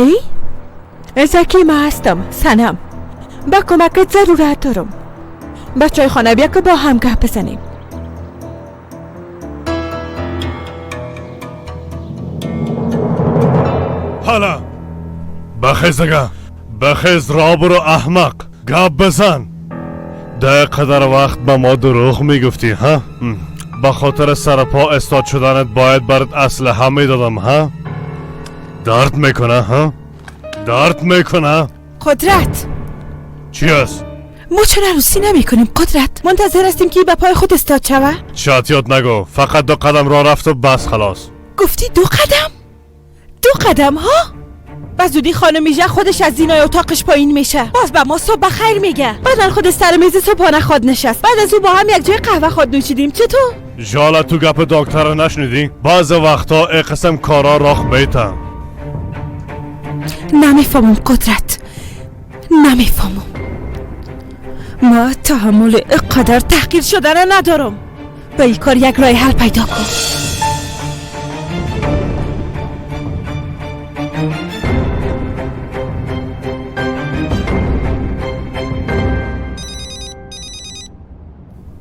زکی؟ زکی ما هستم، سنم. با کمکت ضرورت دارم. به چایخانه بیا که با هم گپ بزنیم. حالا بخیز دیگه، بخیز را برو احمق، گپ بزن. ده قدر وقت به ما دروغ میگفتی ها؟ به خاطر سرپا استاد شدنت باید برات اسلحه میدادم ها؟ درد میکنه ها؟ درد میکنه. قدرت چی است؟ ما چرا عروسی نمی کنیم قدرت؟ منتظر هستیم که به پای خود استاد شوه. چاتیات نگو، فقط 2 قدم راه رفت و بس خلاص. گفتی 2 قدم؟ 2 قدم ها؟ به زودی خانم میژه خودش از زینای اتاقش پایین میشه، باز به ما صبح بخیر میگه. بعدا خود سر میز صبحانه خود نشست، بعد از او با هم یک جای قهوه خود نوشیدیم. چطور؟ ژاله تو گپ دکتر نشنیدی؟ بعض وقتا ای قسم کارا راخ میتن. نمیفهمم قدرت، نمیفهمم. ما تحمل اینقدر تحقیر شدن ندارم. به این کار یک راه حل پیدا کن.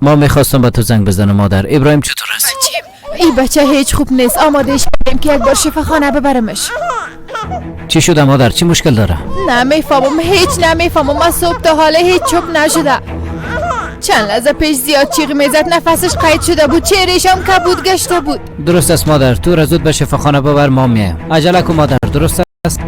ما میخواستم با تو زنگ بزنم مادر. ابراهیم چطور است؟ این بچه هیچ خوب نیست. آماده شدیم که یک بار شفاخانه ببرمش. چی شده مادر؟ چی مشکل داره؟ نمیفهمم، هیچ نمیفهمم. من صبح تا حالا هیچ چوب نشده. چند لحظه پیش زیاد چیغ میزد، نفسش قید شده بود، چهرهش هم کبود گشته بود. درست است مادر، تو را زود به شفاخانه ببر، ما میایم. عجله کن مادر. درست است؟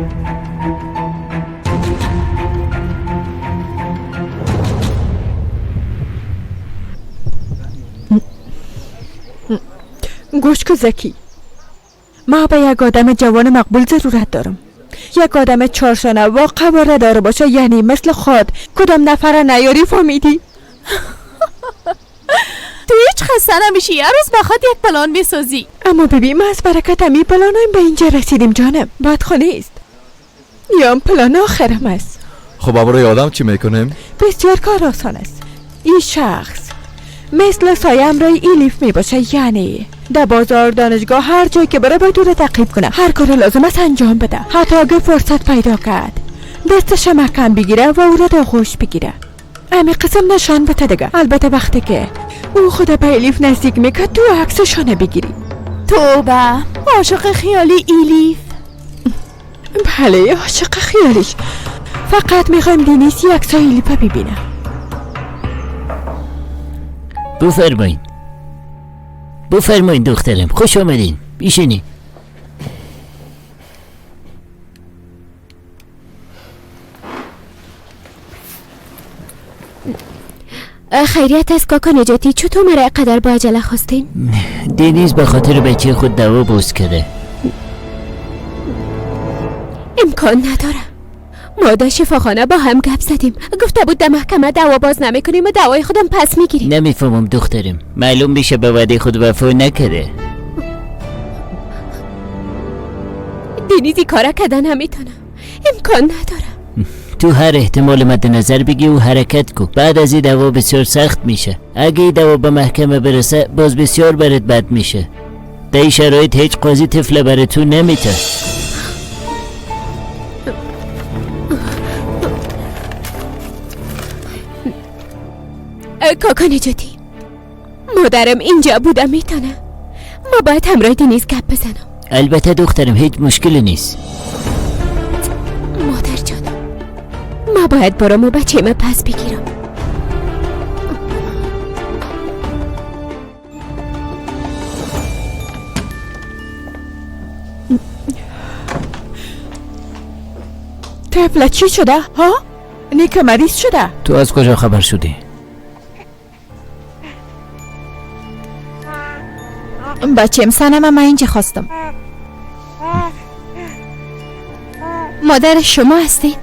گوش کو زکی، ما به یک آدم جوان مقبول ضرورت دارم. یک آدم چارشانه و قواره داره باشه، یعنی مثل خود کدام نفر نیاری. فهمیدی؟ تو هیچ خسته نمیشی، هر روز بخواد یک پلان میسازی. اما ببین ما از برکت همی پلانایم به اینجا رسیدیم جانم. بد خانه است یا پلان آخرم است. خب برای آدم چی میکنیم؟ بسیار کار آسان است. این شخص مثل سایه امرای ایلیف می باشه، یعنی در بازار، دانشگاه، هر جایی که بره باید او را تعقیب کنه. هر کار لازم است انجام بده، حتی اگه فرصت پیدا کرد دستش محکم بگیره و او را در آغوش بگیره. امی قسم نشان بده دیگه. البته وقتی که او خود به ایلیف نزدیک میکرد تو عکسشانه بگیری. توبه، عاشق خیالی ایلیف. بله عاشق خیالیش. فقط میخوایم دینیسی عکسای ایلیف ببینه. بفرمایین، بفرمایین دخترم، خوش آمدین، بیشینی. خیریت است کاکا نجاتی، چطور مرا قدر با عجله خواستین؟ دنیز به خاطر بچه خود دعوا باز کرده. امکان نداره. ما در شفاخانه با هم گپ زدیم، گفته بود در محکمه دعوا باز نمیکنیم و دعوای خودم پس میگیریم. نمیفهمم دخترم، معلوم میشه به وعده خود وفا نکرده. دنیزی کارا کردن نمیتونه، امکان نداره. تو هر احتمال مد نظر بگی و حرکت کو. بعد از این دعوا بسیار سخت میشه. اگه این دعوا به محکمه برسه باز بسیار برات بد میشه. در این شرایط هیچ قاضی طفل برای تو نمیته. کاکا نجاتی، مادرم اینجا بوده میتونه. ما باید همراه دنیز گپ بزنم. البته دخترم، هیچ مشکلی نیست. مادر جان، ما باید برام و بچه ما پس بگیرم. طفله چی شده؟ ها؟ نیک مریض شده. تو از کجا خبر شدی؟ بچیم سنم من اینجا خواستم. مادر شما هستین؟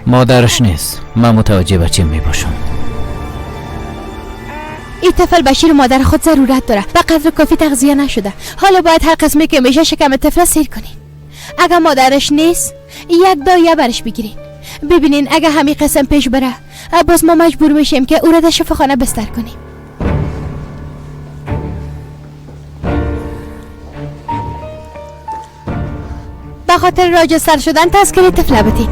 مادرش نیست، من متوجه بچیم می باشم. این طفل به شیر مادر خود ضرورت داره، به قدر کافی تغذیه نشده. حالا باید هر قسمی که میشه شکم طفل سیر کنین. اگه مادرش نیست یک دایه برش بگیرین. ببینین اگه همین قسم پیش بره باز ما مجبور میشیم که او را در شفاخانه بستر کنیم. به خاطر راجستر شدن تذکره طفله بدین.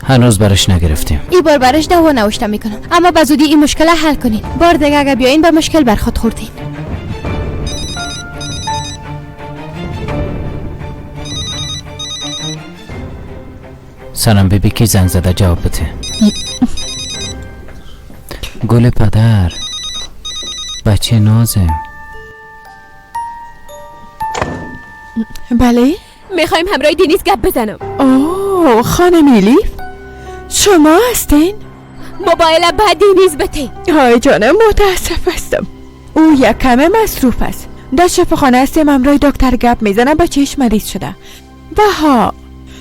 هنوز برش نگرفتیم. ای بار برش دوا نوشته میکنم، اما به زودی این مشکل حل کنین. بار دیگه اگه بیاین به مشکل برخواد خوردین. سلام بیبی، کی زنگ زده؟ جواب بده. گل پدر، بچه نازم. بله؟ میخوایم همراه دنیز گپ بزنم. اوه خانم الیف، شما هستین؟ موبایل بعد دنیز بده. های جانم متاسف هستم، او یک کمه مصروف است. در شفاخانه هستیم، همراه دکتر گپ میزنم. بچهش مریض شده. بها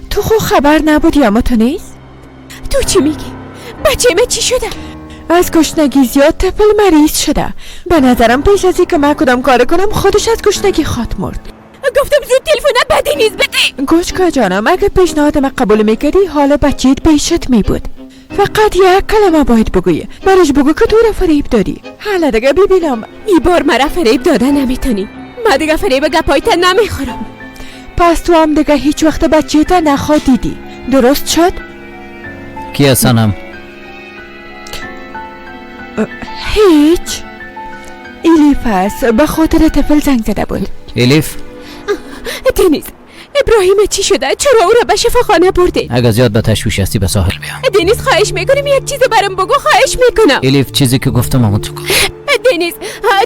تو خو خبر نبودی اما تو نیست؟ تو چی میگی؟ بچه من چی شده؟ از گشنگی زیاد طفل مریض شده. به نظرم پیش از اینکه من کدام کار کنم خودش از گشنگی خواد مرد. گفتم زود تلفن بعد نیز بده. گوش کن جانم، اگه پیشنهاد من قبول میکردی حال بچهت پیشت میبود. فقط یک کلمه باید بگویی، برش بگو که تو را فریب دادی. حالا دیگه ببینم. ای بار مرا فریب داده نمیتونی. من دیگه فریب گپایت نمیخورم. پس تو هم دیگه هیچ وقت بچهت نخواد دیدی، درست شد؟ کی هستنم؟ هیچ. الیف است، به خاطر طفل زنگ زده بود. الیف؟ دنیز، ابراهیم چی شده؟ چرا او را به شفاخانه بردی؟ اگه زیاد به تشویش هستی به ساحل بیا. دنیز خواهش میکنم یک چیز برام بگو، خواهش میکنم. الیف چیزی که گفتم همون تو گفت. دنیز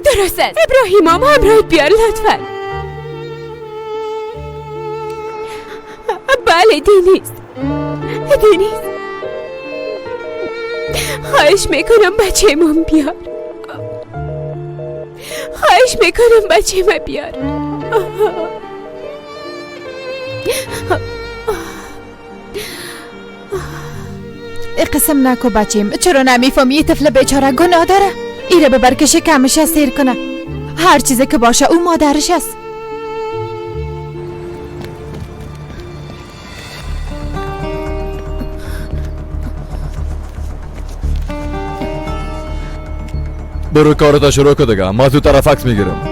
درست است، ابراهیم هم همراهت بیار لطفا. بله دنیز، دنیز خواهش میکنم بچه من بیار، خواهش میکنم بچه من بیار. قسم نکو بچیم، چرا نمیفهمی یه طفل بیچاره گناه داره؟ ایره ببر که شکمش سیر کنه. هر چیزی که باشه او مادرش است. برو کارتا شروع کن دیگه، ما زودتر فکس میگیرم.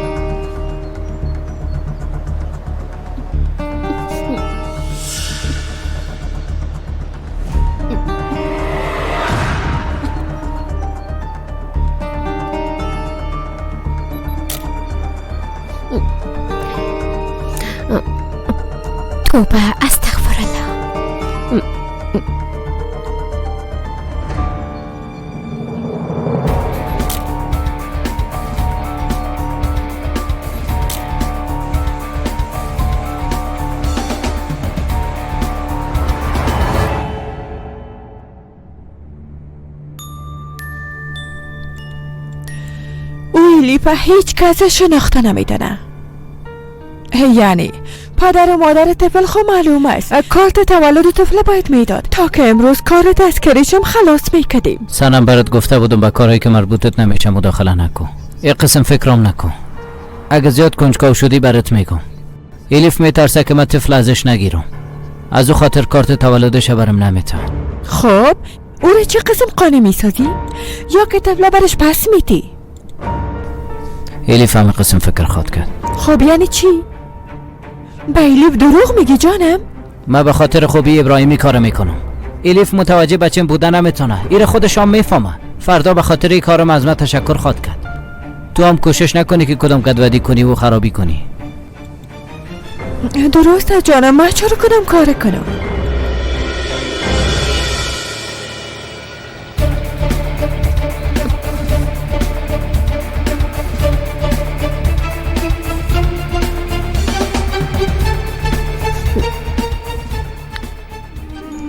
توبه، استغفر الله. الیف هیچ کس شناخته نمیدانه. یعنی پدر و مادر طفل خو معلوم است. کارت تولد طفل باید میداد تا که امروز کار دستگیریشم خلاص میکردیم. سنم برات گفته بودم به کارهایی که مربوطت نمیشه مداخله نکن. یه قسم فکرام نکن. اگه زیاد کنجکاو شدی برات میگم. الیف میترسه که من طفل ازش نگیرم، از او خاطر کارت تولدش برم نمیته. خب او را چه قسم قانع میسازی؟ یا که طفل برش پس میتی؟ الیف همه قسم فکر خواد کرد. خب یعنی چی؟ به الیف دروغ میگی جانم؟ من به خاطر خوبی ابراهیمی کار میکنم. الیف متوجه بچم بودن نمیتونه، ایره خودش هم میفهمه. فردا به خاطر این کارم از من تشکر خواد کرد. تو هم کوشش نکنی که کدام گدودی کنی و خرابی کنی. درست جانم، من چرا کدام کار کنم؟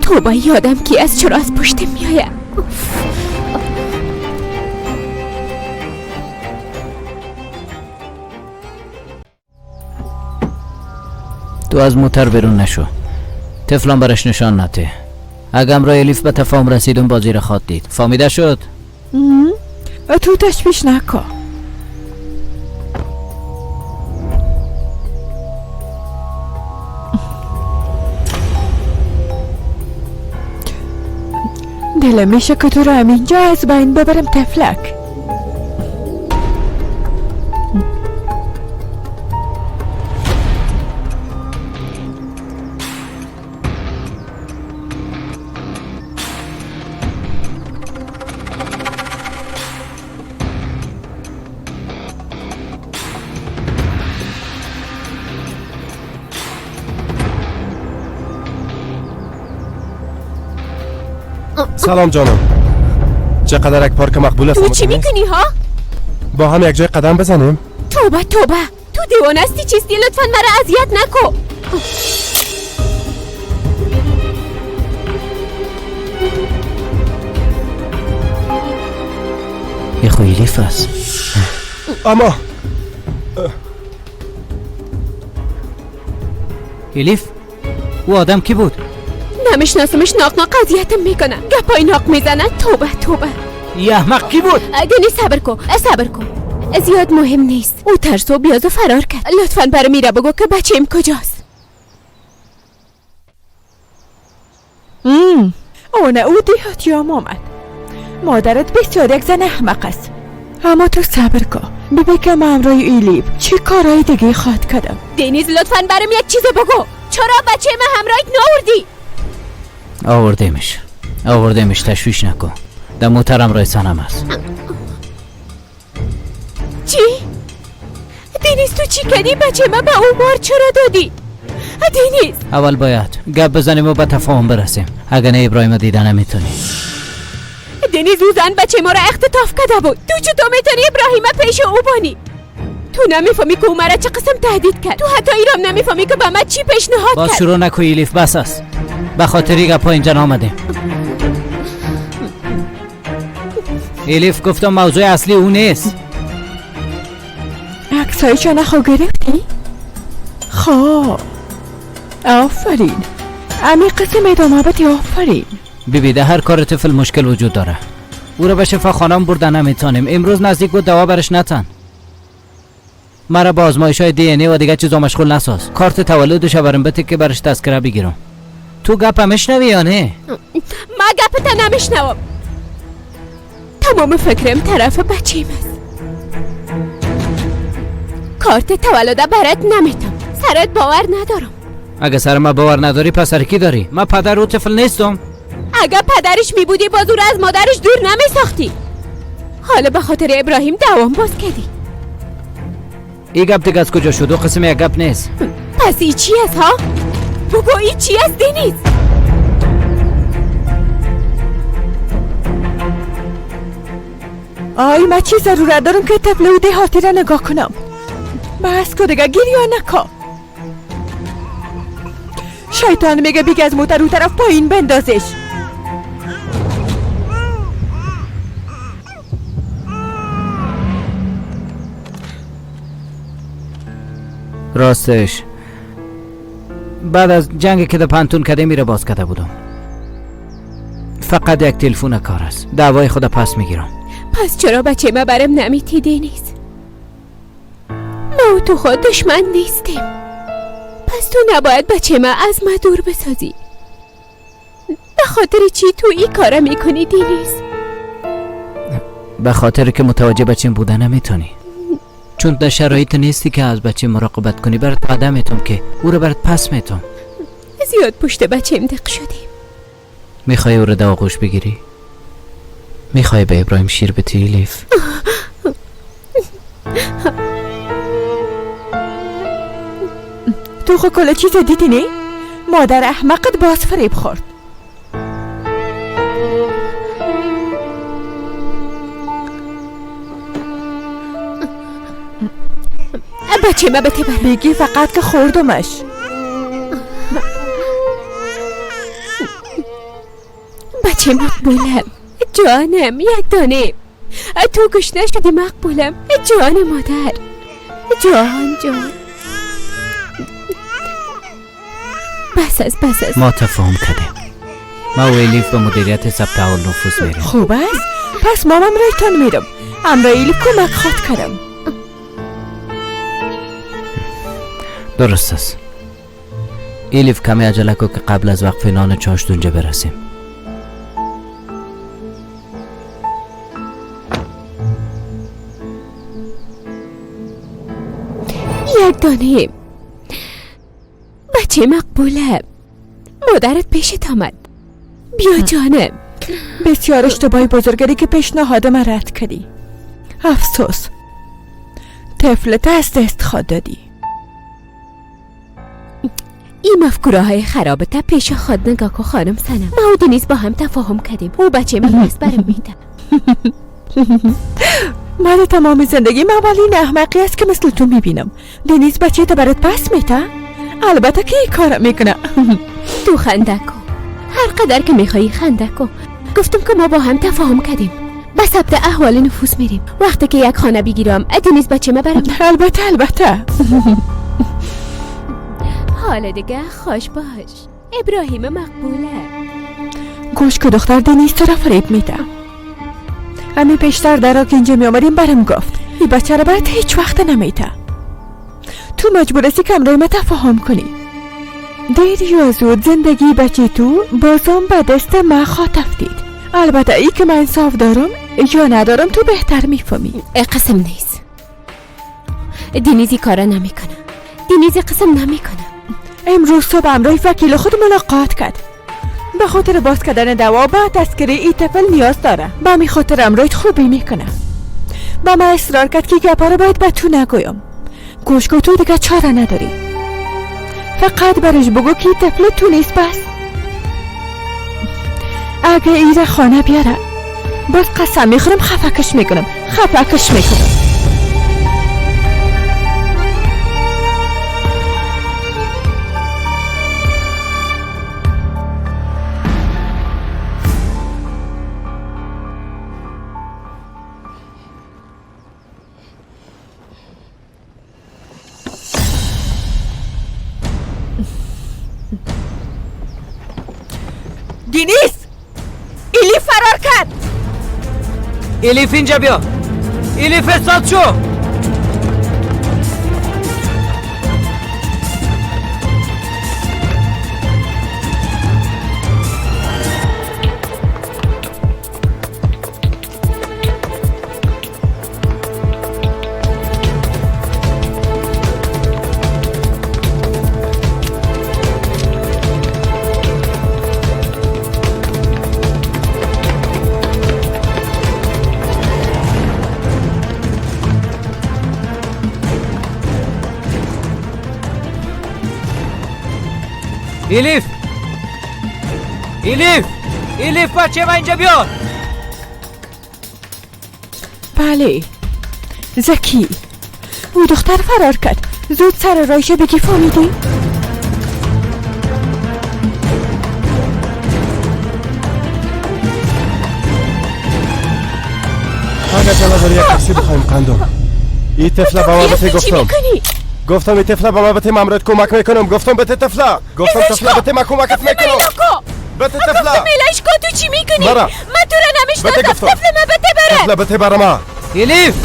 توبه، یادم کی از چرا از پشت میآید. تو از موتر بیرون نشو، طفلان برش نشان نده. اگه امرای الیف به تفاهم رسیدم بازی را خواد دید. فهمیده شد؟ تو تشویش نکن. دلم میشه که تو رو همینجا از بین ببرم طفلک. سلام جانم. چقدر یک پارک مقبول است. تو چی میکنی ها؟ با هم یک جای قدم بزنیم. توبه توبه، تو دیوانه هستی چیستی؟ لطفا مرا اذیت نکن. یه خو الیف است. اما الیف، او آدم کی بود؟ نمیشناسمش. ناق ناق اذیتم میکنه، گپای ناق میزنه. توبه توبه. یه احمق کی بود؟ دنی صبر کن، صبر کن، زیاد مهم نیست. او ترس و بیاز و فرار کرد. لطفا برای میره بگو که بچه‌م کجاست. او نه، او دیهاتیام آمد. مادرت بسیار یک زن احمق است. اما تو صبر کن، ببین که من همراه ایلیف چه کارهای دیگه خواهد کردم. دنیز لطفا برام یک چیز بگو. چرا بچه من همراهت ناوردی؟ آوردیمش، آوردیمش، تشویش نکن. در موترم رای سنم است. چی؟ دنیز تو چی کردی؟ بچه من به عمر چرا دادی؟ دنیز اول باید گپ بزنیم و به تفاهم برسیم، اگه نه ابراهیم دیده نمیتونی. دنیز او زن بچه ما را اختطاف کرده بود. تو چطور میتونی ابراهیم پیش او بانی؟ تو نمیفهمی که او مرا چه قسم تهدید کرد. تو حتی ایرام نمیفهمی که به من چی پیشنهاد باز کرد. شروع نکو ایلیف، بس است. به خاطر گپا اینجا نامدیم. ایلیف گفتم موضوع اصلی او نیست. عکسایشان خو گرفتی؟ خب آفرین، امی قسم ادامه بده. آفرین. ببی ده هر کار طفل مشکل وجود داره. او را به شفاخانه بردن نمیتونیم. امروز نزدیک بود دوا برش نتن. مرا با آزمایش های دی ان ای و دیگه چیزا مشغول نساز. کارت تولدش برم بده که برش تذکره بگیرم. تو گپ میشنوی یا نه؟ ما گپت نمیشنوم. تمام فکرم طرف بچیم است. کارت تولد برات نمیتم. سرت باور ندارم. اگه سر ما باور نداری پس سر کی داری؟ من پدر او طفل نیستم. اگه پدرش میبودی باز او را از مادرش دور نمیساختی. حالا به خاطر ابراهیم دوام باز کردی. ای گپ دیگه از کجا شد؟ او قسم یک گپ نیست. پس ای چی است ها؟ بگو ای چی است دنیز؟ آی من چی ضرورت دارم که طفل او دهاتی را نگاه کنم؟ بس که دیگه گریه نکن. شیطان میگه بیگ از موتر او طرف پایین بندازش. راستش بعد از جنگ که در پانتون کده میره باز کرده بودم. فقط یک تلفن کار است. دعوای خود پس میگیرم. پس چرا بچه ما برم نمیتی دنیز؟ ما و تو خود دشمن نیستیم. پس تو نباید بچه ما از ما دور بسازی. به خاطر چی تو این کارا میکنی دنیز؟ به خاطر که متوجه بچیم بوده نمیتونی. چون در شرایط نیستی که از بچه مراقبت کنی. برات وعده میتم که او رو برات پس میتم. زیاد پشت بچه‌م دق شدیم. میخوای او رو در آغوش بگیری؟ میخوای به ابراهیم شیر بدی ایلیف؟ تو خو کل چیز دیدی نه؟ مادر احمقت باز فریب خورد. بچه ما بته برم. بگی فقط که خوردمش. بچه مقبولم جانم، یک دانه تو گشنه شدی مقبولم جان مادر، جان جان. بس است بس است. ما تفاهم کردیم. ما و الیف به مدیریت ثبت احوال نفوس میریم. خوب است، پس ما هم رایتان میرم. همراه الیف کمک خواد کردم. درست است. الیف کمی عجله کو که قبل از وقف نان چاشت اونجا برسیم. یک دانه بچه مقبوله، مادرت پیشت آمد. بیا جانم. بسیار اشتباهی بزرگری که پیشنهاد من رد کردی. افسوس، طفلت از دست خواد دادی. این مفکوره های خرابته پیش خود نگاه کو خانم سنم. ما و دنیز با هم تفاهم کردیم. او بچه من پس برم میده. من تمام زندگی من اولین احمقی است که مثل تو میبینم. دنیز بچه تا برات پس میته؟ البته که این کار میکنه. تو خنده کو، هر قدر که میخوایی خنده کو. گفتم که ما با هم تفاهم کردیم. به ثبت احوال نفوس میریم. وقتی که یک خانه بگیرم دنیز بچه ما برم. البته البته. حالا دیگه خوش باش ابراهیم مقبوله. گوش که دختر دنیز تو را فریب میده. همی پیشتر در را که اینجا می آمدیم برم گفت این بچه را برات هیچ وقت نمیده. تو مجبور هستی که همراه ما تفاهم کنی. دیر یا زود زندگی بچه تو بازم به دست ما خواهد افتید. البته ای که من انصاف دارم یا ندارم تو بهتر میفهمی. قسم نیست دنیزی کارا نمیکنه. دنیزی قسم نمیکنه. امروز صبح همراه وکیل خود ملاقات کرد. به خاطر باز کردن دوا به تذکره ای طفل نیاز داره. به همین خاطر همراه خوبی میکنه. به من اصرار کرد که گپا رو باید به تو نگویم. گوش کن تو دیگه چاره نداری. فقط برش بگو که طفل تو نیست بس. اگه ایره خانه بیاره باز قسم میخورم خفکش میکنم. خفکش میکنم. دنیز، الیف فرار کرد. الیف اینجا بیا. الیف استاد شو. الیف، الیف، الیف بچه من اینجا بیا. بله زکی، او دختر فرار کرد. زود سر رایشه بگی فهمیدی؟ اگر جان یک تاکسی بخوایم قندم. این طفله به ما بته گفتم. گفتم این طفله به ما بته ممرد کمک میکنم. گفتم بته طفله. گفتم طفله بته ما کمکت میکنم. بته طفله. گفتم میلش کو تو چی میکنی؟ من تو را نمیشناسم. طفله ما بته بره. طفله بته بره ما. الیف.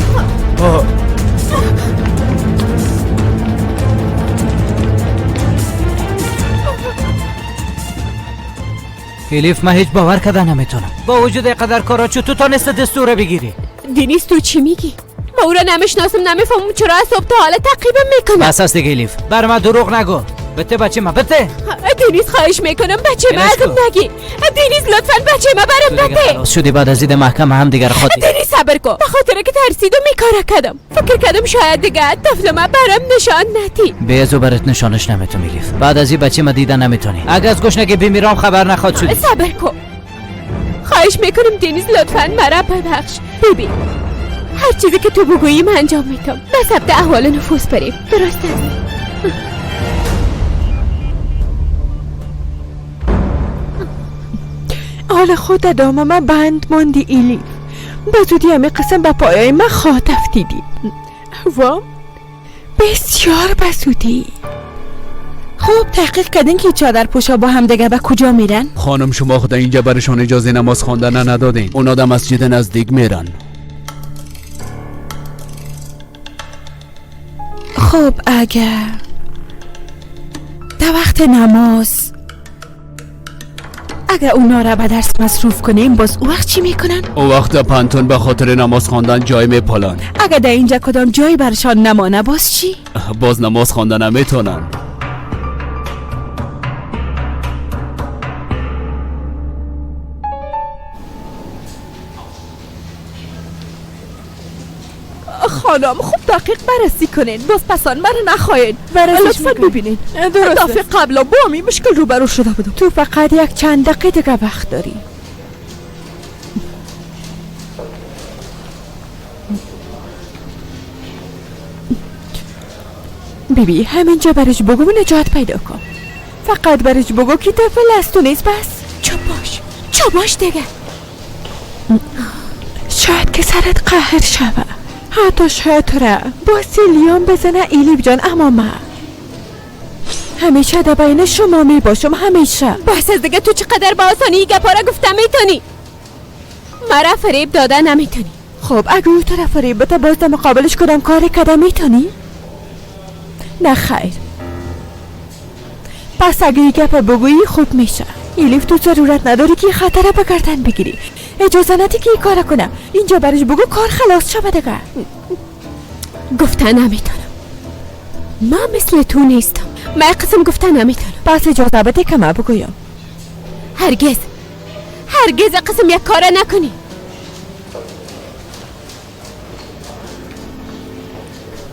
الیف من هیچ باور کردن نمیتونم. با وجود قدر کارا چطور تانست دستور بگیری؟ دنیز تو چی میگی؟ ما او را نمیشناسم، نمیفهمم چرا از صبح تا حالا تعقیبم میکنم. بس است دیگه الیف، بر من دروغ نگو. بته بچه ما بته. دنیز خواهش میکنم بچه ما ازم نگی. دنیز لطفا بچه ما برم بته. خلاص شدی بعد از دید محکمه هم دیگر خود. دنیز صبر کن، به خاطر که ترسیدم میکاره کردم. فکر کردم شاید دیگه طفل ما برم نشان ندی. به ازو برات نشانش نمیتونی الیف. بعد از این بچه ما دیدن نمیتونی. اگه از گشنگی بمیرم خبر نخواد شدی. صبر کن، خواهش میکنم دنیز لطفا مرا ببخش. ببین هر چیزی که تو بگویی من انجام میدم. به ثبت احوال نفوس بریم، درست است؟ حال خود ادامه من بند ماندی ایلیف. به زودی همه قسم به پایای من خواهد افتیدی. و بسیار به زودی. خب تحقیق کردین که چادر پوشا با هم دیگه به کجا میرن؟ خانم شما خود اینجا برشان اجازه نماز خواندن ندادین. اونا در مسجد نزدیک میرن. خب اگر در وقت نماز اگر اونا را به درس مصروف کنیم باز او وقت چی میکنن؟ او وقت پانتون به خاطر نماز خواندن جای میپالن. اگر در اینجا کدام جای برشان نمانه باز چی؟ باز نماز خواندن نمیتونن. خانم خوب دقیق بررسی کنین، باز پسان مرا نخواهین. لطفا ببینین. دفعه قبلا با همین مشکل روبرو شده بودم. تو فقط یک چند دقیقه دیگه وقت داری. بیبی همینجا برش بگو و نجات پیدا کن. فقط برش بگو که طفل از تو نیست. بس چپ باش، چپ باش دیگه. شاید که سرت قهر شوه، حتی شاید تو را با سیلیان بزنه ایلیف جان، اما من همیشه در بین شما می باشم، همیشه. بس از دیگه، تو چقدر با آسانی گپا را گفته میتونی؟ مرا فریب داده نمیتونی. خب اگه او تو را فریب بده باز در مقابلش کدام کاری کده میتونی؟ نه خیر. پس اگه این گپ بگویی خوب میشه. ایلیف تو ضرورت نداری که خطر به گردن بگیری. اجازه ندی که این کار کنم. اینجا برش بگو کار خلاص شده دیگه. گفته نمیتونم. من مثل تو نیستم. من قسم گفته نمیتونم. پس اجازه بده که من بگویم. هرگز هرگز قسم یک کار نکنی.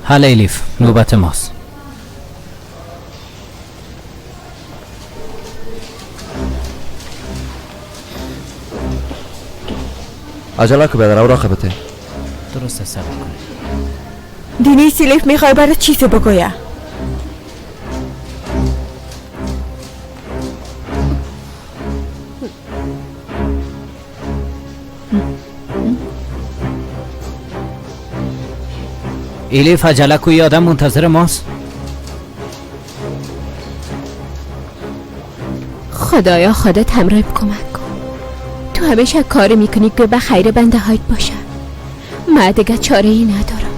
حالا ایلیف نوبت ماست. عجله کو بیادر، اوراق بده. درست صبر کنید. دینیس ایلیف میخوای برای چیزی بگویه؟ ایلیف عجله کو، آدم منتظر ماست. خدایا خودت همراه کمک کن. تو همیشه کار میکنی که به خیر بنده هایت باشه. من دیگه چاره ای ندارم.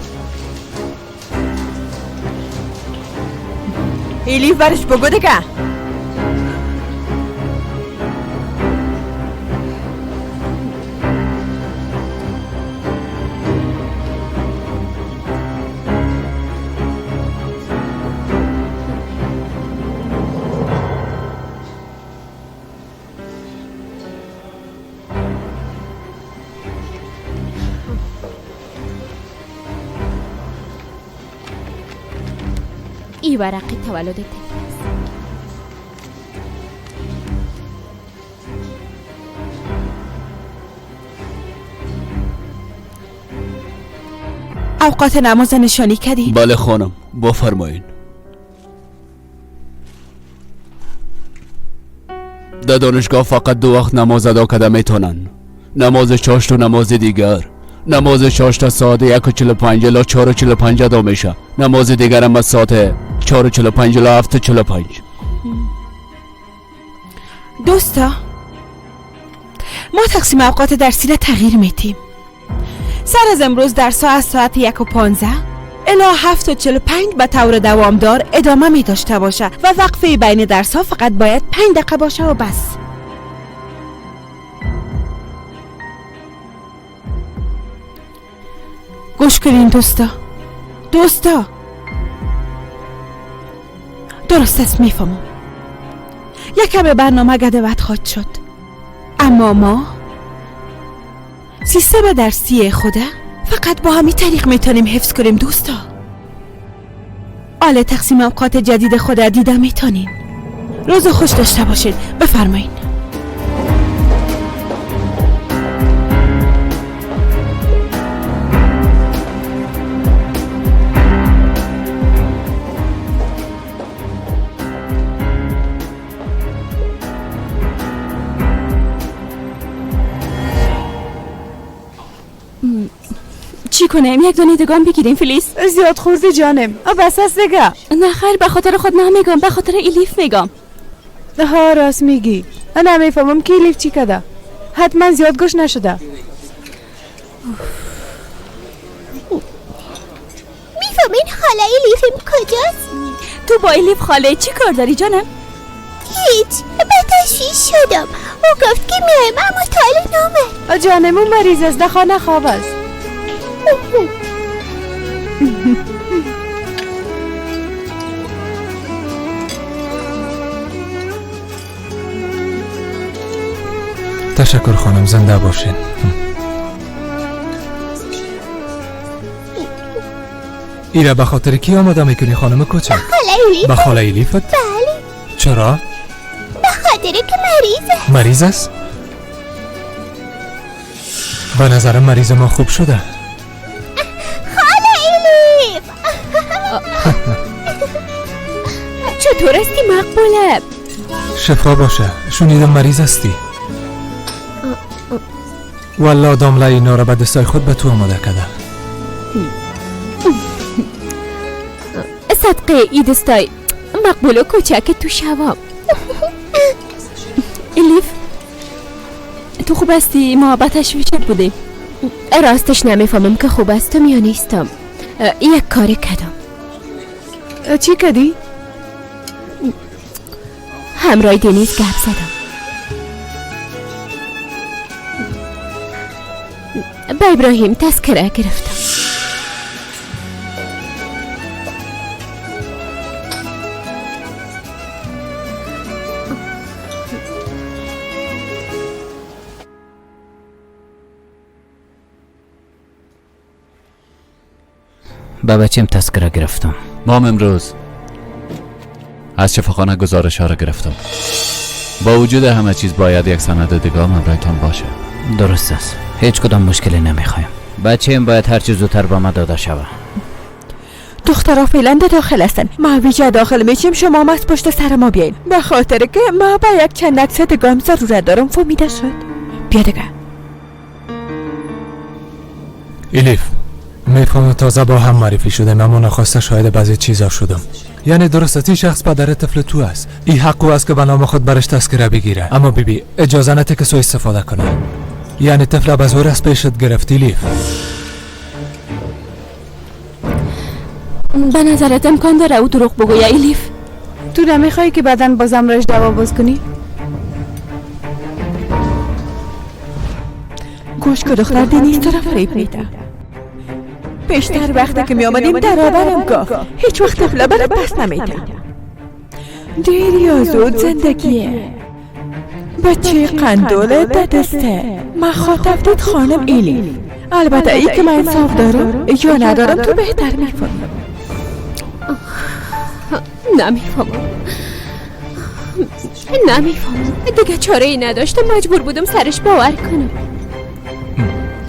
ایلیف برش بگو دیگه. ای ورق تولد طفل است. اوقات نماز نشانی کردی؟ بله خانم، بفرمایین. در دانشگاه فقط 2 وقت نماز ادا کرده میتونن، نماز چاشت و نماز دیگر. نماز چاشت ساعت 1:45 الی 4:45 ادا میشه. نماز دیگر هم از ساعت 4:45 الی 7:45. دوستا، ما تقسیم اوقات درسی را تغییر میتیم. سر از امروز درس ها از ساعت 1:15 الی 7:45 به طور دوامدار ادامه می داشته باشه و وقفه بین درس ها فقط باید 5 دقیقه باشه و بس. گوش کنین دوستا، دوستا، درست است، میفهمم یکم برنامه گدوت خواهد شد، اما ما سیستم درسی خوده فقط با همین طریق میتونیم حفظ کنیم دوستا. آله تقسیم اوقات جدید خود دیده میتونین. روز خوش داشته باشید. بفرمایین. چی کنیم؟ یک دونه دگان بگیریم فلیس. زیاد خوردی جانم. بس است دیگه. نه خیر، به خاطر خود نمیگم، به خاطر الیف میگم. ها راست میگی. انا نمیفهمم که الیف چی کده. حتما زیاد گوش نشده. میفهمین خاله الیفم کجاست؟ تو با الیف خاله چی کار داری جانم؟ هیچ، به تشویش شدم. او گفت که میایم اما تا حالا نامد. جانم اون مریض است، در خانه خواب است. تشکر خانم، زنده باشین. ایره به خاطر کی آماده میکنی خانم کوچک؟ خاله الیف. به خاله الیفت؟ بله. چرا؟ به خاطر که مریضه. مریض است؟ به نظرم مریض ما خوب شده. خاله الیف چطور هستی مقبوله؟ شفا باشه. شنیدم مریض هستی. والله دامله اینا را به دستای خود به تو آماده کرده. صدقه ای دستای مقبول و کوچک تو شوام. الیف تو خوب هستی؟ ما به تشویشت بودیم. راستش نمیفهمم که خوب هستم یا نیستم. یک کاری کردم. چی کردی؟ همراه دنیز گپ زدم. با ابراهیم تذکره گرفتم. به بچیم تذکره گرفتم. مام امروز از شفاخانه گزارش ها را گرفتم. با وجود همه چیز باید یک سند دیگه هم همراهتان باشه. درست است. هیچ کدام مشکلی نمیخوایم. بچه‌م باید هر چه زودتر با ما داده شود. دخترها فعلا داخل هستن. ما ویژه داخل میشیم، شما هم از پشت سر ما بیاین، به خاطر که ما با یک چند عکس دیگه هم ضرورت دارم. فهمیده شد؟ بیا دیگه. الیف میفهمم تازه با هم معرفی شدیم، اما نخواسته شاهد بعضی چیزا شدم. یعنی درست این شخص پدر طفل تو است. این حق او است که به نام خود برش تذکره بگیره، اما بیبی اجازه نده که سوء استفاده کنه. یعنی طفل به زور از پیشت گرفتی لیف. به نظرت امکان داره او دروغ بگویه الیف؟ تو نمیخوای که بعداً بازم رش دعوا باز کنی؟ گوش که دختر دنیز تو را فریب میده. پیشتر وقتی که می آمدیم در آورم گفت هیچ وقت طفل برات پس نمیده. دیر یا زود زندگیه. بچه قندول دسته مخاطب دید خانم ایلی. البته ای که من انصاف دارم یا ندارم تو بهتر میفهمی. نمیفهمم دیگه چاره ای نداشتم، مجبور بودم سرش باور کنم.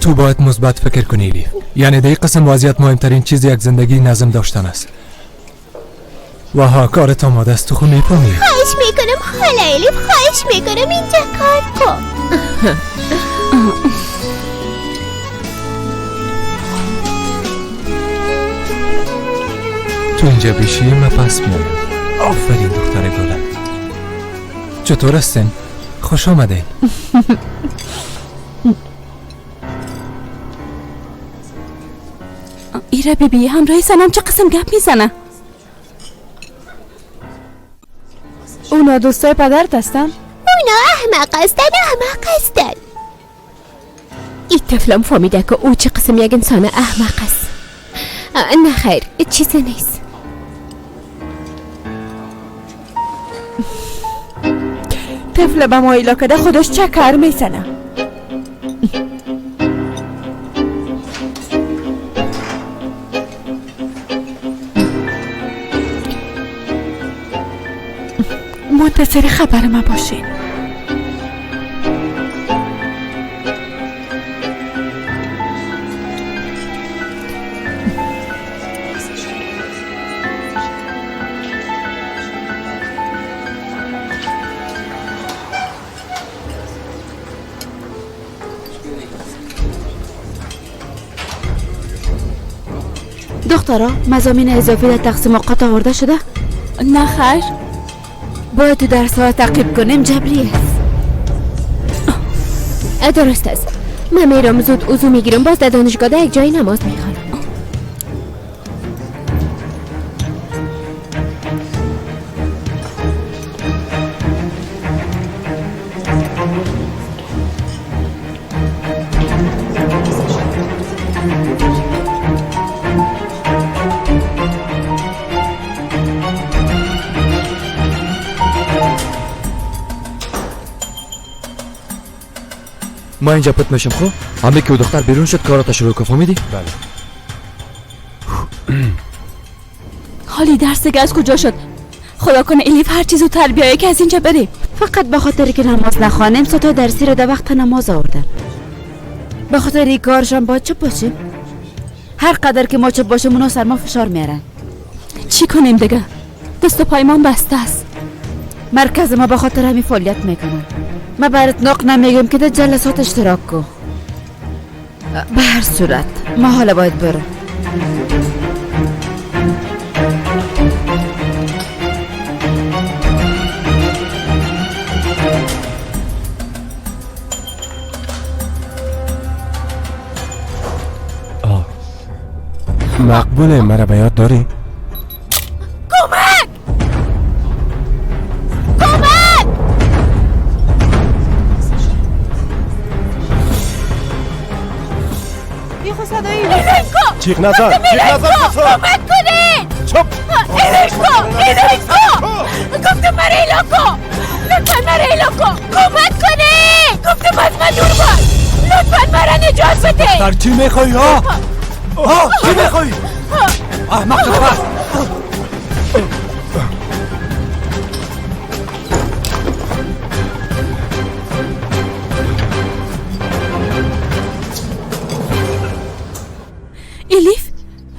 تو باید مثبت فکر کنی الیف. یعنی در این قسم وضعیت مهمترین چیز یک زندگی نظم داشتن است. و ها کارت آماده است، تو خود میفهمی. خواهش میکنم خاله الیف، خواهش میکنم اینجا کار کن. تو اینجا بیشی من پس میایم. آفرین دختر گلم. چطور هستین؟ خوش آمدین. ایره بیبی همراه سنم چه قسم گپ میزنه؟ اونا دوستای پدرت هستن؟ اونا احمق هستن، احمق هستن. این طفلم فهمیده که او چه قسم یک انسان احمق است. نه خیر چیزی نیست. طفل به ما ایلا کده خودش چکر میزنه. منتظر خبر ما باشین. دخترا مضامین اضافی در تقسیم اوقات آورده شده؟ نه خیر. باید تو درس ها تعقیب کنیم، جبری است. درست است. من میرم زود وضو میگیرم، باز در دانشگاه در یک جای نماز میخوانم. ما اینجا پت میشم. خب همه که دختر بیرون شد کارات شروع کن، فهمیدی؟ بله. حالی درس دیگه از کجا شد؟ خدا کنه الیف هر چیزو زودتر بیایه که از اینجا بریم. فقط به خاطر که نماز نخوانیم ستا درسی رو در وقت نماز آوردن. به خاطر این کارشان باید چپ باشیم. هر قدر که ما چپ باشیم اونا سر ما فشار میارن. چی کنیم دیگه؟ دست و پایمان بسته است. مرکز ما به خاطر همین فعالیت میکنن. ما برات نق نمیگم که در جلسات اشتراک کو. به هر صورت ما حالا باید برم. مقبوله مرا به یاد داری؟ کمک! کمک! چیخ نزن! چیخ نزن! کمک کنید! چپ! الینکو! الینکو! گفتم مرا ایلا کن! لطفا مرا ایلا کن! کمک کنید! گفتم از من دور باش! لطفا مرا نجات بده! در چی میخوایی ها؟ ها چی میخوایی؟ احمق شده. الیف،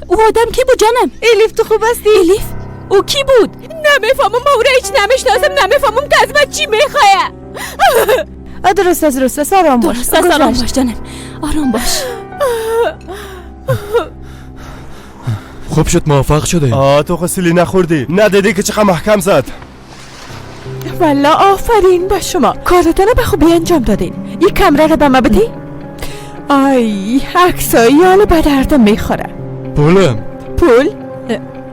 او آدم کی بود جانم؟ الیف تو خوب هستی؟ الیف او کی بود؟ نمیفهمم، ما او را هیچ نمیشناسم، نمیفهمم که از من چی میخواه. درست است، درست است، آرام باش. درست است، آرام باش جانم، آرام باش. خوب شد موفق شده. آه تو خسیلی نخوردی، ندیدی که چقدر محکم زد. والا آفرین به شما، کارتان به خوبی انجام دادین. یک کمره رو به ما بدی؟ آی عکسایی حالا به دردم میخوره. پولم پول؟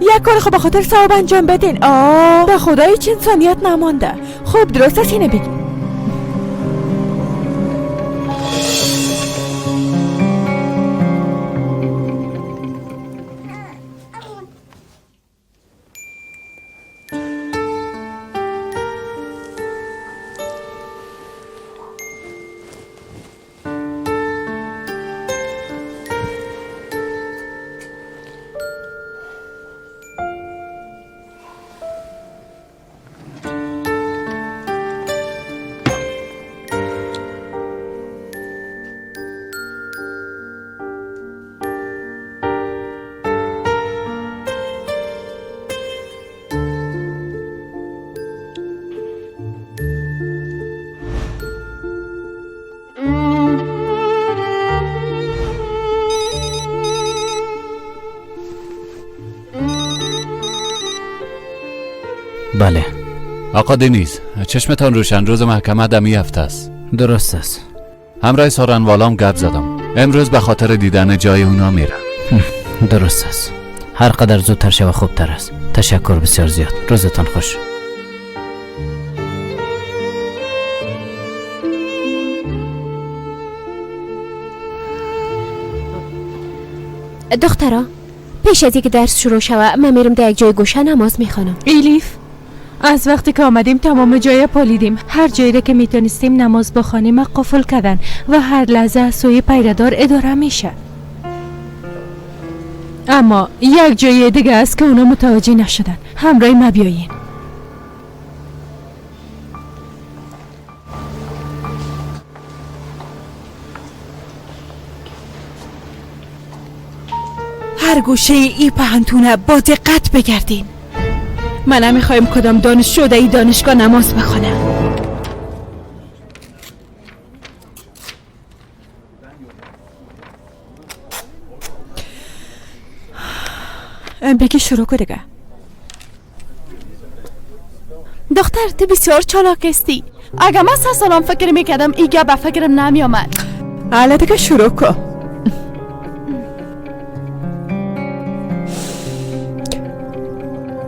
یک کار خوب به خاطر صاحب انجام بدین. آه به خدا هیچ انسانیت نمانده. خوب درست است، اینه بگی. بله آقا دنیز، چشمتان روشن، روز محکمه دمی هفته است. درست است. همراه سارنوالام گپ زدم، امروز به خاطر دیدن جای اونا میرم. درست است، هر قدر زودتر شوه خوبتر است. تشکر بسیار زیاد، روزتان خوش. دخترا پیش از اینکه درس شروع شوه من میرم در یک جای گوشه نماز میخوانم. الیف از وقتی که آمدیم تمام جای پالیدیم، هر جایی را که میتونستیم نماز بخوانیم قفل کردن و هر لحظه از سوی پیردار اداره میشه. اما یک جای دیگه است که اونا متوجه نشدن. همراه ما بیایین. هر گوشه ای پهنتونه با دقت بگردین. من نمیخوایم کدام دانشجو در این دانشگاه نماز بخوانه. بگی شروع کن دیگه. دختر تو بسیار چالاک هستی. اگه من 3 سالم فکر میکردم ای گپ به فکرم نمیآمد. حالا دیگه شروع کن.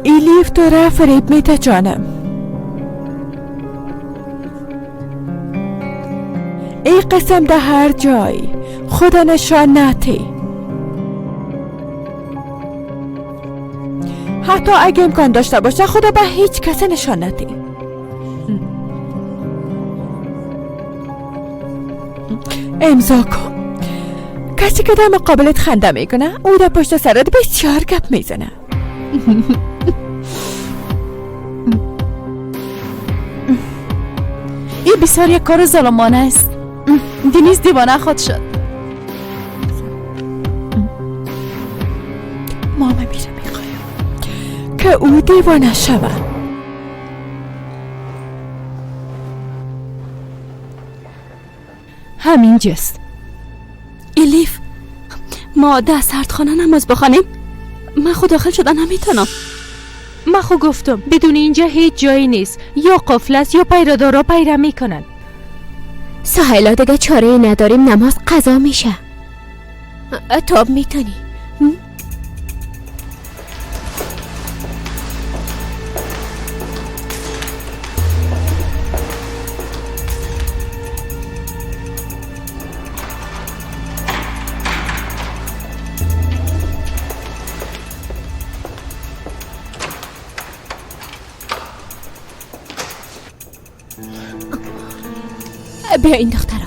ایلیف داره فریب میده جانم. ای قسم ده هر جای خدا نشان نتی. حتی اگه امکان داشته باشه خدا به هیچ کس نشان نتی. امضا کن. کسی که در مقابلت خنده میکنه او در پشت سرت بسیار گپ میزنه. این بسیار یک کار ظالمانه است. دنیز دیوانه خود شد. ماما میره میخوایم که او دیوانه شود. همینجاست. الیف، ما در سردخانه نماز بخوانیم؟ من خود داخل شدن نمیتونم. من خو گفتم بدون اینجا هیچ جایی نیست، یا قفل است یا پیرادارا پیره میکنن. سهیلا دیگه چاره نداریم، نماز قضا میشه. تاب میتونی؟ بیا این دخترا.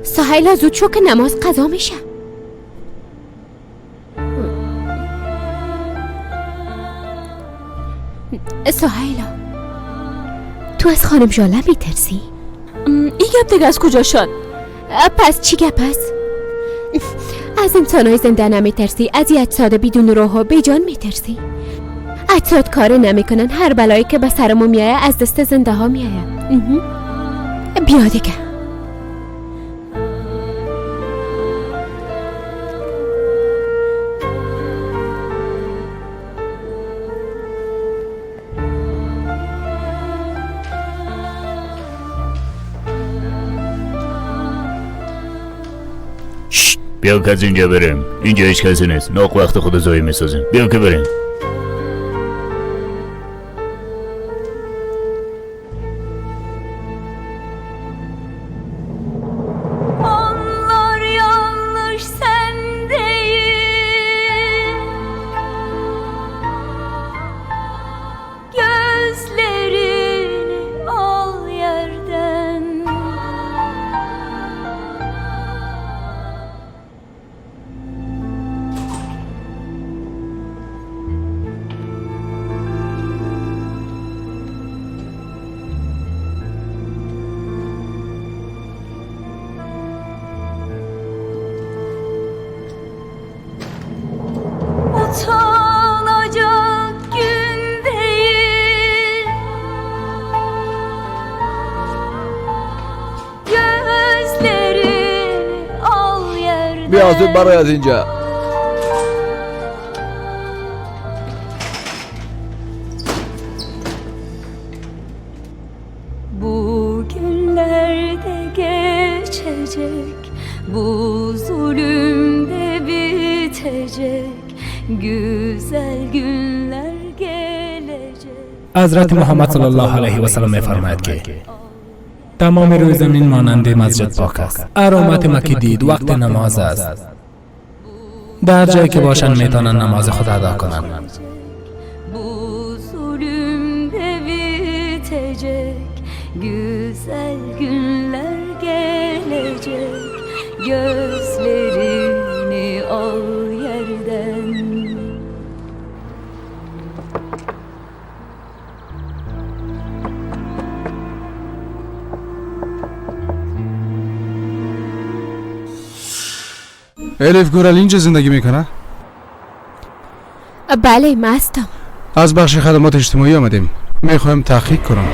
سهیلا زود شو که نماز قضا میشه. سهیلا تو از خانم ژاله میترسی؟ این گپ دیگه از کجا شد؟ پس چی گپ است؟ از انسانای زنده نمیترسی، از یه اجساد بدون روح و بیجان میترسی. اجساد کار نمیکنن، هر بلایی که به سرمون میایه از دست زنده ها میایه. بیا دیگه. بیا که از اینجا بریم، اینجا هیچ کسی نیست، ناق وقت خود زایی میسازیم. بیا که بریم. بیا زود برای از اینجا. Bugünlerde geçecek, bu zulüm de bitecek, güzel günler gelecek. حضرت محمد صلی الله علیه و سلم می‌فرماید که تمام روی زمین مانند مسجد پاک است. ارامت مکی دید وقت نماز است. در جایی که باشند میتونن نماز خود ادا کنند. الیف گورل اینجا زندگی میکنه؟ بله ما هستم. از بخش خدمات اجتماعی آمدیم، میخوایم تحقیق کنم.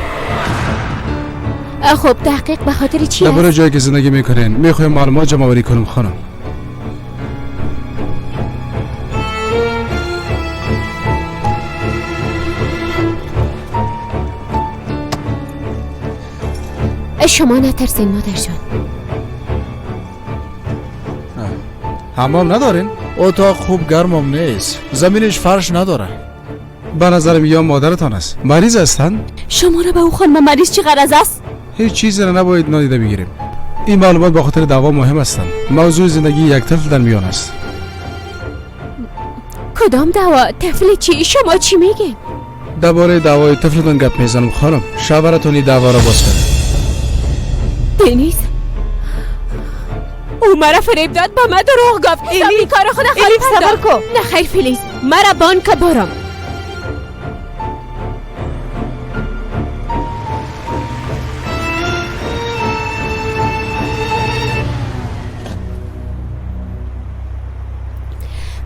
خب تحقیق به خاطر چی؟ درباره جایی که زندگی میکنین میخوایم معلومات جمع آوری کنم خانم. شما نترسین مادر جان. حمام ندارین؟ اتاق خوب گرمم نیست، زمینش فرش نداره. به نظرم یا مادرتان است. مریض هستند؟ شما را به او خانم مریض چه غرض است؟ هیچ چیزی را نباید نادیده بگیریم. این معلومات به خاطر دعوا مهم هستند. موضوع زندگی یک طفل در میان است. کدام دعوا؟ طفل چی؟ شما چی میگین؟ درباره دعوای طفلتان گپ میزنم خانم. شوهرتون این دعوا را باز کرد. دنیز، او مرا فریب داد، به من دروغ گفت. الیف کار خود الیف صبر کو. نه خیر فلیز، مرا بانک بارم.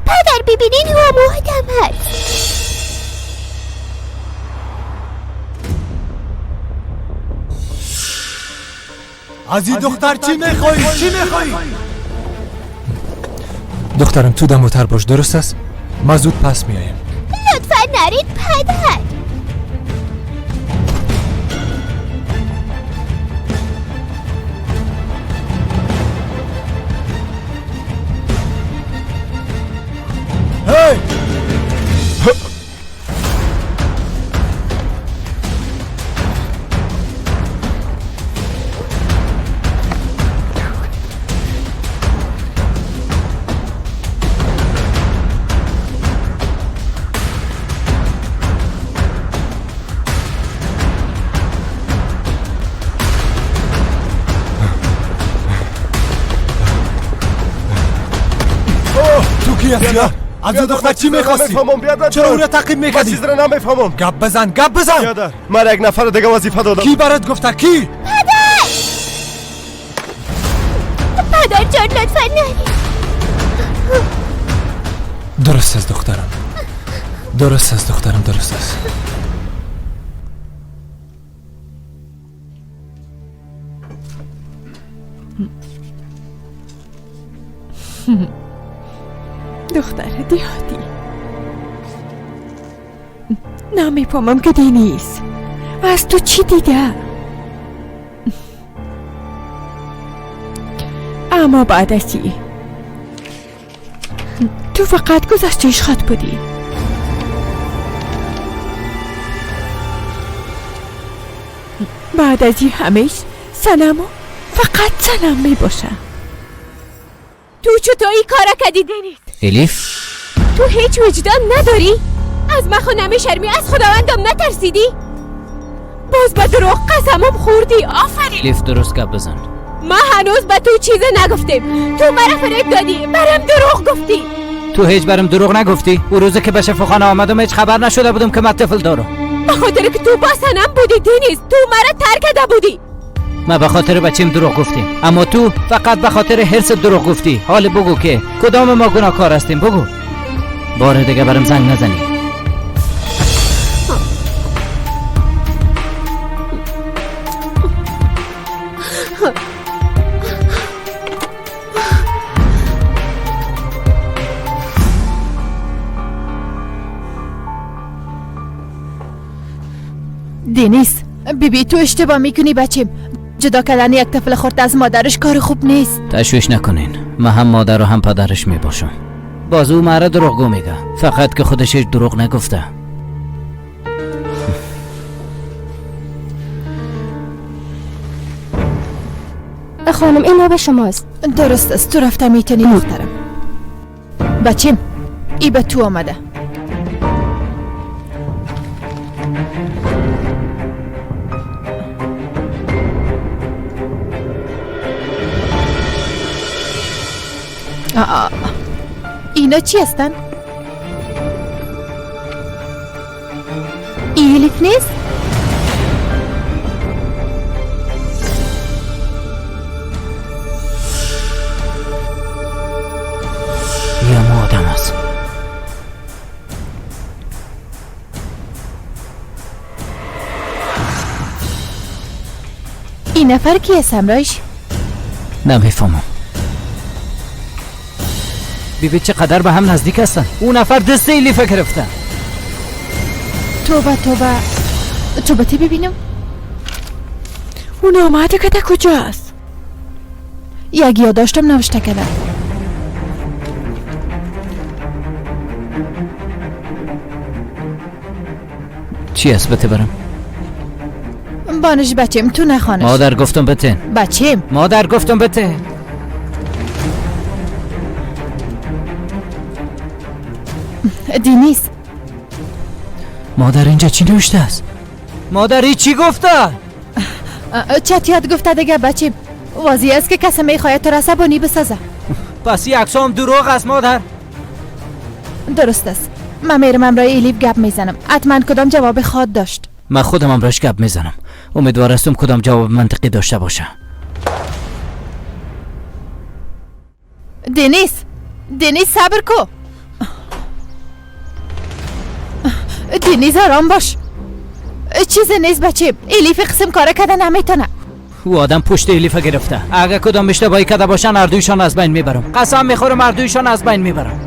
پدر ببینین او آدم هست. از این دختر چی میخوایی؟ چی میخوایی؟ دخترم تو دموتر باش، درست است؟ ما زود پس میایم. لطفا نرید پدر. هی! از این دختر چی میخواستی؟ چرا او را تعقیب میکردی؟ چیز را نمیفهمم. گپ بزن، گپ بزن. بیادر، من یک نفر دیگه وظیفه دادم. کی برات گفته؟ کی؟ پدر، پدر جان لطفا نرید. درست است دخترم، درست است دخترم، درست است. دختر دیهاتی، نمیفهمم که دنیز از تو چی دیده، اما بعد از ای تو فقط گذشتهش خود بودی. بعد از ای همیش سنم و فقط سنم می باشه. تو چطور این کارا کردی دنیز؟ الیف، تو هیچ وجدان نداری؟ از من خود نمیشرمی؟ از خداوندم نترسیدی؟ باز به دروغ قسمم خوردی. آفرین الیف، درست گپ بزن. ما هنوز به تو چیز نگفتیم. تو مرا فریب دادی، برم دروغ گفتی. تو هیچ برم دروغ نگفتی. او روزی که به شفاخانه آمدم هیچ خبر نشده بودم که من طفل دارم. به خاطر که تو با سنم بودی دنیز، تو مرا ترک کرده بودی. ما به خاطر بچیم دروغ گفتیم، اما تو فقط به خاطر حرص دروغ گفتی. حال بگو که کدام ما گناهکار هستیم؟ بگو. بار دیگه برم زنگ نزنی. دنیز، بیبی تو اشتباه میکنی بچیم. جدا کردن یک طفل خرد از مادرش کار خوب نیست. تشویش نکنین، من هم مادر و هم پدرش میباشم. باز او مرا دروغگو میگه، فقط که خودش هیچ دروغ نگفته. خانم اینا به شماست. درست است، تو رفته میتونی دخترم. بچیم ای به تو آمده. اینا چی هستن؟ الیف نیست؟ یا ما آدم هست. این نفر کی هست همراهش؟ نمیفهمم. بیبی چقدر به هم نزدیک هستن. اون نفر دست الیف گرفته. توبه توبه توبه، تی ببینم اون آمده که کجاست؟ یک یادداشتم نوشته کرده. چی است بته برم؟ بانش بچیم تو نخوانش. مادر گفتم بته. بچیم. مادر گفتم بته. دینیز، مادر اینجا چی نوشته است؟ مادر چی گفته؟ چت یاد گفته دیگه بچیم. واضح است که کسی میخواهد تو را عصبانی بسازه. پس این عکس هم دروغ است مادر. درست است. من میرم امرای الیف گپ میزنم. حتما کدام جواب خواد داشت. من خودم امراش گپ میزنم. امیدوار هستم کدام جواب منطقی داشته باشه. دنیس، دنیس صبر کو. دنیز آرام باش. چیزی نیست بچه. الیف قسم کار کرده نمیتونه. او آدم پشت الیف گرفته. اگه کدام اشتباهی کرده باشن هر دویشان از بین میبرم. قسم میخورم هر دویشان از بین میبرم.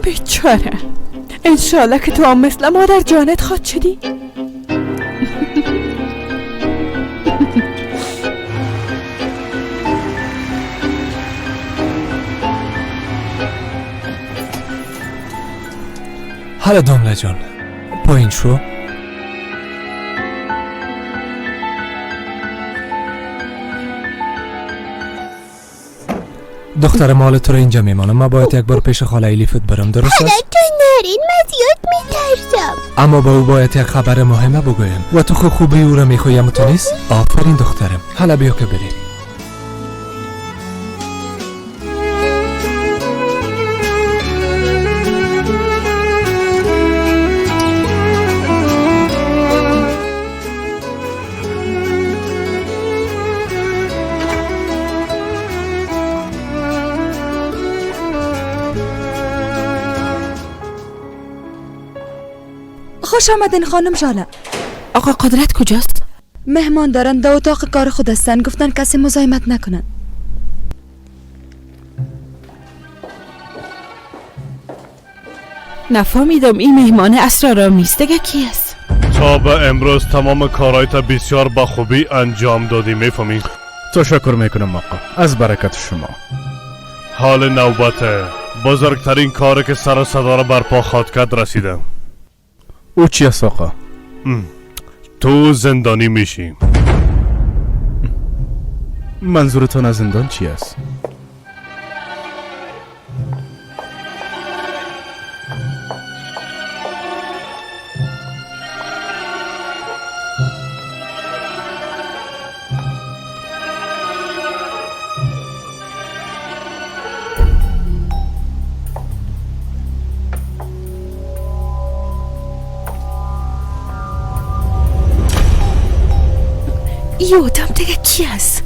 بیچاره، انشالله که تو هم مثل مادر جانت خواد شدی. حالا دامله جان پایین شو. دختر مال تو رو اینجا میمانم. من باید یک بار پیش خاله الیفت برم. درست است؟ تو نرین، من زیاد میترسم. اما با او باید یک خبر مهمه بگویم و تو خوبی او را میخویم. تو نیست؟ آفرین دخترم. حالا بیا که بریم. خوش آمدین خانم ژاله. آقا قدرت کجاست؟ مهمان دارن در اتاق کار خود هستن. گفتن کسی مزاحمت نکنن. نفهمیدم این مهمان اسرارآمیز دیگه کی است؟ تا به امروز تمام کارهایت بسیار به خوبی انجام دادی، میفهمی؟ تشکر میکنم آقا، از برکت شما. حال نوبت بزرگترین کاری که سر و صدا را برپا خواد کرد رسیده. او چی است آقا؟ تو زندانی میشی. منظورتان از زندان چی است؟ یادم دیگه کی است؟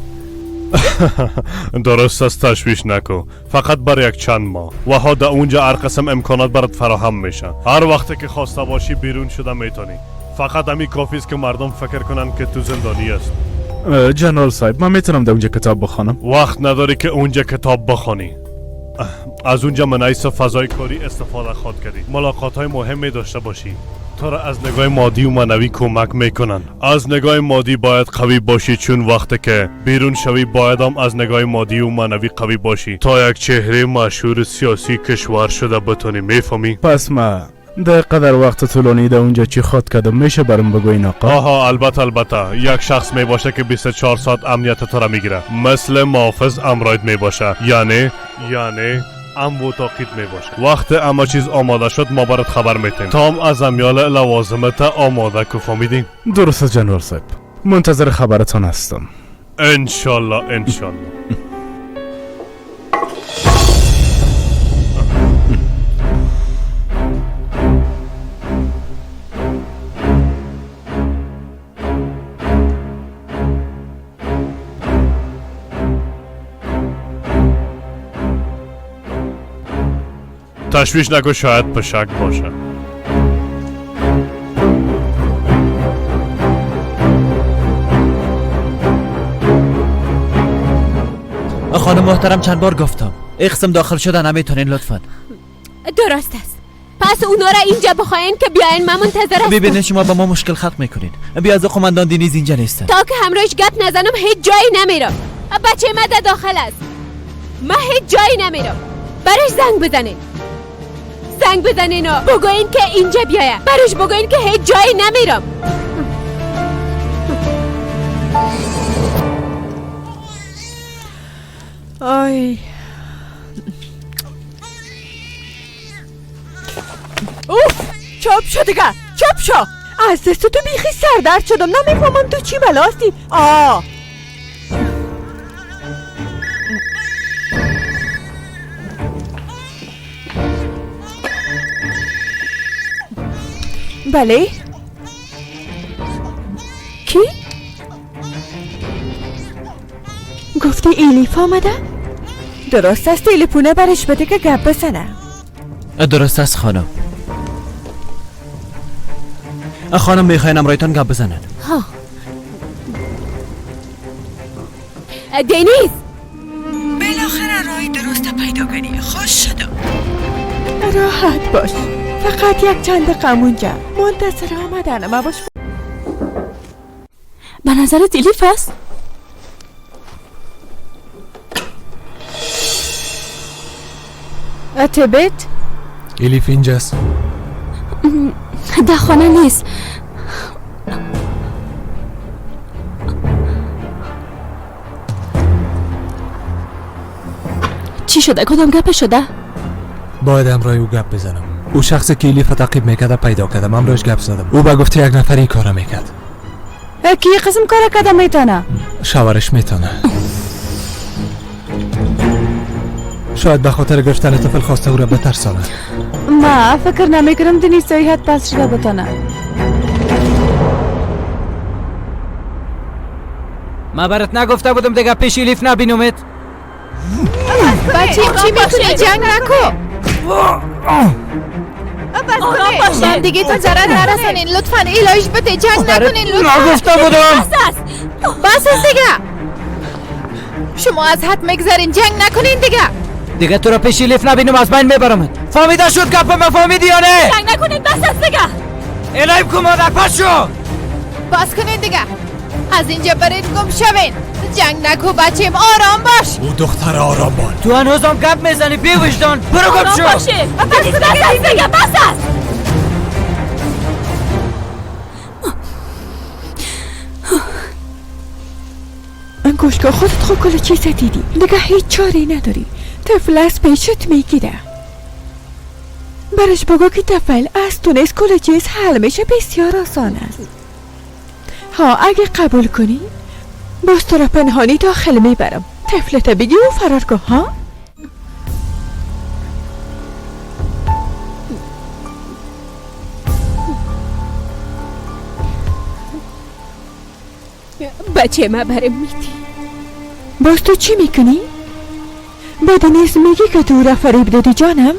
درست است، تشویش نکن. فقط بر یک چند ماه و ها در اونجا هر قسم امکانات برات فراهم میشه. هر وقت که خواسته باشی بیرون شده میتونی. فقط همی کافی است که مردم فکر کنن که تو زندانی است. جنرال صاحب، من میتونم در اونجا کتاب بخوانم؟ وقت نداری که اونجا کتاب بخوانی. از اونجا منعیس فضای کاری استفاده خواد کردی. ملاقات های مهمی داشته باشی. تو را از نگاه مادی و معنوی کمک میکنن. از نگاه مادی باید قوی باشی، چون وقتی که بیرون شوی باید هم از نگاه مادی و معنوی قوی باشی تا یک چهره مشهور سیاسی کشور شده بتونی. میفهمی؟ پس ما در قدر وقت طولانی در اونجا چی خواد کردم میشه برام بگوین آقا؟ آها البته البته. یک شخص میباشه که 24 ساعت امنیت تو را میگیره، مثل محافظ امراید میباشه، یعنی ام و تاقید می باشه. وقت اما چیز آماده شد ما برات خبر میتیم. تام از امیال لوازمت آماده کو، فهمیدی؟ درست جنرال صاحب، منتظر خبرتان هستم. انشالله انشالله. تشویش نکن، شاید پشک باشه. خانم محترم، چند بار گفتم اقسم داخل شده نمیتونین، لطفا. درست است، پس اونا را اینجا بخواین که بیاین، من منتظر هستم. ببینید شما با ما مشکل خلق میکنین. بیا از قماندان دینیز اینجا نیستن. تا که همراهش گپ نزنم هیچ جایی نمیرم. بچه ما در داخل است. من هیچ جایی نمیرم. برش زنگ بزنین. زنگ بزنین و بگوین که اینجا بیایه. برش بگوین که هیچ جایی نمیرم. آی اوف، چپ شو دیگه، چپ شو. از دست تو بیخی سردرد شدم، نمیفهمم تو چی بلا هستی. آه بله، کی؟ گفتی ایلیف آمده؟ درست است، تلفونه برش بده که گپ بزنه. درست است خانم. خانم میخواین امرایتان گپ بزنن. ها دنیز، بالاخره راه درست پیدا کردی، خوش شدم. راحت باش، فقط یک چند دقیقه اونجا منتظر آمدن ما باش. به نظرت الیف است؟ اتبت؟ الیف اینجاست. در خانه نیست. چی شده؟ کدام گپ شده؟ باید امرای او گپ بزنم. او شخصی که الیف تعقیب میکرده پیدا کردم، امرایش گپ زدم. او به گفته یک نفر این کارا میکرد. کی قسم کارا کرده میتونه؟ شوهرش میتونه. شاید به خاطر گرفتن طفل خواسته او را بترساند. ما فکر نمیکنم دنیز صحت پس شده بتانه. ما برات نگفته بودم دیگه پیش الیف نبینومت؟ بچیم چی میکنی؟ جنگ نکو. بس کنید دیگه تو ضرر نرسانین لطفا. الهیش بده، جنگ نکنین لطفا. نگفته بودم. بس است، بس است دیگه. شما از حد میگذرین، جنگ نکنین دیگه. دیگه تو را پیش الیف نبینم، از بین میبرمت. فهمیده شد گپ ما؟ فهمیدی یا نه؟ جنگ نکنین، بس است دیگه. الهی کو مادر، پس شو. بس کنین دیگه، از اینجا برید گم شوین. جنگ نکو بچیم، آرام باش. او دختر آرام باش. تو هنوزم گپ میزنی بی وجدان. برو گم شو. بس است دیگه، بس است. انگوش که خودت خود کل چیز دیدی دیگه، هیچ چاره نداری. طفل از پیشت میگیره. برش بگو که طفل از تو نیست، کل چیز حل میشه، بسیار آسان است. ها اگه قبول کنی باز تو را پنهانی داخل میبرم. طفلت بگی و فرار کن. ها بچه ما برم میتی. باز تو چی میکنی؟ با دنیز میگی که تو را فریب دادی جانم؟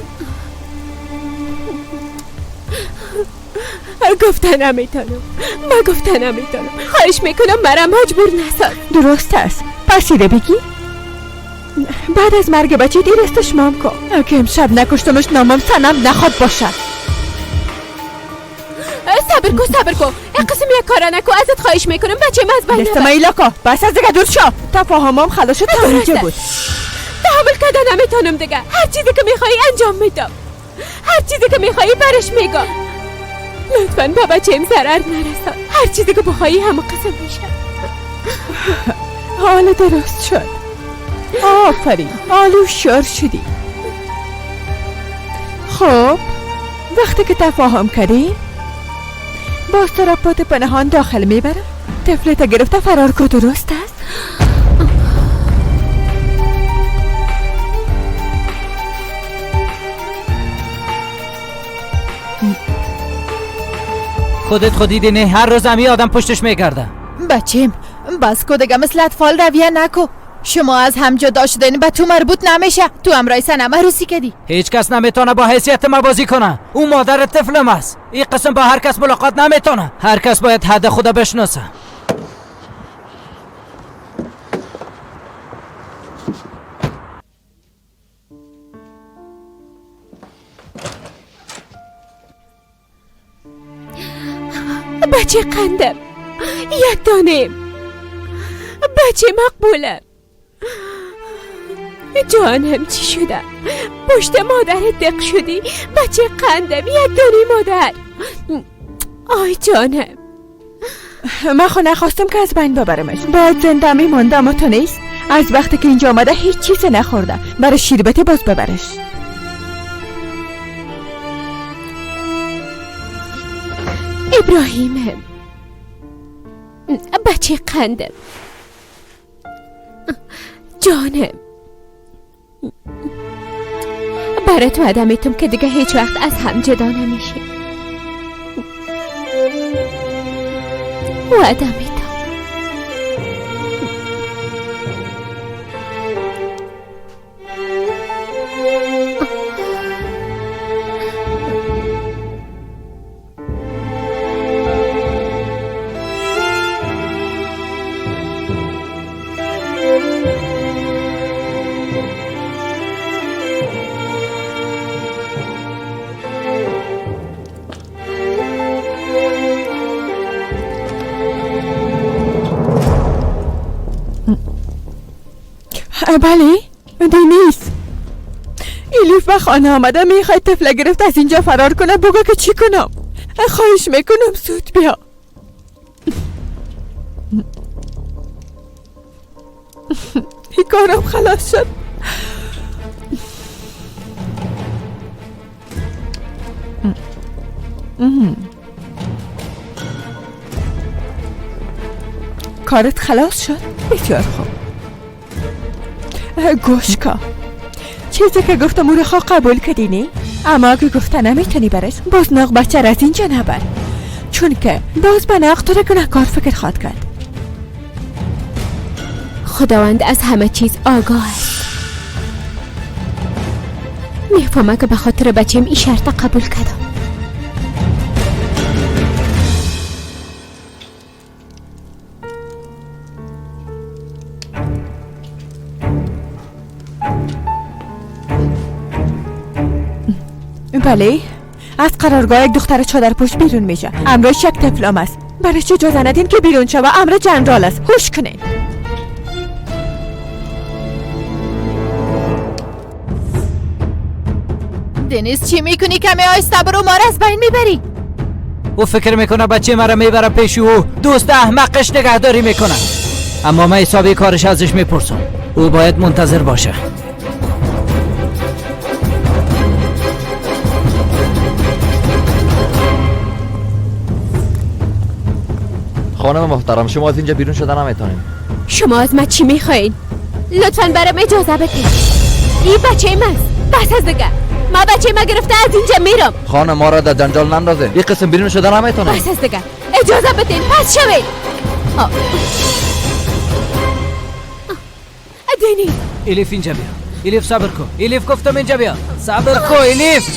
گفته نمیتونم، ما گفته نمیتونم. خواهش میکنم مرا مجبور نساز. درست است، پس ایده بگی بعد از مرگ بچه دیر استشمام کن. اگه امشب نکشتمش نامم سنم نخواد باشد. صبر کن، صبر کن، این قسم یک کارا نکو، ازت خواهش میکنم بچه من از بین دست من کن. بس از دیگه دور شو. تفاهمم خلاص شد تا اینجا بود. تحمل کرده نمیتونم دیگه. هر چیزی که میخوایی انجام میدم، هر چیزی که میخوایی برش میگم. لطفا با بچه‌م ضرر نرسان. هر چیزی که بخوایی همه قسم میشه. حال درست شد، آفرین، حال هوشیار شدی. خب وقتی که تفاهم کردیم باز تو را پات پنهان داخل میبرم. طفلت گرفته فرار کن. درست است؟ خودت خودی نه، هر روز همی آدم پشتش میگرده. بچیم بس کو دیگه، مثل اطفال رویه نکو. شما از هم جدا شدین به تو مربوط نمیشه. تو امرای سنم عروسی کردی. هیچ کس نمیتونه با حیثیت ما بازی کنه. او مادر طفلم است. این قسم با هر کس ملاقات نمیتونه. هر کس باید حد خود بشناسه. بچه قندم، یک دانه، بچه مقبولم. جانم چی شده؟ پشت مادر دق شدی؟ بچه قندم، یک دانه مادر. آی جانم، من خو نخواستم که از بین ببرمش، باید زنده میمانده، اما تو نیست. از وقتی که اینجا آمده هیچ چیز نخورده. برای شیربتی باز ببرش. ابراهیمم، بچه قندم، جانم، برات وعده میتم که دیگه هیچ وقت از هم جدا نمیشیم. وعده میتم. بله دنیز، الیف به خانه آمده، میخواد طفل گرفت از اینجا فرار کنه. بگو که چی کنم؟ خواهش میکنم زود بیا. کارم خلاص شد. کارت خلاص شد؟ بسیار خوب. گوش کن، چیزی که گفتم او رو خواه قبول کردی نی؟ اما اگه گفته نمیتونی برش، باز ناق بچه را از اینجا نبر، چون که باز به ناق تو را گناهکار فکر خواد کرد. خداوند از همه چیز آگاه است. میفهمه که به خاطر بچیم این شرط قبول کردم. بله، از قرارگاه یک دختر چادر پوش بیرون میشه. امرش یک طفلام است. برای چه اجازه ندین که بیرون شوه؟ امر جنرال است. هوش کنین. دنیز چی میکنی؟ کمی آیسته برو، ما را از بین میبری. او فکر میکنه بچه مرا میبره پیش او دوست احمقش نگهداری میکنه، اما من حسابی کارش ازش میپرسم. او باید منتظر باشه. خانم محترم، شما از اینجا بیرون شده نمیتونین. شما از من چی میخواین؟ لطفاً برام اجازه بدید. این بچه من بس از دیگه، ما بچه ما گرفته از اینجا میرم. خانم ما را در جنجال نندازه. این قسم بیرون شده نمیتونه. بس از دیگه، اجازه بدین، پس شوید. دنی، الیف اینجا بیا. الیف صبر کن. الیف گفتم اینجا بیا. صبر کن الیف.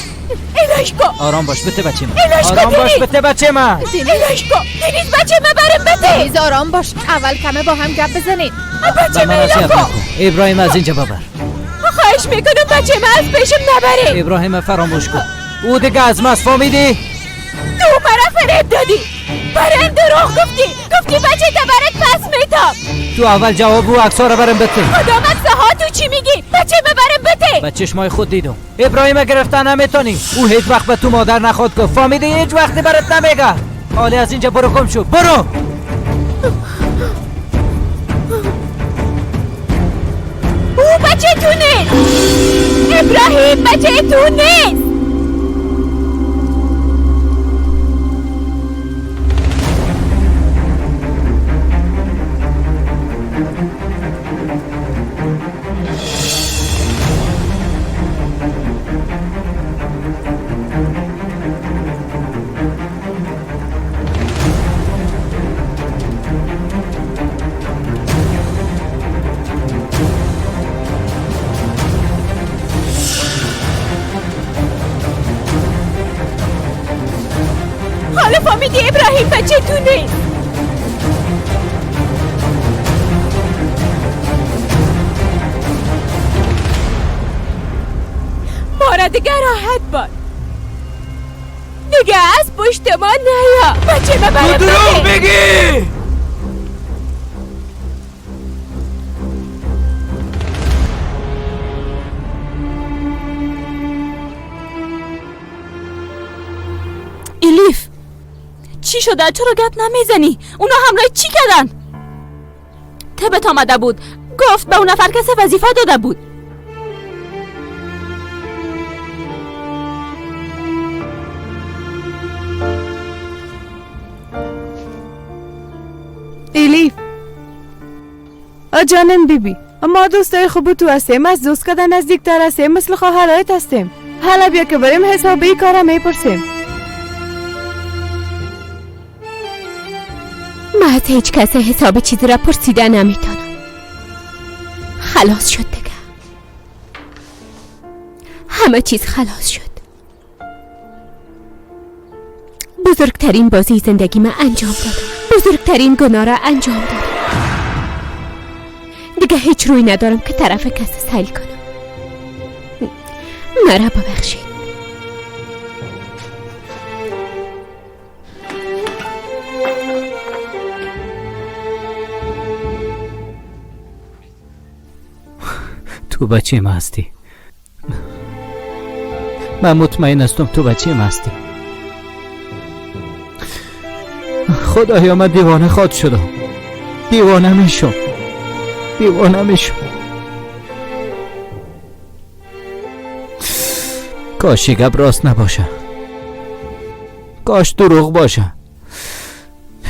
الهش کو. آرام باش بته بچه من. آرام باش بته بچه من. الهش کو. دنیز بچه من برم بته. دنیز آرام باش، اول کمه با هم گپ بزنید. بچه من الهش کو. ابراهیم از اینجا ببر. خواهش میکنم بچه من از پیشم نبره. ابراهیم فراموش کن، او دیگه از ما فهمیدی؟ تو مرا فریب دادی، برام دروغ گفتی، گفتی بچه تا برات پس میتم. تو اول جواب او عکس‌ها رو برام بده. خدا مسها تو چی میگی؟ بچه من برام بده. به چشمای خود دیدم ابراهیم گرفتن نمیتونی. او هیچ وقت به تو مادر نخواد گفت، فهمیدی؟ هیچ وقتی برات نمیگه. حالی از اینجا برو، گم شو، برو. او بچه تو نیست. ابراهیم بچه تو نیست. ابراهیم بچه تو نیست. ما را دیگه راحت باد. دیگه از پشت ما نیا. بچه ما برم بده. دروغ بگی. الیف چی شده؟ چرا گپ نمیزنی؟ اونا همراه چی کردن؟ تبت آمده بود، گفت به اون نفر کسی وظیفه داده بود. الیف جانم بیبی، ما دوستای خوب تو هستیم، از دوست کردن نزدیکتر هستیم، مثل خواهرایت هستیم. حالا بیا که بریم حساب این کارا میپرسیم. من از هیچ کس حساب چیزی را پرسیده نمیتونم. خلاص شد دیگه، همه چیز خلاص شد. بزرگترین بازی زندگی من انجام دادم، بزرگترین گناه را انجام دادم. دیگه هیچ روی ندارم که طرف کس سیل کنم. مرا ببخشید. تو بچه ما هستی، من مطمئن هستم تو بچه ما هستی. خدایا من دیوانه خواد شدم، دیوانه میشم، دیوانه میشم. کاش گپ راست نباشه، کاش دروغ باشه.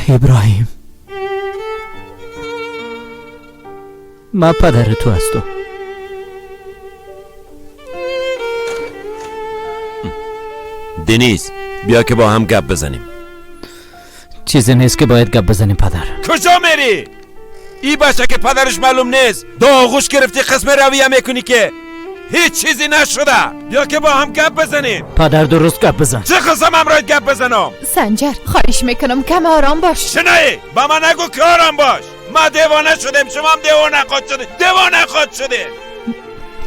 ابراهیم من پدر تو هستم. دنیز بیا که با هم گپ بزنیم. چیزی نیست که باید گپ بزنیم پدر. کجا میری؟ ای بچه که پدرش معلوم نیست، دو آغوش گرفتی قسم رویه میکنی که هیچ چیزی نشده. بیا که با هم گپ بزنیم. پدر درست گپ بزن. چه قسم همراهت گپ بزنم؟ سنجر خواهش میکنم کم آرام باش. شنایی با من نگو که آرام باش. ما دیوانه شدیم، شما هم دیوانه خود شدیم، دیوانه خود شدیم.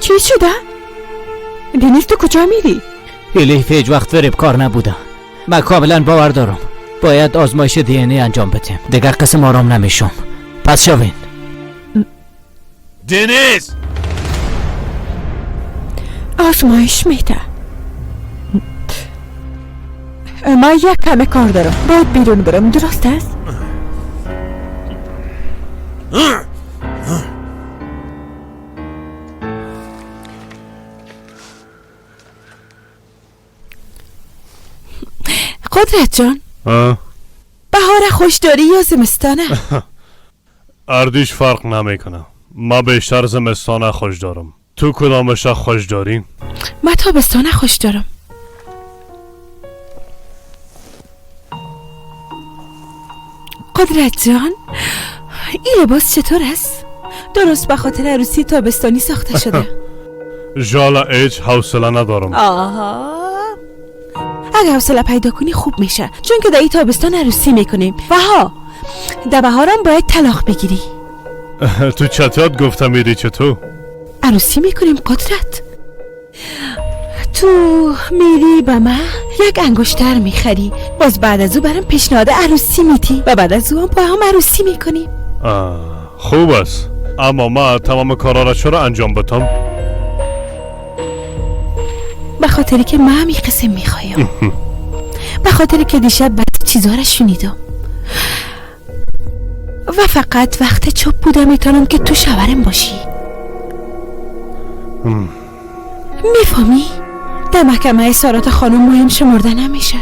چی شده؟ دنیز تو کجا میری؟ الیف هیچ وقت فریبکار نبوده، من کاملا باور دارم. باید آزمایش دی ان ای انجام بدیم. دیگر قسم آرام نمیشم. پس شوین. دنیز آزمایش میده. من یک کم کار دارم، باید بیرون برم. درست است؟ قدرت جان، بهار خوش داری یا زمستانه؟ اردیش فرق نمیکنه. من بیشتر زمستانه خوش دارم. تو کدامش خوش داری؟ من تابستانه خوش دارم. قدرت جان این لباس چطور است؟ درست به خاطر عروسی تابستانی ساخته شده. ژاله هیچ حوصله ندارم. آها، اگه حوصله پیدا کنی خوب میشه، چون که در این تابستان عروسی میکنیم و ها در بهارم باید طلاق بگیری. تو چطور گفتم میری چطور؟ عروسی میکنیم قدرت. تو میری به من یک انگشتر میخری، باز بعد از او برام پیشنهاد عروسی میدی و بعد از او هم با هم عروسی میکنیم. خوب است، اما ما تمام کارا را چرا انجام بدم؟ به خاطری که من هم این قسم میخوایم. به خاطری که دیشب بعد چیزها را شنیدم و فقط وقت چوب بوده میتونم که تو شوهرم باشی. میفهمی؟ در محکمه سارات خانم مهم شمرده نمیشه.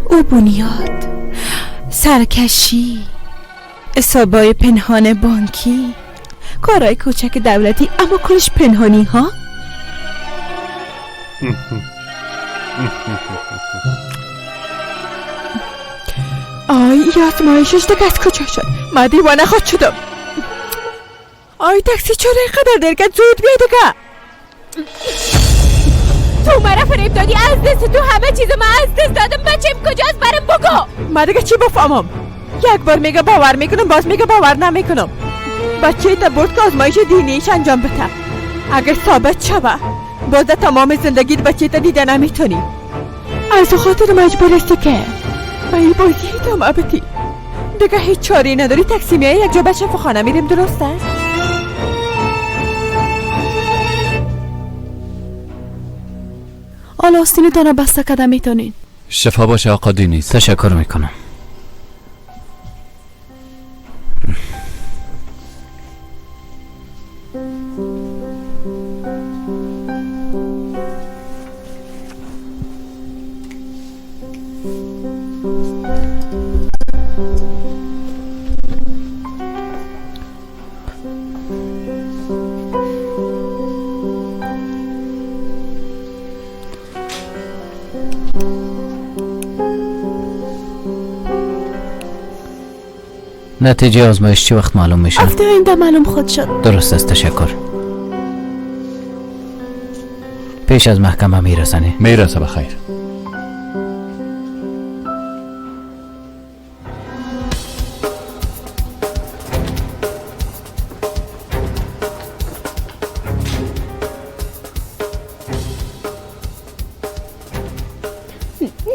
او بنیاد، سرکشی، حسابای پنهان بانکی، کارهای کوچک دولتی، اما کلش پنهانی ها. آی آزمایشش دیگه از کجا شد؟ من دیوانه خود شدم. آی تاکسی چرا اینقدر دیر کرد؟ زود بیا دیگه. تو مرا فریب دادی، از دست تو همه چیز من از دست دادم. بچه‌م کجاست؟ برام بگو. من دیگه چی بفهمم؟ یک بار میگه باور میکنم، باز میگه باور نمیکنم. بچه تا برد که آزمایش دینیش انجام بده. اگر ثابت شوه باز تمام زندگیت بچه تا دیده نمیتونی. از خاطر مجبور هستی که به این بازی ادامه بدی. دیگه هیچ چاری نداری. تاکسی میای یک جا به شفاخانه میریم، درست است؟ حالا آستینتان بسته کده میتونین. شفا باشه آقا دینیز. تشکر میکنم. نتیجه آزمایش چه وقت معلوم میشه؟ هفته آینده معلوم خود شد. درست است، تشکر. پیش از محکمه میرسنی؟ میرسه بخیر.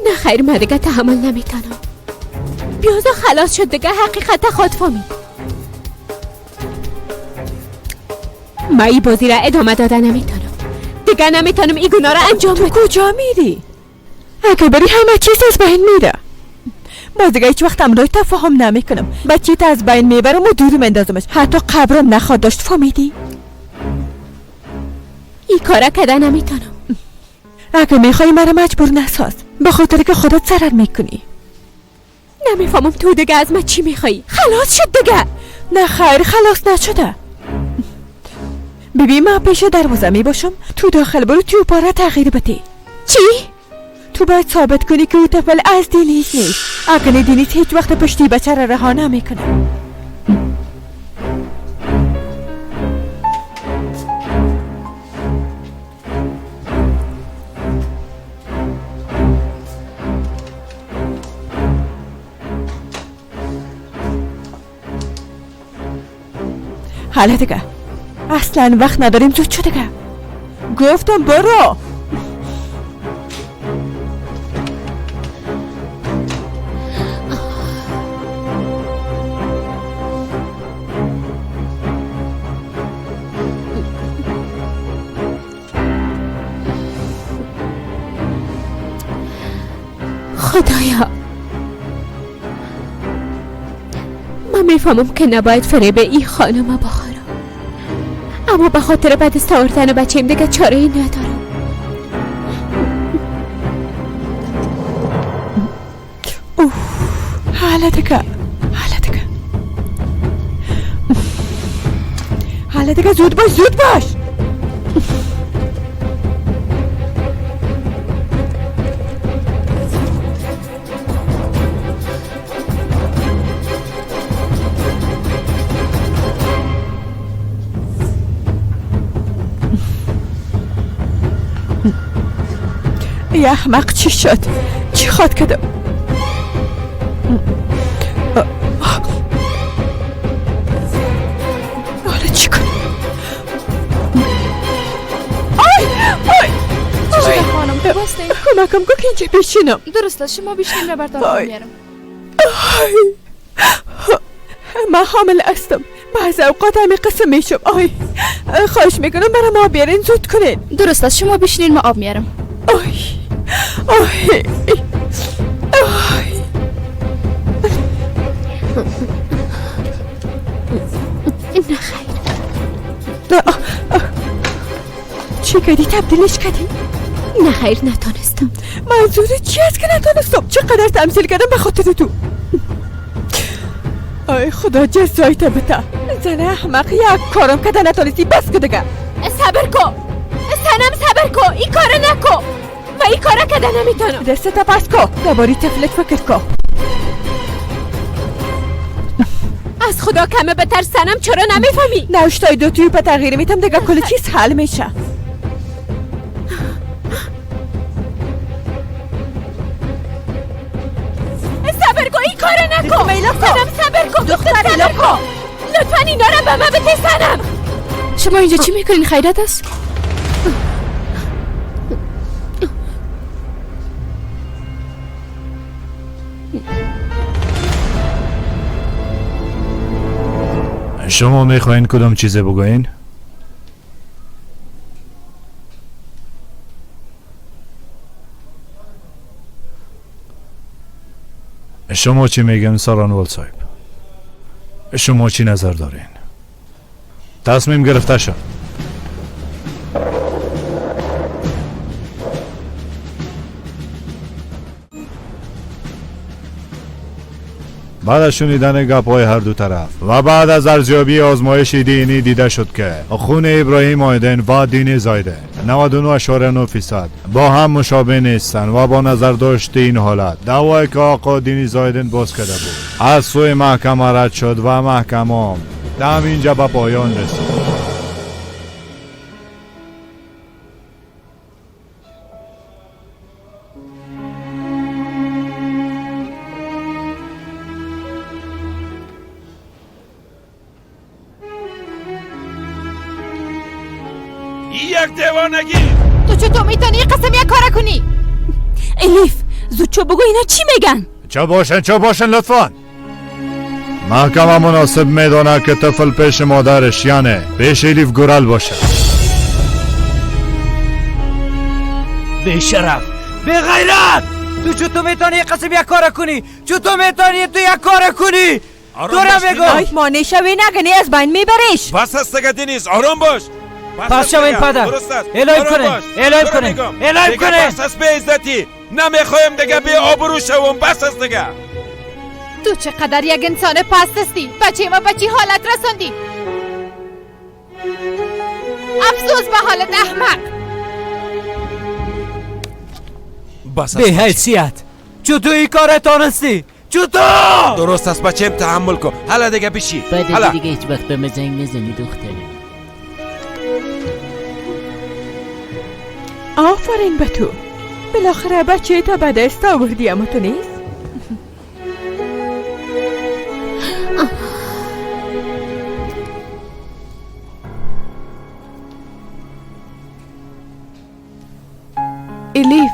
نه خیر، من دیگه تحمل نمیتونم. بیازا خلاص شد دیگه، حقیقت خود فهمید. من این بازی را ادامه داده نمیتونم. دیگه نمیتونم این گناه را انجام بدم. تو کجا میری؟ اگه بری همه چیز از بین میره. باز دیگه هیچ وقت امرای تفاهم نمیکنم. بچه تا از بین میبرم و دور مندازمش. حتی قبرم نخواد داشت، فهمیدی؟ این کارا کده نمیتونم. اگه میخوای مرا مجبور نساز، به خاطر که خودت ضرر میکنی. نمیفهمم تو دیگه از من چی میخوایی؟ خلاص شد دیگه. نه خیر، خلاص نشده. ببین من پیش دروازه میباشم، تو داخل برو، تو پاره تغییر بده. چی؟ تو باید ثابت کنی که او طفل از دینیز نیست. اگه دینیز هیچ وقت پشتی بچه را رها نمیکنه. حالا دیگه اصلا وقت نداریم. تو چه دیگه؟ گفتم برو. خدایا، من میفهمم که نباید فریب این خانم بخورم، اما به خاطر به دست آوردن بچه‌م دیگه چاره ای ندارم. اوه، حالا دیگه، حالا دیگه، حالا دیگه، زود باش، زود باش. ای احمق، چی شد؟ چی خواد کردم؟ حالا چی کنم؟ آی آی خانم کمکم کن که اینجا بشینم. درست است، شما بشینیم، را برتان میارم. من حامل هستم، بعض اوقات همین قسم میشم. آی خواهش میکنم برای ما بیارین، زود کنین. درست است، شما بشینین، ما آب میارم. آی آی آی نه خیر. چی کردی؟ تبدیلش کردی؟ نه خیر، نتانستم. منظور چی است که نتانستم؟ چقدر تمثیل کردم به خاطر تو. آی خدا جزایت بده. زن احمق، یک کارم کده نتانستی، بس که دیگه. صبر کن سنم، صبر کن، این کارو نکن. من این کارا کده نمیتونم. دستت پس کن، درباره طفلت فکر کن. از خدا کمه بتر سنم، چرا نمیفهمی؟ نوشتای دو توی په تغییر میتم دیگه کل چیز حل میشه. صبر کن، این کارو نکن. سنم صبر کن، دختر صبر کن. لطفا اینا رو به من بده سنم. شما اینجا چی میکنین؟ خیرت است؟ شما میخواین کدام چیزه بگوین؟ شما چی میگن سارانوال صاحب؟ شما چی نظر دارین؟ تصمیم گرفته شد. بعد از شنیدن گپ‌های هر دو طرف و بعد از ارزیابی آزمایش دینی دیده شد که خون ابراهیم آیدن و دینی زایدن 99.9% با هم مشابه نیستند و با نظر داشت این حالت دعوایی که آقا دینی زایدن باز کرده بود از سوی محکمه رد شد و محکمه در اینجا به پایان رسید. دیوانگی. تو چطور میتونی قسم یک کار کنی؟ الیف زود چو بگو اینا چی میگن؟ چه باشن چه باشن لطفا. محکمه مناسب میدانه که طفل پیش مادرش یعنی پیش الیف گورل باشه. بی شرف، بی غیرت، تو چطور میتونی قسم یک کار کنی؟ چطور میتونی تو یک کار کنی؟ تو را میگم مانع شوی نگنی از بین میبریش. بس است دیگه دنیز، آرام باش. پس شوین پدر، الهی کنه، الهی کنه، الهی کنه. بس است بی عزتی، نمیخوایم دیگه بی آبرو شوم. بس است دیگه. تو چقدر یک انسان پست هستی. بچه ما به چی حالت رساندی؟ افسوس به حالت احمق. بس بی حیثیت، چطور این کار تانستی؟ چطور؟ درست است بچه‌م، تحمل کن. حالا دیگه بشی. بعد دیگه هیچ وقت به من زنگ نزنی دختره. آفرین به تو، بالاخره بچه تا به دست آوردی، اما تو نیست. الیف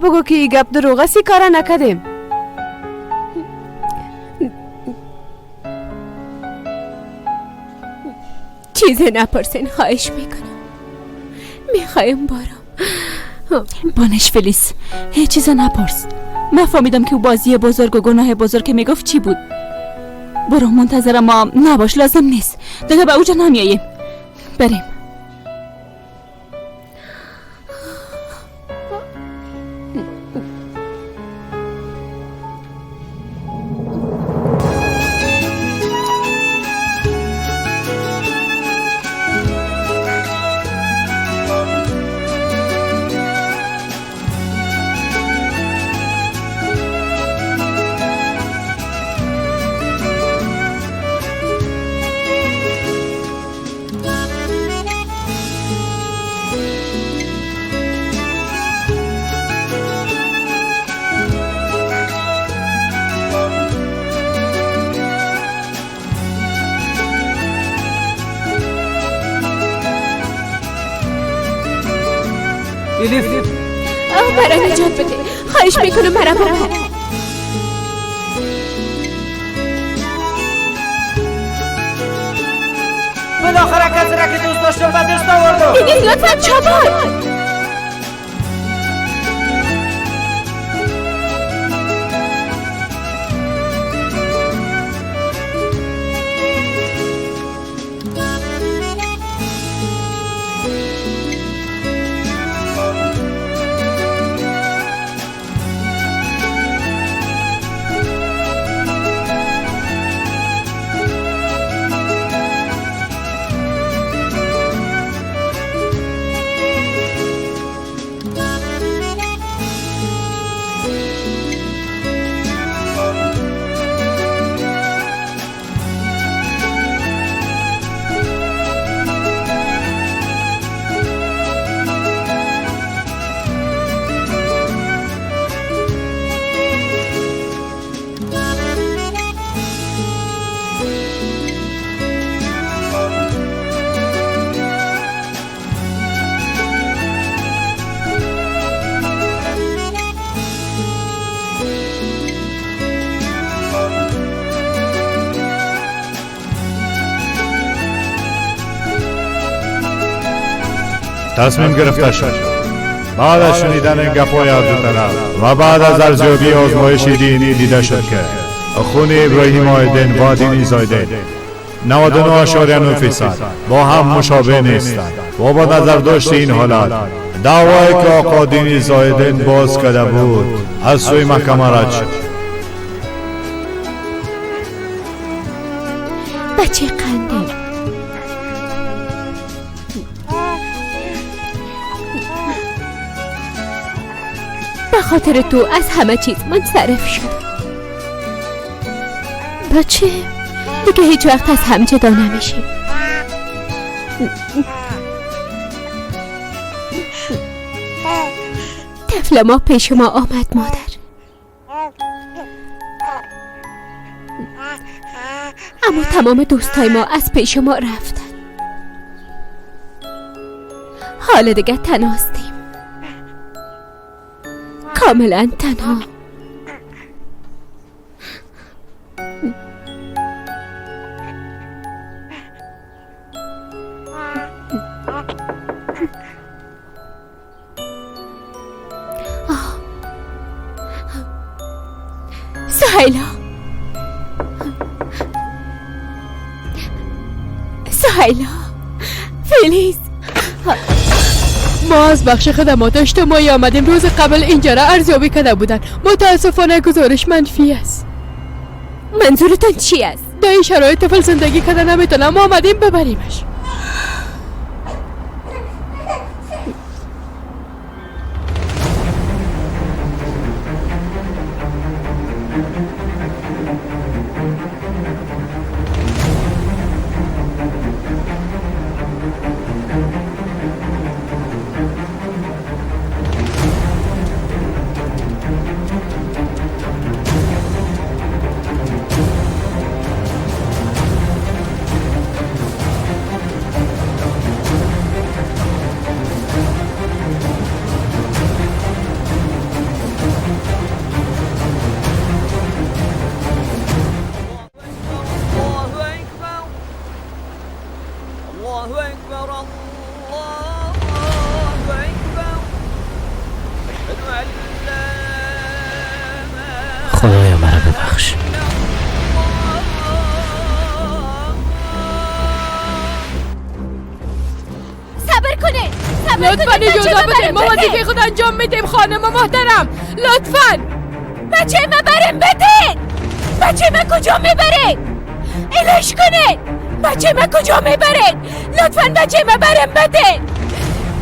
بگو که ای گپ دروغ است، کارا نکردیم. چیزی نپرسین خواهش میکنم. میخوایم بارم. بانش فلیس هیچ چیز نپرس. من فهمیدم که بازی بزرگ و گناه بزرگ که میگفت چی بود. برو منتظر ما نباش، لازم نیست دیگه به اوجا نمیاییم. بریم. مرا نجات بده، خواهش میکنم مرا ببر. بالاخره کسی را که دوست داشتم به دست آوردم. دنیز لطفا چابار. تصمیم گرفته شد. بعد از شنیدن گپ‌های هر دو طرف و بعد از ارزیابی آزمایش دینی دیده شد که خون ابراهیم آیدن و دینیز آیدن 99.9% با هم مشابه نیستند و با نظر داشت این حالت دعوایی که آقا دینیز آیدن باز کرده بود از سوی محکمه رد شد. بچه قنده، به خاطر تو از همه چیز منصرف شدم. بچه دیگه هیچ وقت از هم جدا نمیشیم. طفل ما پیش ما آمد مادر، اما تمام دوستای ما از پیش ما رفتن. حالا دیگه تنها هستیم، کاملا تنها. سهیلا، سهیلا، فیلیز، ما از بخش خدمات اجتماعی آمدیم. روز قبل اینجا را ارزیابی کرده بودن. متاسفانه گزارش منفی است. منظورتان چی است؟ در این شرایط طفل زندگی کرده نمیتونم. ما آمدیم ببریمش. خدایا مرا ببخش. صبر کنه، لطفاً اجازه بدید ما وظیفه خود انجام میدیم. خانم محترم لطفاً بچه ما برم بدید. بچه ما کجا میبرید؟ الهش کنه. بچه ما کجا میبرید؟ لطفاً بچه ما برم بدید.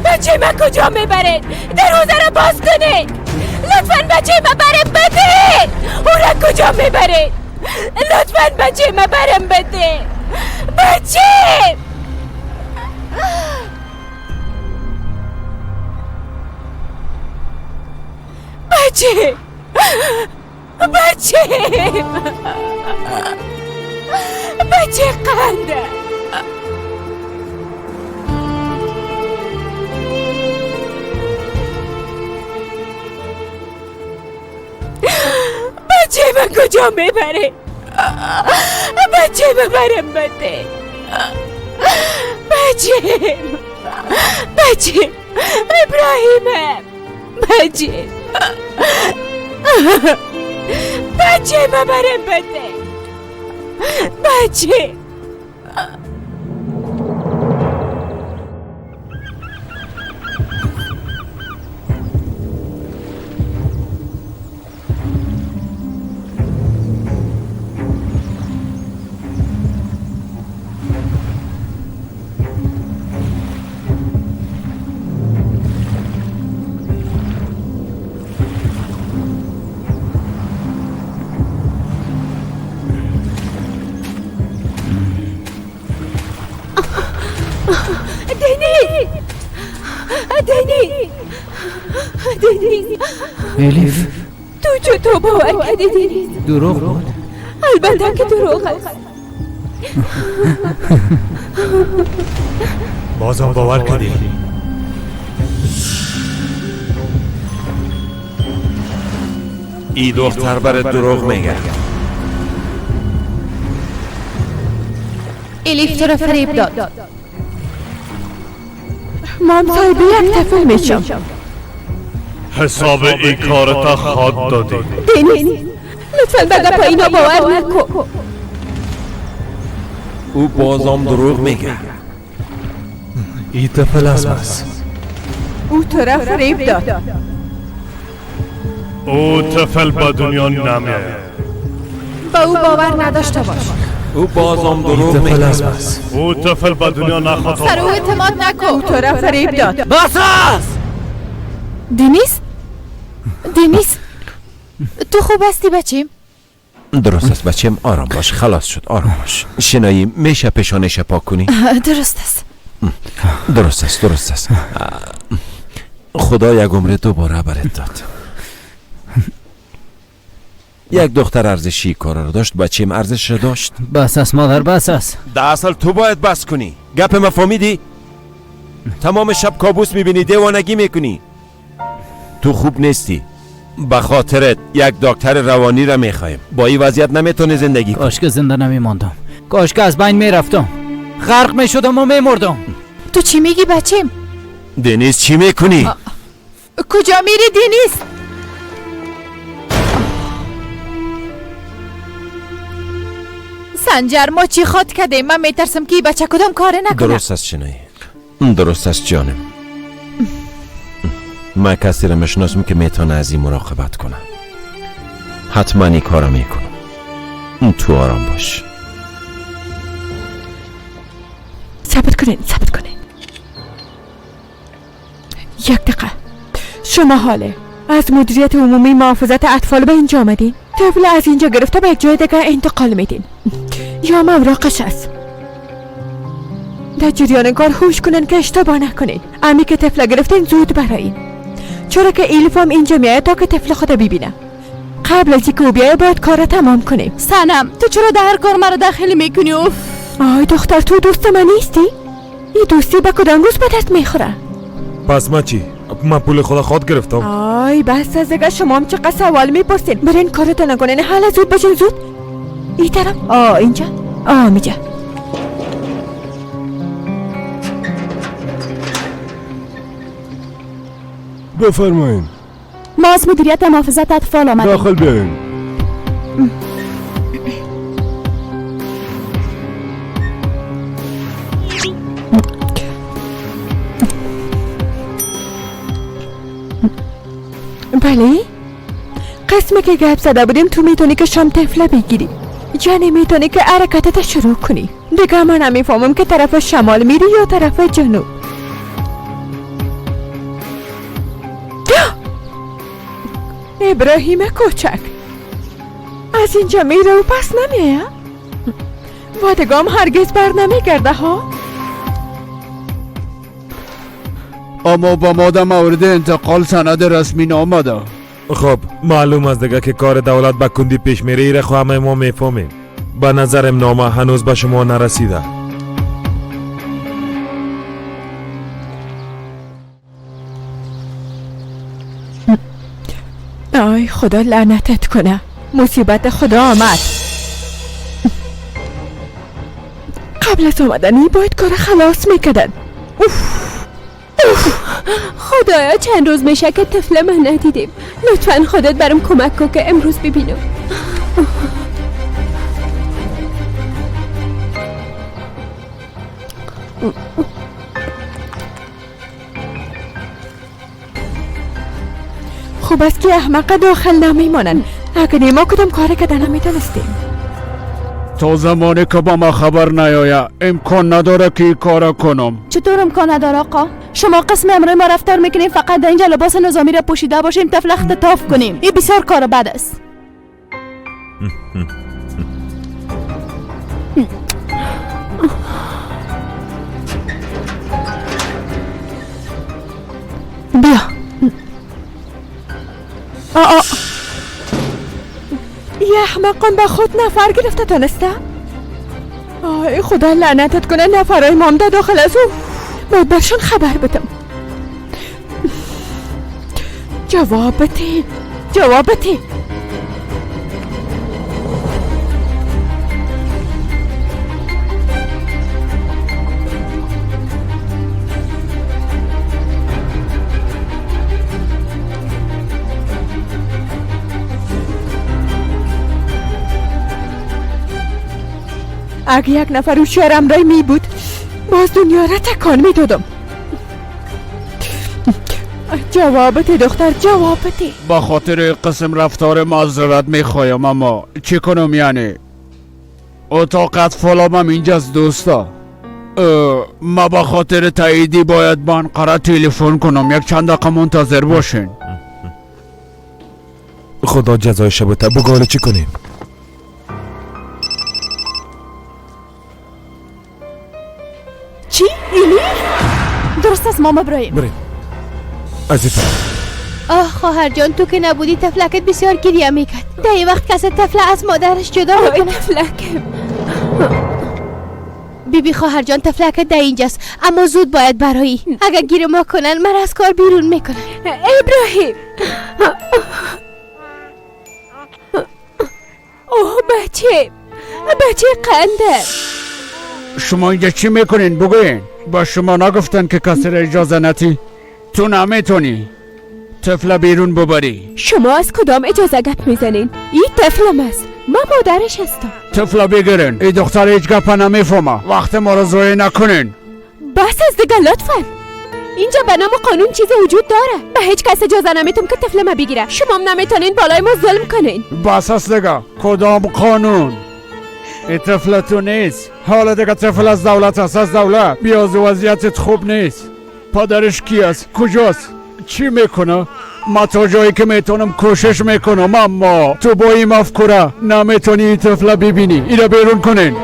بچه ما کجا میبرید؟ دروازه را باز کنید. لطفاً بچه ما برم بدید. او را کجا میبرید؟ لطفاً بچه ما برم بدید. بچه بچه بچه بچه قنده. بچه من کجا میبره؟ بچه ببرم بده. بچه بچه ابراهیمم، بچه بچه ببرم بده. بچه دنیز، دنیز، الیف، تو چطور باور کردی دنیز؟ دروغ بود؟ البته که دروغ است. بازم باور کردی؟ ای دختر برات دروغ میگه. الیف تو را فریب داد. ما هم صاحب یک طفل میشم. حساب این کارتا خواد دادی. دنیز لطفا به گپا اینا باور نکن. او بازم دروغ میگه. این طفل از ماست. او تو را فریب داد. او طفل به دنیا نمیاد. به او باور نداشته باش. او بازم دروغ میگه. او طفل به دنیا نخواهد. سر او اعتماد نکن. او تو را فریب داد. بس است. دنیز، دنیز تو خوب هستی بچیم؟ درست است بچیم، آرام باش، خلاص شد، آرام باش. شنایی میشه پیشانش پاک کنی؟ درست است. درست است، درست است. خدا یک عمر دوباره برات داد. یک دختر ارزشی کار رو داشت، بچیم ارزش رو داشت. بس است مادر، بس است. در اصل تو باید بس کنی. گپ ما فهمیدی؟ تمام شب کابوس میبینی، دیوانگی میکنی. تو خوب نیستی. به خاطرت یک دکتر روانی را میخوایم. با این وضعیت نمیتونی زندگی کنی. کاش که زنده نمیماندم، کاش که از بین میرفتم، غرق میشدم و میمردم. تو چی میگی بچیم؟ دنیز چی میکنی؟ کجا میری دنیز؟ سنجر ما چی خواد کردیم؟ من میترسم که بچه کدام کار نکنه. درست است شنایی، درست است جانم. من کسی را میشناسم که میتونه از این مراقبت کنه. حتما این کارو میکنم. تو آرام باش. صبر کنین، صبر کنین یک دقیقه. شما حاله از مدیریت عمومی محافظت اطفال به اینجا آمدین. طفل از اینجا گرفته به یک جای دیگه انتقال میدین یا اوراقش است. در جریان کار هوش کنن که اشتباه نکنین. امی که طفل گرفتین زود برایین، چرا که ایلیف هم اینجا میایه تا که طفل خود ببینه. قبل از اینکه او بیایه باید کار تمام کنیم. سنم تو چرا در هر کار مرا داخل میکنی؟ اوف. آی دختر تو دوست من نیستی؟ این دوستی به کدام روز به دست میخوره؟ پس ما چی؟ من پول خود گرفتم. آی بس از دیگه، شما هم چقدر سوال میپرسین. برین کارتون نکنین، حالا زود باشین، زود. این طرف، آ اینجا، آ میجا. بفرمایین. ما از مدیریت محافظت اطفال آمدیم. داخل بیاین. بله قسمی که گپ زده بودیم تو میتونی که شام طفله بگیری، یعنی میتونی که حرکتت شروع کنی. دیگه من نمیفهمم که طرف شمال میری یا طرف جنوب. ابراهیم کوچک از اینجا میره و پس نمیه و دیگه هم هرگز بر نمیگرده ها. اما با ما در مورد انتقال سند رسمی نامده. خب معلوم است دیگه که کار دولت به کندی پیش میره. ایره خو همه ما میفهمیم. به نظرم نامه هنوز به شما نرسیده. آی خدا لعنتت کنه، مصیبت خدا آمد. قبل از آمدنی باید کار خلاص میکردن. اوف اوف. خدایا چند روز میشه که طفل من ندیدیم. لطفا خودت برام کمک کن که امروز ببینم. خوب است که احمق داخل نمیمانند. اگر ما کدام کار کردن نمیتونستیم. تا زمانی که با ما خبر نیاید امکان نداره که این کار کنم. چطور امکان نداره آقا؟ شما قسم امروی ما رفتار میکنیم فقط در اینجا لباس نظامی را پوشیده باشیم طفل اختطاف کنیم. این بسیار کار بد است. بیا. آ یه احمقان به خود نفر گرفته تانسته؟ آی خدا لعنتت کنه، نفرهای مام در داخل از او. باید برشان خبر بدم. جواب بده، جواب بده. اگه یک نفر هوشیار همراه می بود باز دنیا را تکان می دادم. جواب بده دختر، جواب بده. با خاطر قسم رفتار معذرت میخوایم، اما چی کنم یعنی اتاق اطفالم اینجاست دوستا. ما با خاطر تاییدی باید با انقره تلفن کنم، یک چند دقیقه منتظر باشین. خدا جزای شبته. بگو چی کنیم؟ چی؟ ایلیف؟ درست است ماما، براییم. بریم از این طرف. آه خواهر جان، تو که نبودی طفلکت بسیار گریه میکرد. در این وقت کس طفل از مادرش جدا میکنه. طفلکم. بیبی خواهر جان، طفلکت در اینجاست، اما زود باید برایی. اگر گیر ما کنن من از کار بیرون میکنن. ابراهیم. اوه بچه، بچه قنده. شما اینجا چی میکنین؟ بگوین. با شما نگفتن که کسی را اجازه نتی؟ تو نمیتونی طفل بیرون ببری. شما از کدام اجازه گپ میزنین؟ این طفلم است، من مادرش هستم. طفل بگیرین، این دختر هیچ گپ نمیفهمه. وقت ما رو ضایع نکنین. بس از دیگه لطفا. اینجا به نام قانون چیز وجود داره. به هیچ کس اجازه نمیتم که طفل ما بگیره. شما هم نمیتونین بالای ما ظلم کنین. بس از دیگه، کدام قانون؟ این طفل تو نیست. حالا دیگه طفل از دولت است، از دولت. بیاز وضعیتت خوب نیست. پدرش کی است؟ کجاست؟ چی میکنه؟ ما تا جایی که میتونم کوشش میکنم، اما تو با این مفکوره نمیتونی این طفل ببینی. اینو بیرون کنین.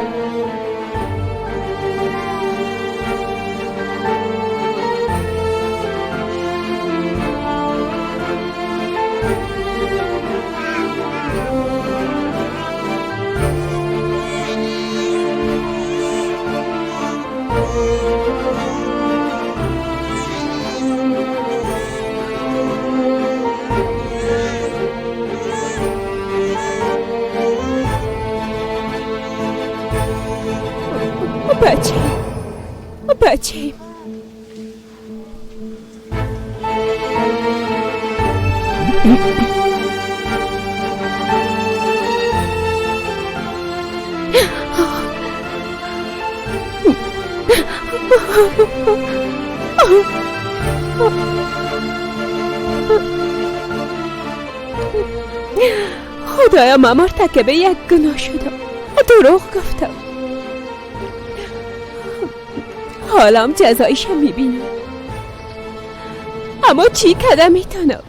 بچه، بچه. خدایا من مرتکب یک گناه شدم، دروغ گفتم. حالم جزایشم میبینم، اما چی کدم میتونم؟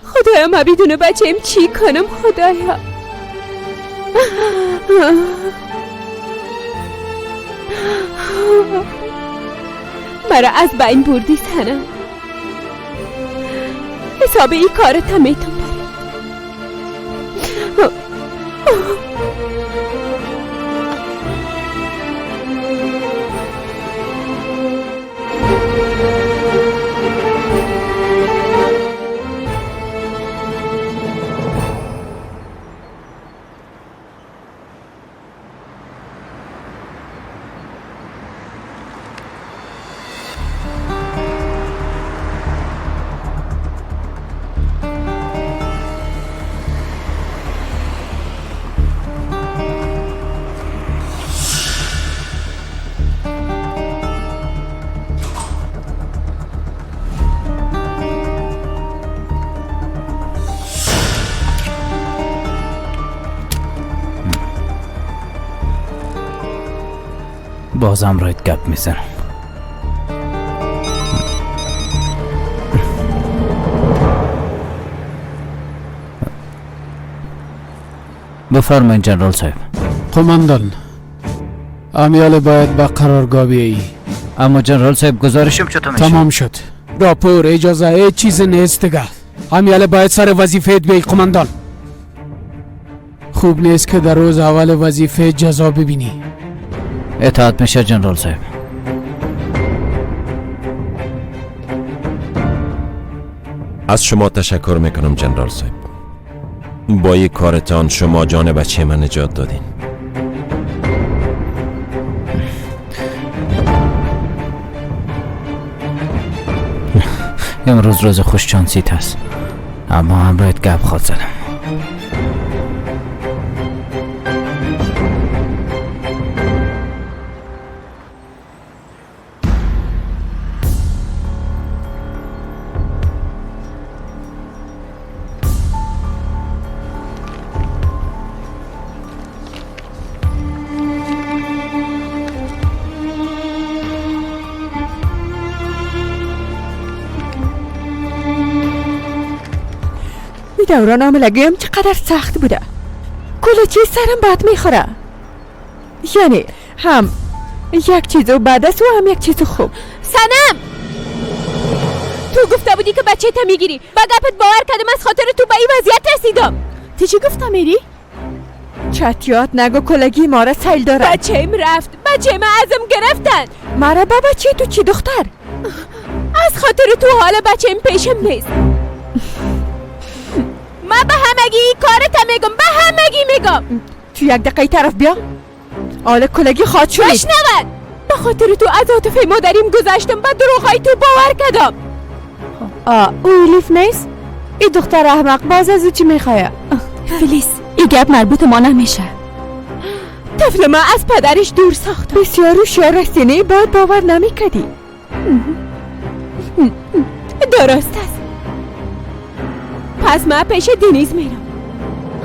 خدایا من بدون بچه‌م چی کنم؟ خدایا مرا از بین بردی سنم. حساب این کارت هم میتونم برم. بازم رایت گپ میزنم. بفرمایید جنرال صاحب. قماندان، امیال باید به قرارگاه بیایی. اما جنرال صاحب گزارشم چطور میشه؟ تمام شد. راپور، اجازه، هیچ چیز نیست دیگه. امیال باید سر وظیفه بیایی قماندان. خوب نیست که در روز اول وظیفه جزا ببینی. اطاعت میشه جنرال صاحب. از شما تشکر میکنم جنرال صاحب. با این کارتان شما جان بچه من نجات دادین. امروز روز خوش چانسیت هست، اما هم باید گپ خواد زدم. دوران حاملگیم چقدر سخت بوده. کل چیز سرم بد میخوره. یعنی هم یک چیز بد است و هم یک چیز خوب. سنم، تو گفته بودی که بچه تا میگیری. با گپت باور کردم، از خاطر تو به این وضعیت رسیدم. تو چی گفته میری؟ چتیات نگو، کلگی ما را سیل داره. بچه‌م رفت، بچه ما ازم گرفتن. مرا بابا چی تو چی دختر؟ از خاطر تو حال بچه‌م پیشم نیست. ما به همگی این کارت میگم، به همگی میگم. تو یک دقیقه طرف بیا. آله کلگی خواهد شد. بشنود، به خاطر تو از عاطفه مادریم گذشتم، به دروغای تو باور کردم. او الیف نیست؟ این دختر احمق باز از او چی میخواه؟ فلیس، این گپ مربوط ما نمیشه. طفل ما از پدرش دور ساخت. بسیار هوشیار هستی، نه؟ باید باور نمیکردی. درست است. پس من پیش دنیز میرم،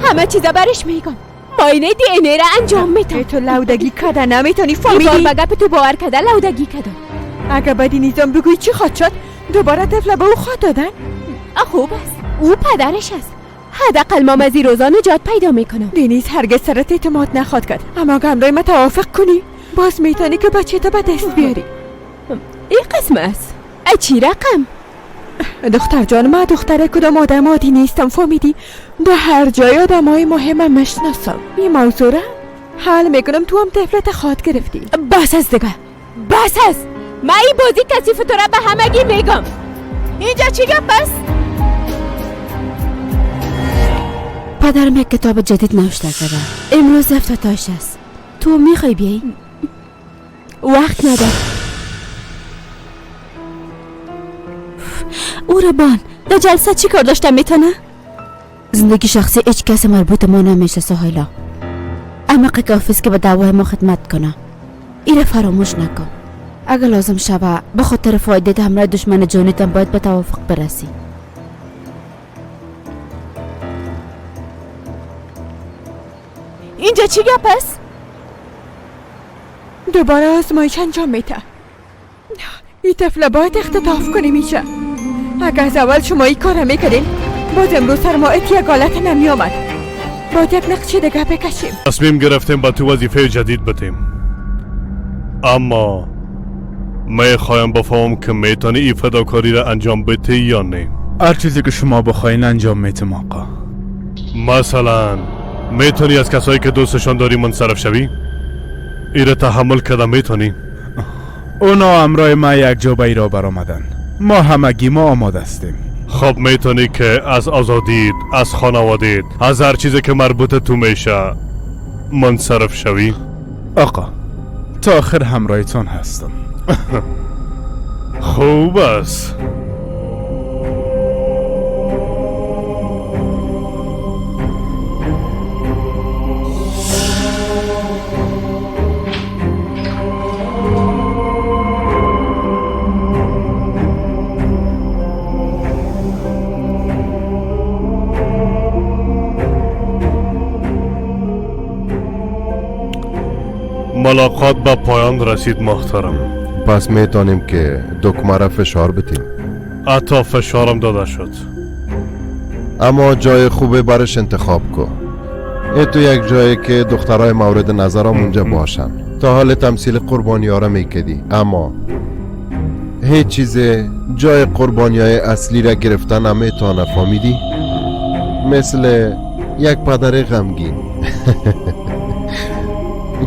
همه چیزا برش میگم. معاینه دی ان ای را انجام میدم. تو لودگی کده نمیتونی، فهمیدی؟ به گپ تو باور کده لودگی کدم. اگه به دنیزم بگویی چی خواهد شد؟ دوباره طفل به او خواهد دادن؟ خوب است، او پدرش است. حداقل ما از این روزا نجات پیدا میکنم. دنیز هرگز سرت اعتماد نخواد کرد، اما اگه همراه ما توافق کنی باز میتونی که بچه تا به دست بیاری. این قسم است. چی رقم؟ دختر جان، من دختر کدام آدم عادی نیستم، فهمیدی؟ در هر جای آدم های مهمم میشناسم. این موضوع را حل میکنم، تو هم طفلت خواهد گرفتی. بس از دیگه، بس است. من این بازی کثیف تو را به همگی میگم. اینجا چی گپ است؟ پدرم یک کتاب جدید نوشته کرده، امروز افتتاحش است. تو میخوای بیایی؟ وقت ندارم. او ربان در جلسه چی کار داشتم میتونه؟ زندگی شخصی هیچ کس مربوط ما نمیشه سهیلا. اما کافی است که به دعوای ما خدمت کنه. ایره فراموش نکن. اگر لازم شوه به خاطر فایده همراه دشمن جانیتم باید به توافق برسی. اینجا چی گپ است؟ دوباره آزمایش انجام میده. این طفل باید اختطاف کنی میشه. اگه از اول شما این کار میکردین باز امروز سر ما یک حالت نمی آمد. باید یک نقشه دیگه بکشیم. تصمیم گرفتیم با تو وظیفه جدید بدیم، اما میخوایم بفهمم که میتونی این فداکاری را انجام بده یا نه. هر چیزی که شما بخواین انجام میتم آقا. مثلا میتونی از کسایی که دوستشان داری منصرف شوی؟ ایره تحمل کرده میتونی؟ اونا همراه ما یک جا به ایرا برآمدن. ما همگی ما آماده هستیم. خب میتونی که از آزادیت، از خانوادیت، از هر چیزی که مربوط تو میشه منصرف شوی؟ آقا تا آخر همراهتان هستم. خوب است. ملاقات به پایان رسید محترم. پس میتونیم که دکمه را فشار بدیم. حتی فشارم داده شد. اما جای خوبه برش انتخاب کن. ای تو یک جایی که دخترای مورد نظرم اونجا باشن. تا حال تمثیل قربانی ها را میکدی، اما هیچ چیز جای قربانی های اصلی را گرفتن نمیتونه، فهمیدی؟ مثل یک پدر غمگین.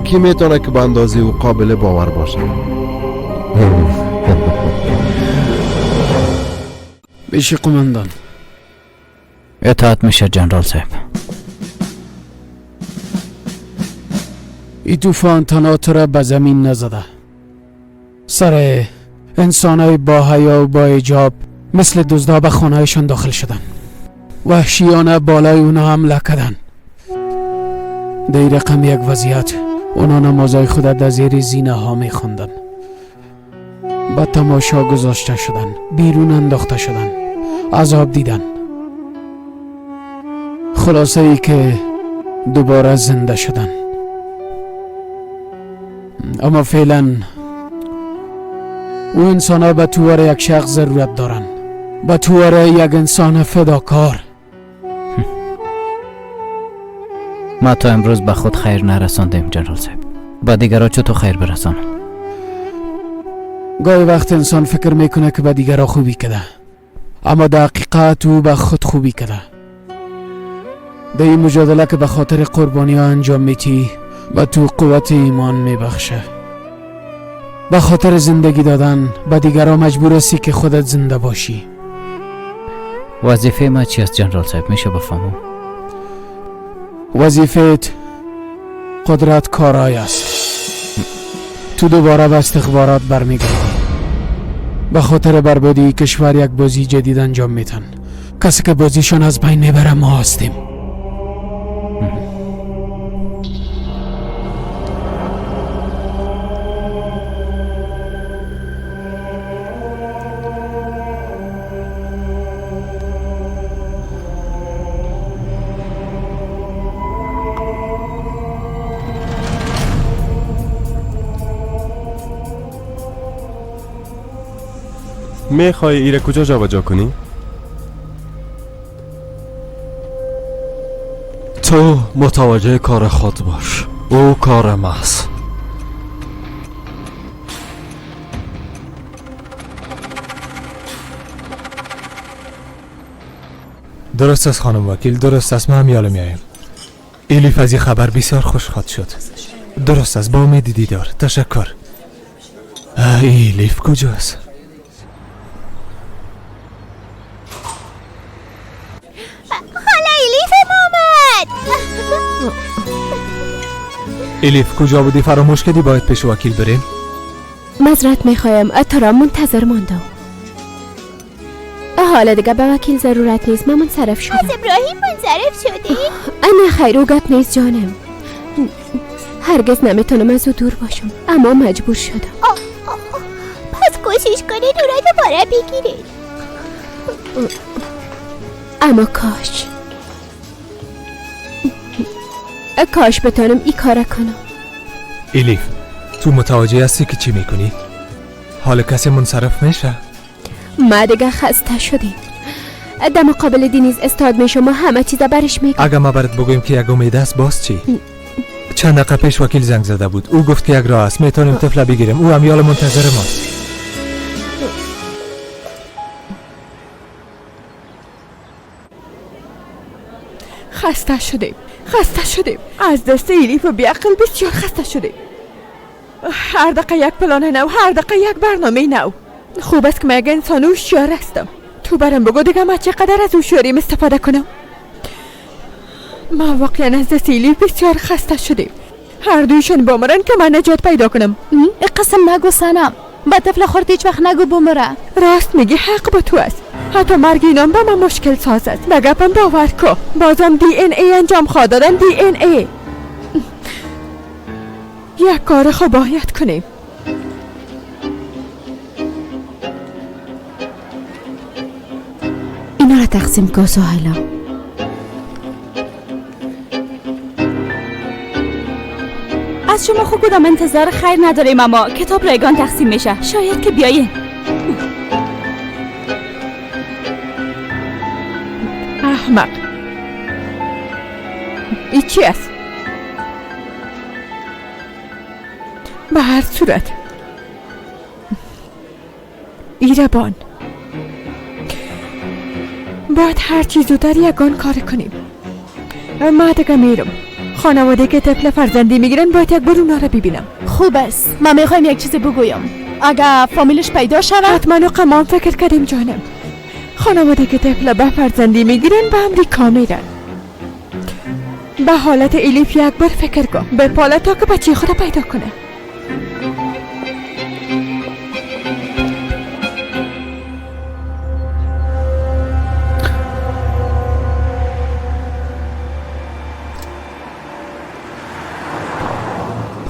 کی میتونه که به اندازه او قابل باور باشه؟ بشی قماندان. اطاعت میشه جنرال صاحب. ای طوفان تنها تو را به زمین نزده، سر انسانای با حیا و با حجاب مثل دزدا به خانهایشان داخل شدن، وحشیانه بالای اونا حمله کردن. در این رقم یک وضعیت اونا نمازهای خود در زیر زینه ها می خواندن، به تماشا گذاشته شدن، بیرون انداخته شدن، عذاب دیدن. خلاصه ای که دوباره زنده شدن. اما فعلا او انسان ها به طور یک شخص ضرورت دارن، به طور یک انسان فداکار. ما تا امروز به خود خیر نرساندیم جنرال صاحب، با دیگرها چطور خیر برسانم؟ گاهی وقت انسان فکر میکنه که به دیگرها خوبی کده، اما در حقیقت او به خود خوبی کده. در این مجادله که به خاطر قربانی ها انجام میتی به تو قوت ایمان میبخشه. به خاطر زندگی دادن به دیگرها مجبور هستی که خودت زنده باشی. وظیفه ما چی است جنرال صاحب؟ میشه بفهمم؟ وظیفت قدرت کارای است. تو دوباره به استخبارات برمیگردی. به خاطر بربادی کشور یک بازی جدید انجام میتن. کسی که بازیشان از بین میبره ما هستیم. میخوای ایره کجا جابجا کنی؟ تو متوجه کار خود باش، او کار ماست. درست است خانم وکیل، درست است. ما هم یاله میایم. الیف از این خبر بسیار خوش خواهد شد. درست است، با امید دیدار. تشکر. الیف کجاست؟ الیف کجا بودی؟ فراموش کردی باید پیش وکیل بریم؟ معذرت میخوایم، تو را منتظر ماندم. حالا دیگه به وکیل ضرورت نیست، من منصرف شدم. از ابراهیم منصرف شدی؟ نه خیر، او گپ نیست جانم. هرگز نمیتونم از او دور باشم، اما مجبور شدم. پس کوشش کنید او را دوباره بگیرید. اما کاش بتانم ای کار کنم. الیف تو متوجه هستی که چی میکنی؟ حال کسی منصرف میشه؟ ما دیگه خسته شدیم. در مقابل دینیز استاد میشم و همه چیز برش میگم. اگه ما برات بگویم که یک امید است باز چی؟ چند دقیقه پیش وکیل زنگ زده بود. او گفت که یک راه است، میتونیم طفل بگیریم. او هم یال منتظر ماست. خسته شدیم، خسته شدیم از دست الیف و بیعقل. بسیار خسته شدیم. هر دقیقه یک پلان نو، هر دقیقه یک برنامه نو. خوب است که من یک انسان هوشیار هستم. تو برم بگو دیگه من چقدر از هوشیاریم استفاده کنم. ما واقعا از دست الیف بسیار خسته شدیم. هر دویشان بمرن که من نجات پیدا کنم. قسم نگو سنم، به طفل خورد هیچ وقت نگو بمره. راست میگی، حق با تو است. حتی مرگ اینام به من مشکل ساز است. به گپم باور کن. بازم DNA انجام خواه دادن. DNA یک کار خوب باید کنیم. اینا را تقسیم کن سهیلا. از شما خود کدام انتظار خیر نداریم، اما کتاب رایگان تقسیم میشه، شاید که بیاین. احمق، ای چی است؟ به هر صورت ایربان باید هر چیز زودتر یگان کار کنیم. ما دیگه میرم. خانواده که طفل فرزندی میگیرن باید یک بار اونا را ببینم. خوب است، ما میخوایم یک چیز بگویم. اگر فامیلش پیدا شود حتما و قمان فکر کردیم جانم. خانواده که طفل به فرزندی میگیرن به امریکا میرن. به حالت الیف یک بار فکر کن، به پاله تا که بچه خود پیدا کنه.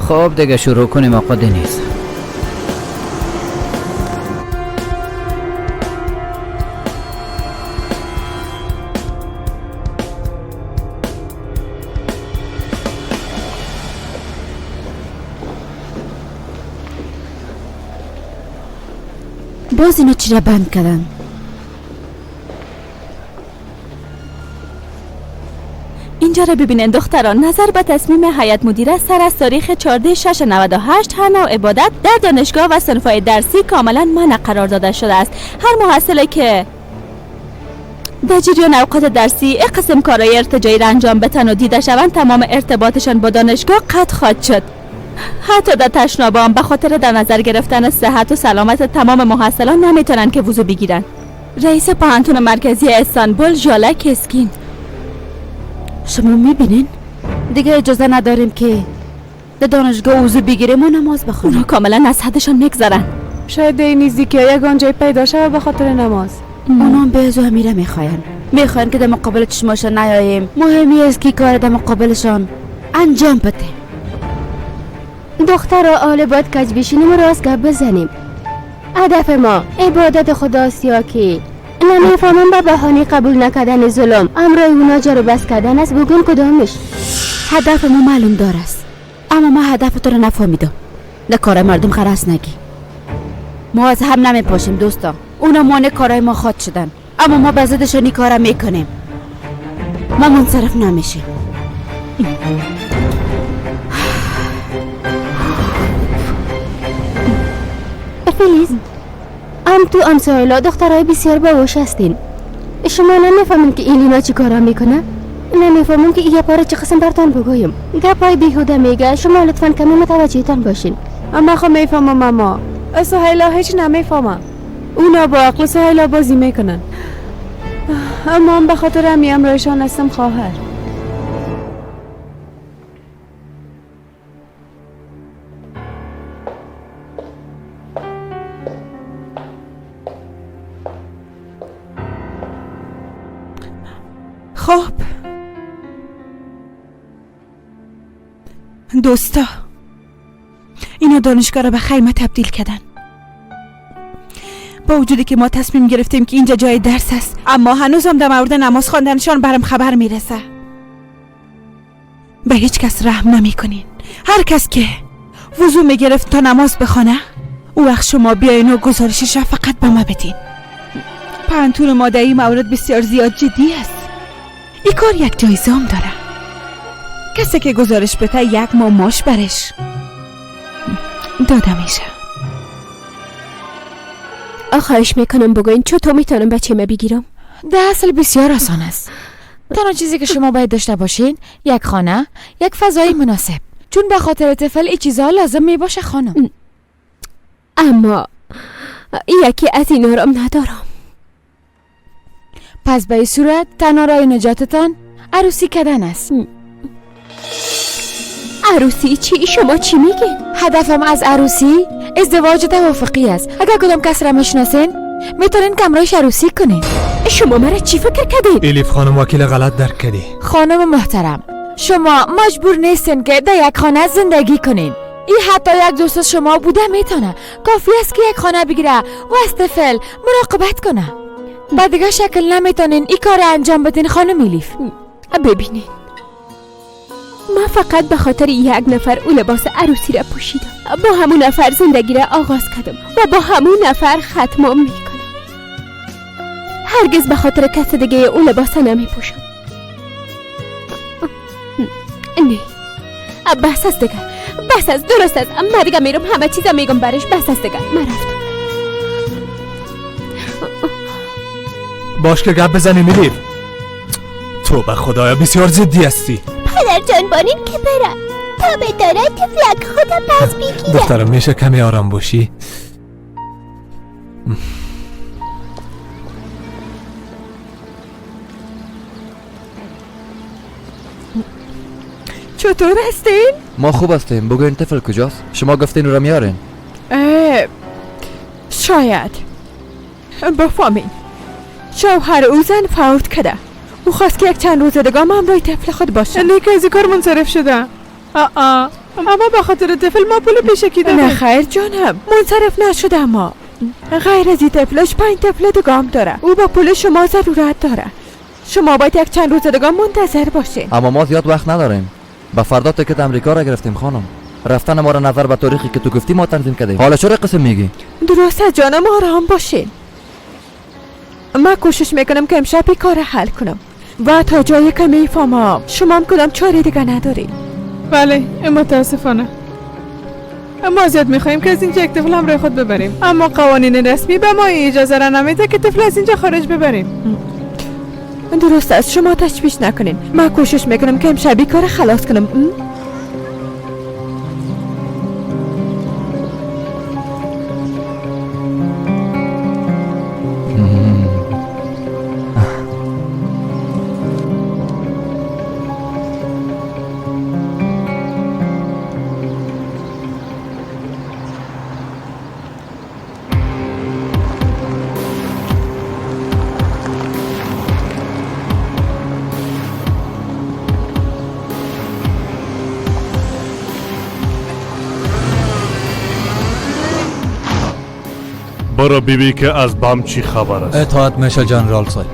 خب دیگه شروع کنیم آقا دنیز. باز اینا چرا بند کردن؟ این اینجا را ببینین دختران، نظر به تصمیم هیئت مدیره سر از تاریخ 14/6/98 هر نوع عبادت در دانشگاه و صنف‌های درسی کاملا منع قرار داده شده است. هر محصلی که در جریان اوقات درسی قسم کارهای ارتجاعی را انجام بدن و دیده شوند، تمام ارتباطشان با دانشگاه قطع خواهد شد. حتی در تشنابان به خاطر در نظر گرفتن صحت و سلامت تمام محصلان نمیتونن که وضو بگیرن. رئیس پوهنتون مرکزی استانبول ژاله کسکین. شما میبینین؟ دیگه اجازه نداریم که در دانشگاه وضو بگیریم و نماز بخونیم. اونا کاملا از حدشان میگذرن. شاید در نزدیکی یگان جای پیدا شود به خاطر نماز. اونا به از امیره میخواین که در مقابل چشماشان نیاییم. مهمی است که کار در مقابلشان انجام بده. دخترها آله باید کج بشینیم و راست گپ بزنیم. هدف ما عبادت خداست یا که نمیفهمم به بهانه قبول نکردن ظلم امرای اونا جارو بس کردن است. بگون کدامش؟ هدف ما معلوم دار است، اما ما هدف تو رو نفهمیدم. در کار مردم خرس نگی. ما از هم نمیپاشیم دوستا. اونا مانع کارای ما خواد شدن، اما ما به ضدشان این کارا میکنیم. ما منصرف نمیشیم. فیلیز، ام تو ام سهیلا دخترای بسیار باهوش هستین. شما نمیفهمین که ایلینا چی کارا میکنه؟ نمیفهمم که یه پاره چه قسم برتان بگویم. گپای بیهوده میگه. شما لطفا کمی متوجهتان باشین. اما خب میفهمم، اما سهیلا هیچ نمیفهمم. اونا با عقل سهیلا بازی میکنن، اما هم به خاطر همی امرایشان هستم خواهر. خب دوستا، اینا دانشگاه را به خیمه تبدیل کردن. با وجودی که ما تصمیم گرفتیم که اینجا جای درس است، اما هنوزم در مورد نماز خواندنشان برم خبر میرسه. به هیچ کس رحم نمیکنین. هر کس که وضو میگرفت تا نماز بخوانه، او وقت شما بیاین و گزارشش را فقط به ما بدین. پوهنتون ما در این مورد بسیار زیاد جدی است. این کار یک جایزه هم داره. کسی که گزارش بده یک ماه ماش برش داده میشه. خواهش میکنم بگوین چطور میتونم بچه ما بگیرم؟ در اصل بسیار آسان است. تنها چیزی که شما باید داشته باشین یک خانه، یک فضای مناسب، چون به خاطر طفل این چیزها لازم میباشه خانم. اما یکی از اینا را ندارم. پس به این صورت تنها راه نجاتتان عروسی کردن است. عروسی چی؟ شما چی میگین؟ هدفم از عروسی ازدواج توافقی است. اگر کدام کس را میشناسین میتونین کمرایش عروسی کنین. شما مرا چی فکر کردین؟ الیف خانم وکیل غلط درک کردی. خانم محترم، شما مجبور نیستین که در یک خانه زندگی کنین. این حتی یک دوست شما بوده میتونه. کافی است که یک خانه بگیره و از طفل مراقبت کنه. با دیگه شکل نمیتونین این کار انجام بدین خانم الیف. ببینین، من فقط به خاطر یک نفر او لباس عروسی را پوشیدم. با همون نفر زندگی را آغاز کردم و با همون نفر ختمم میکنم. هرگز به خاطر کس دیگه او لباس نمیپوشم. نه بس است دیگه، بس است، درست است. من دیگه میرم، همه چیزا میگم برش. بس است دیگه، من رفتم. باش که گپ بزنیم الیف. تو به خدایا بسیار جدی هستی. پدر جان بانین که برم تا به داره طفلک خودم پس بگیرم. دخترم میشه کمی آرام باشی؟ چطور هستین؟ ما خوب هستیم. بگوین طفل کجاست؟ شما گفتین رو میارین. شاید بفهمین شوهر او زن فوت کرده. او خواست که یک چند روز دیگه هم همراه طفل خود باشه. نه که از کار منصرف شده. اما به خاطر طفل ما پول پیشکی دادیم. نه خیر جانم، منصرف نشده. اما غیر از این طفلش 5 طفل دیگه هم داره. او با پول شما ضرورت داره. شما باید یک چند روز دیگه منتظر باشین. اما ما زیاد وقت نداریم. به فردا تکت امریکا را گرفتیم خانم. رفتن ما را نظر به تاریخی که تو گفتی ما تنظیم کردیم. حالا چرا قسم میگی؟ درست جانم، آرام باشین. من کوشش میکنم که امشب این کار حل کنم. و تا جایی که میفهمم شما هم کدام چاره دیگه نداری. بله، متاسفانه ما زیاد میخواهیم که از اینجا یک طفل همراه خود ببریم، اما قوانین رسمی به ما اجازه را نمیده که طفل از اینجا خارج ببریم. درست است، شما تشویش نکنین. من کوشش میکنم که امشبی کار خلاص کنم. برو بیبی که از بام چی خبر است. اطاعت میشه جنرال صاحب.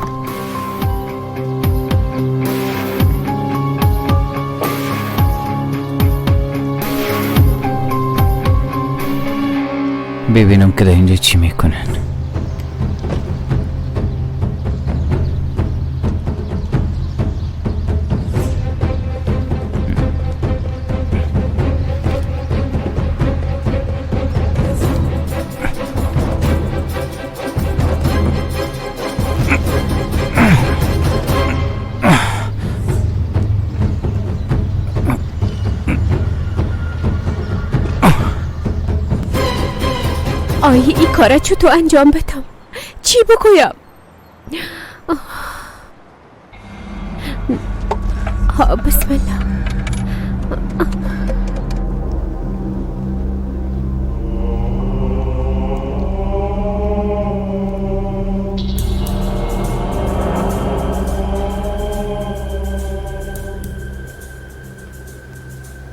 ببینم که در اینجا چی میکنن. آیه ای کاره چطور انجام بدم؟ چی بگویم؟ بسم الله.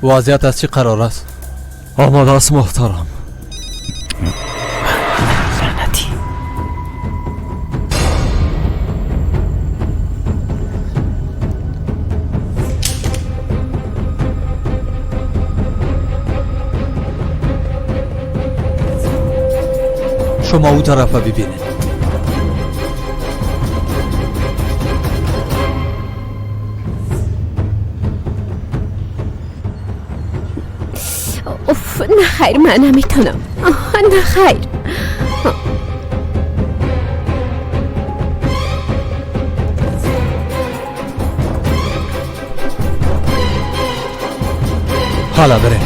وضعیت از چی قرار است؟ آماده است محترم. لعنتی. شما او طرف ببینید. اوف، نه خیر، من نمیتونم. نه خیر. حالا بریم.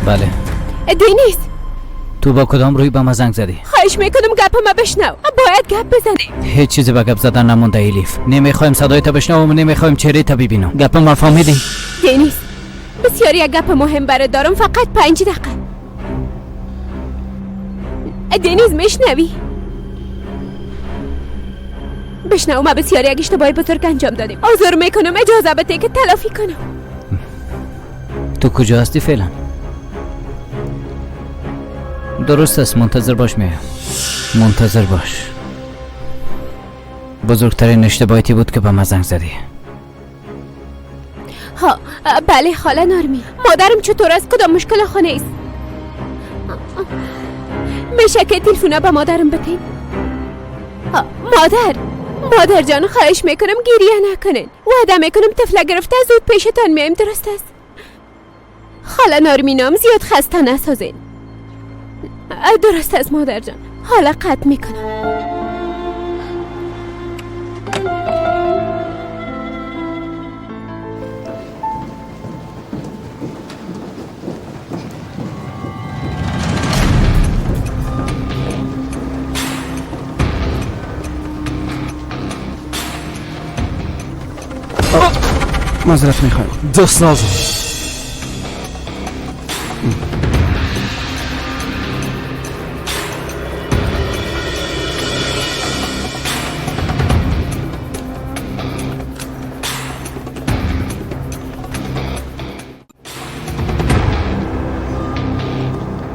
بله. دینیز، تو با کدام روی به ما زنگ زدی؟ خواهش میکنم گپ ما بشنو. باید گپ بزنی. هیچ چیزی به گپ زدن نمونده ایلیف. نمیخوایم صدای تا بشنوم، نمیخوایم چهره تا ببینم. گپ ما فهمیدی؟ دینیز، بسیاری یک گپ مهم برات دارم. فقط 5 دقیقه. دنیز میشنوی؟ بشنو، ما بسیاری یک اشتباه بزرگ انجام دادیم. عذر میکنم، اجازه بده که تلافی کنم. تو کجا هستی فعلا؟ درست است، منتظر باش، میایم. منتظر باش. بزرگترین اشتباهی بود که به من زنگ زدی. ها بله خاله نرمی. مادرم چطور است؟ کدام مشکل خانه است؟ میشه که تلفن به مادرم بدین؟ مادر جان خواهش میکنم گریه نکنین. وعده میکنم طفله گرفته زود پیشتان میایم. درست است خاله نرمینام؟ زیاد خسته نسازین. درست است مادر جان، حالا قطع میکنم. معذرت میخوایم. دست نازم.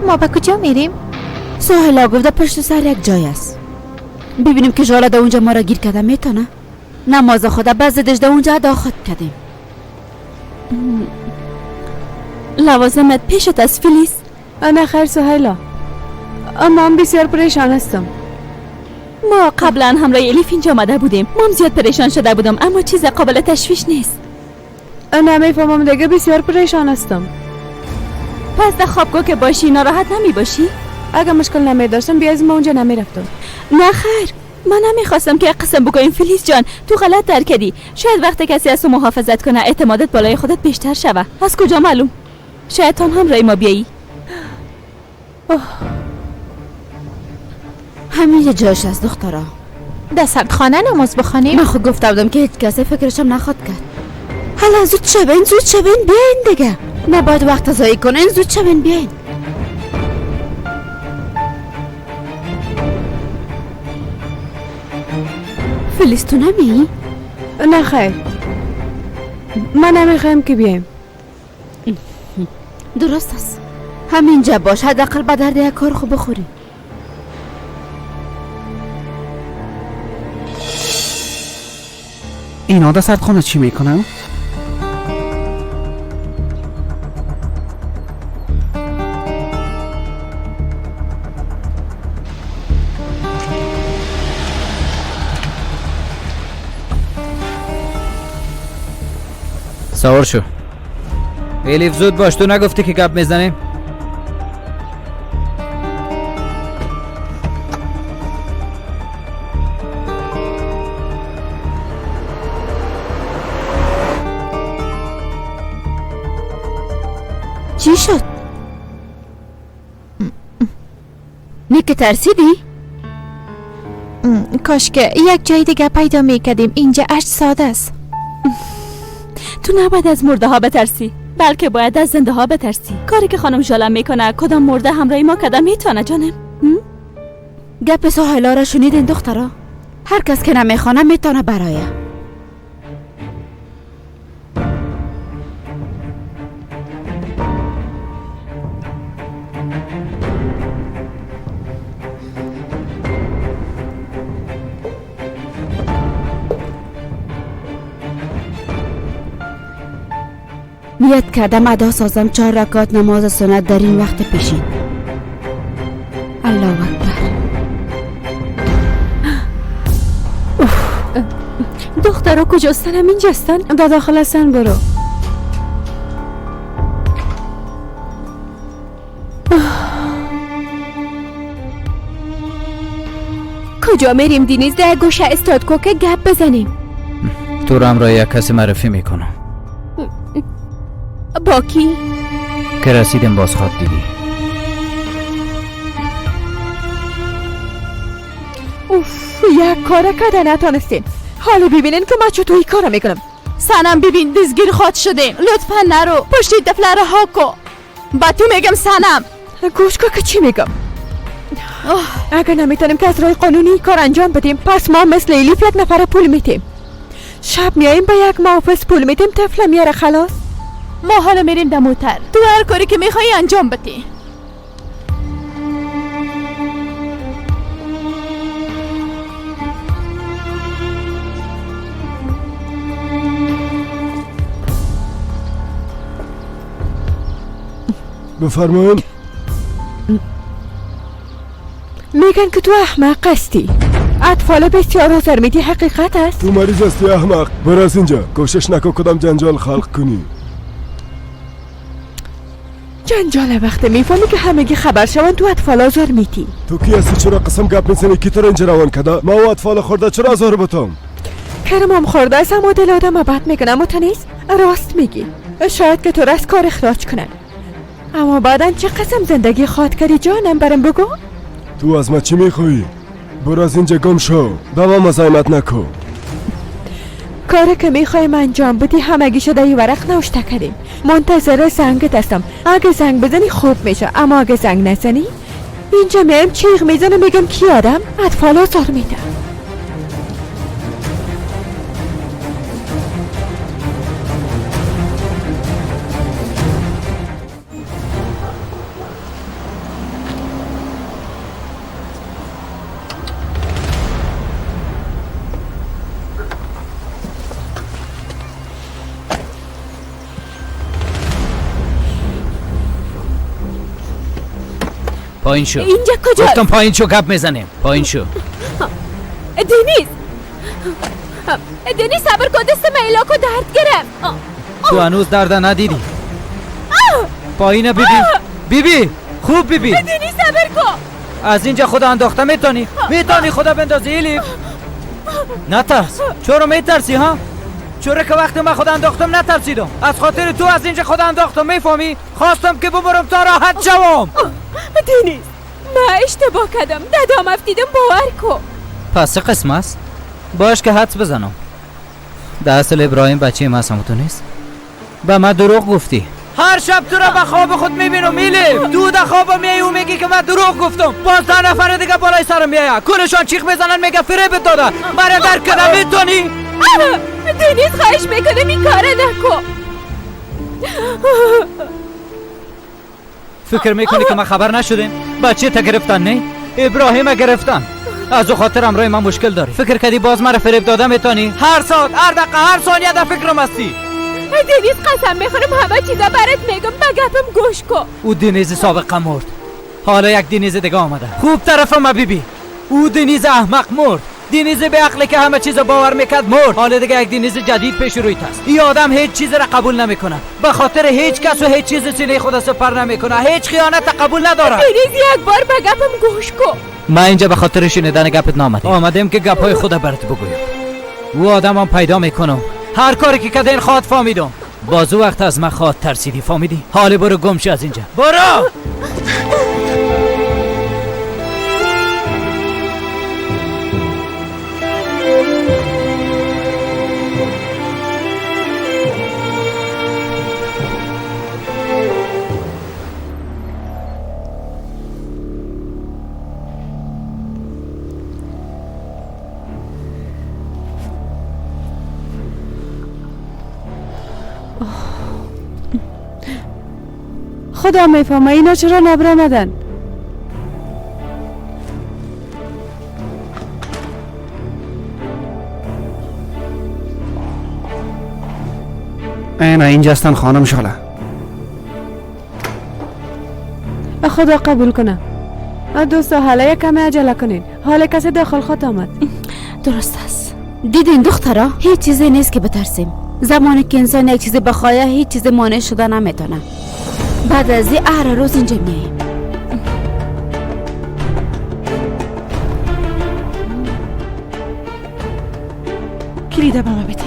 ما به کجا میریم؟ سهیلا گفته پشت سر یک جای است. ببینیم که ژاله در اونجا ما را گیر کرده میتونه. نماز خدا بزدش در اونجا ادا خود کردیم. لوازمت پیشت از فلیس؟ نه خیر سهیلا، اما من بسیار پریشان هستم. ما قبلا همراه الیف اینجا آمده بودیم. ما هم زیاد پریشان شده بودم، اما چیز قابل تشویش نیست. نمیفهمم دیگه، بسیار پریشان هستم. پس در خوابگاه که باشی ناراحت نمی باشی؟ اگه مشکل نمی داشتم بیازم ما اونجا نمی رفتم. نه خیر، من نمیخواستم که قسم بگویم فلیس جان، تو غلط درک کردی. شاید وقتی کسی از تو محافظت کنه اعتمادت بالای خودت بیشتر شوه. از کجا معلوم؟ شاید تو هم رای ما بیایی. همین جاش از دخترا. در سردخانه نماز بخوانیم؟ من خود گفته بودم که هیچ کسی فکرشم نخواد کرد. حالا زود شوین، زود شوین بیاین دیگه. نباید وقت ضایع کنین، زود شوین بیاین. فلیس تو نمی؟ نه خیر، من نمیخوایم که بیایم. درست است، همینجا باش، حداقل به درد یک کار خوب بخوری. اینا در سردخانه چی میکنن؟ سوار شو الیف، زود باش. تو نگفتی که گپ میزنیم؟ چی شد؟ نیک ترسیدی؟ کاش که یک جای دیگه پیدا میکردیم. اینجا 8 ساعت است. تو نباید از مرده ها بترسی، بلکه باید از زنده ها بترسی. کاری که خانم ژاله میکنه کدام مرده همراه ما کدام میتونه جانم؟ گپ سهیلا را شنیدین دخترا؟ هر کس که نمیخوانه میتونه برایه. نیت کردم ادا سازم 4 رکعت نماز سنت در این وقت پیشین. الله اکبر. دخترها کجاستن؟ هم اینجاستن؟ در داخل هستن. برو. کجا میریم دینیز؟ در گوشه استاد کو که گپ بزنیم. تو رو همراه یک کسی معرفی میکنم. با کی؟ که رسیدم باز خواد دیدی. اوف، یک کار کده نتانستین. حالا ببینین که من چطوری کار میکنم. سنم ببین دزگیر خواد شدیم. لطفا نرو، پشتی طفله رها کو. با تو میگم سنم. گوش کن که چی میگم. اگر نمیتونیم که از راه قانونی کار انجام بدیم، پس ما مثل الیف یک نفر پول میتیم. شب میاییم به یک محافظ پول میتیم، طفل میاره خلاص. ما حالا میریم در موتر، تو هر کاری که میخوایی انجام بدی. بفرمایید. میگن که تو احمق هستی، اطفال بسیار آزار میدی، حقیقت است؟ تو مریض هستی احمق، برو از اینجا. کوشش نکن کدام جنجال خلق کنی. جنجال وقت میفهمی که همگی خبر شوند تو اطفال آزار میدی. تو کی هستی؟ چرا قسم گپ میزنی؟ کی تو رو اینجا روان کده؟ ما و اطفال خورده چرا آزار بتم؟ کرمم خورده است اما دل آدم بد میکنه. اما تو نیست راست میگی، شاید که تو را از کار اخراج کنن، اما بعدا چه قسم زندگی خواد کردی جانم؟ برم بگو. تو از ما چی میخوایی؟ برو از اینجا گم شو، به ما مزاحمت نکن. کاری که میخوایم انجام بدی همگی شده ای ورق نوشته کردیم. منتظر زنگت هستم، اگه زنگ بزنی خوب میشه، اما اگه زنگ نزنی اینجا میایم چیغ میزنم میگم کی آدم اطفال آزار میده. پایین شو. اینجا کجاست؟ گفتم پایین شو، گپ میزنیم. پایین شو. دنیز، دنیز صبر کن، دست میلاکو درد گرفت. تو هنوز درد ندیدی. پایین بیبی. بیبی خوب بیبی. دنیز صبر کن. از اینجا خدا انداخته میتونی؟ میتونی خدا بندازی الیف؟ نترس. چرا میترسی ها؟ چرا که وقتی من خدا انداختم نترسیدم. از خاطر تو از اینجا خدا انداختم، میفهمی؟ خواستم که ببرم تا راحت شوم. دنیز من اشتباه کردم، دادام افتیدم، باور کن. پس قسم است؟ باش که حدس بزنم. در اصل ابراهیم بچه ما تو نیست؟ به من دروغ گفتی. هر شب تو را به خواب خود میبینم میلیف. تو در خواب میای و میگی که من دروغ گفتم. باز 10 نفر دیگه بالای سرم میآید، کلشان چیخ میزنن میگه فریبت داده. مرا درک کردم میتونی؟ دنیز خواهش میکنم این کار نکن. فکر میکنی که من خبر نشدیم؟ بچه تا گرفتن نه؟ ابراهیم گرفتن. از او خاطر امرای من مشکل داری. فکر کردی باز مرا فریب داده میتونی؟ هر ساعت، هر دقیقه، هر ثانیه در فکرم هستی. دنیز قسم میخورم همه چیزا برات میگم، به گپم گوش کن. او دنیز سابقه مرد، حالا یک دنیز دیگه آمده. خوب طرف ما بیبی. او دنیز احمق مرد، دنیز به عقل که همه چیز باور میکرد مرد. حالا دیگه یک دنیز جدید پیش رویت است. این آدم هیچ چیز را قبول نمیکنه، به خاطر هیچ کس و هیچ چیز سینه خود سپر نمیکنه، هیچ خیانت قبول نداره. دنیز یک بار به گپم گوش کن. من اینجا به خاطر شنیدن گپت نامدیم، آمدیم که گپهای خود برات بگویم. او آدمم پیدا میکنم، هر کاری که کردین خواد فهمیدم. بازو وقت از من خواد ترسیدی، فهمیدی؟ حالا برو گم شو از اینجا، برو. خدا میفهمه اینا چرا نبرآمدن. اینا اینجا هستن خانم شاله. خدا قبول کنه. دوستا حالا یک کمی عجله کنین، حالا کسی داخل خود آمد. درست است. دیدین دخترا، هیچ چیزی نیست که بترسیم. زمانی که انسان یک چیزی بخواه هیچ چیز مانع شده نمیتونه. بعد از این هر روز اینجا میاییم. کلید به ما بده.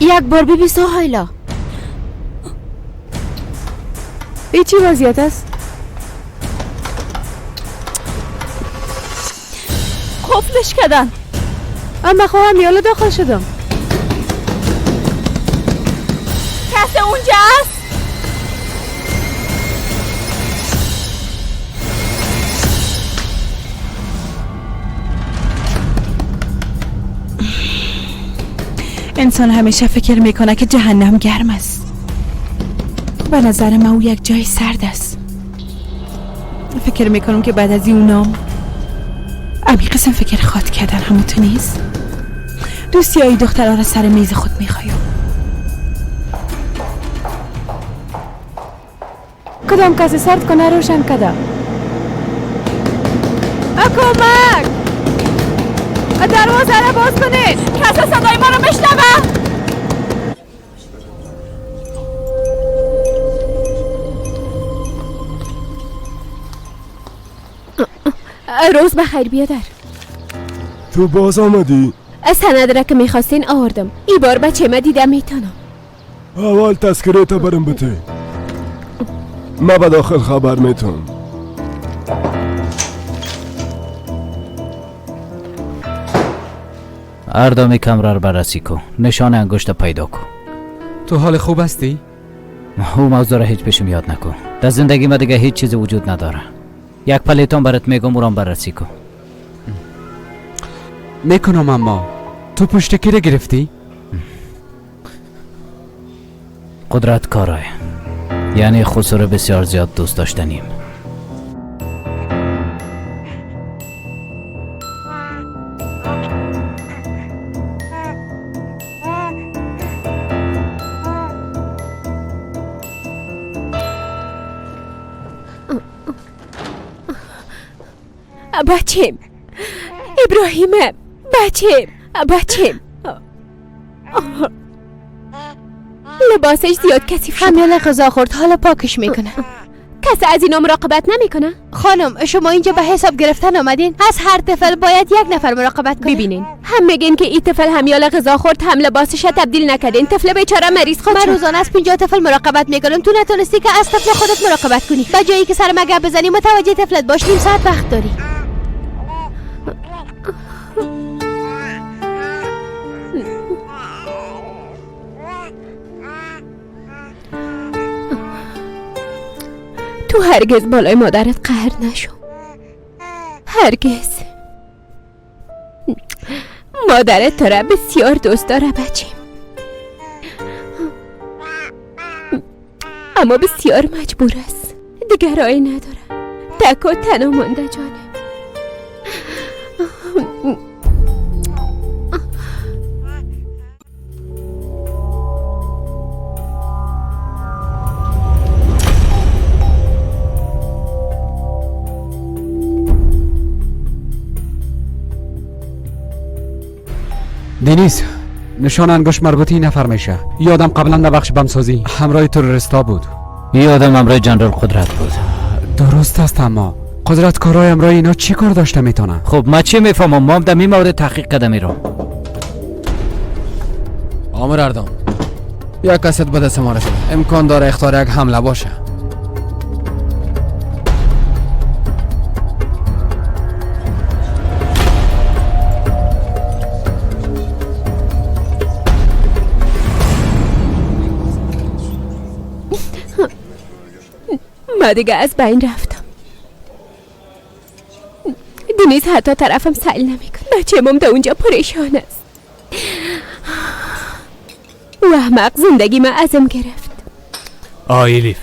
یک بار ببی سهیلا. ای چی وضعیت است؟ قفلش کردن. اما خواهم یالا داخل شدم. کسی اونجا است؟ انسان همیشه فکر میکنه که جهنم گرم است. به نظر من او یک جای سرد است. فکر میکنم که بعد از این اونام امی قسم فکر خواد کردن همون تو نیست. دوستی های دخترها را سر میز خود میخوایم. کدام کسی سرد کنه روشن کده. کمک! دروازه را باز کنید! کسی صدای ما را میشنوه؟ روز بخیر بیادر. تو باز آمدی؟ سند را که میخواستین آوردم. ای بار بچه ما دیدم میتونم. اول تذکره تا برم بته. ما به داخل خبر میتونم. اردام کمره رو بررسی کن، نشان انگشت پیدا کن. تو حال خوب هستی؟ او موضوع را هیچ پیشم یاد نکن. در زندگی ما دیگه هیچ چیزی وجود نداره. یک پلیتون برات میگم، اورام بررسی کن. میکنم. اما تو پشت کی را گرفتی؟ قدرت کارای، یعنی خسرو بسیار زیاد دوست داشتنیم. بچیم ابراهیم، بچیم بچیم، لباسش زیاد کثیف شد. همیاله غذا خورد، حالا پاکش میکنه. کسی از اینا مراقبت نمیکنه؟ خانم شما اینجا به حساب گرفتن آمدین. از هر طفل باید یک نفر مراقبت کنه. ببینین هم میگین که این طفل همیاله غذا خورد، هم لباسش تبدیل نکردین. طفل بیچاره مریض خود. من روزانه از 50 طفل مراقبت میکنم. تو نتونستی که از طفل خودت مراقبت کنی. به جایی که سر مگه بزنی متوجه طفلت باش. نیم ساعت وقت داری. تو هرگز بالای مادرت قهر نشو، هرگز. مادرت تو را بسیار دوست داره بچیم، اما بسیار مجبور است، دیگر راهی نداره، تک و تنها مانده جانم. دنیز، نشان انگشت مربوط این نفر میشه. یادم قبلا در بخش بمسازی همراه تروریستا بود. یادم همراه جنرال قدرت بود. درست است، اما قدرت کارای همراه اینا چی کار داشته میتونه؟ خب ما چی میفهمم؟ ما در این مورد تحقیق کردم میرم. آمر اردام، یک کست به دست ما رسید. امکان داره اخطار یک حمله باشه. ما دیگه از بین رفتم. دنیز حتی طرفم سعی نمیکنه. بچه مام در اونجا پریشان است. او احمق زندگی ما ازم گرفت. آیلیف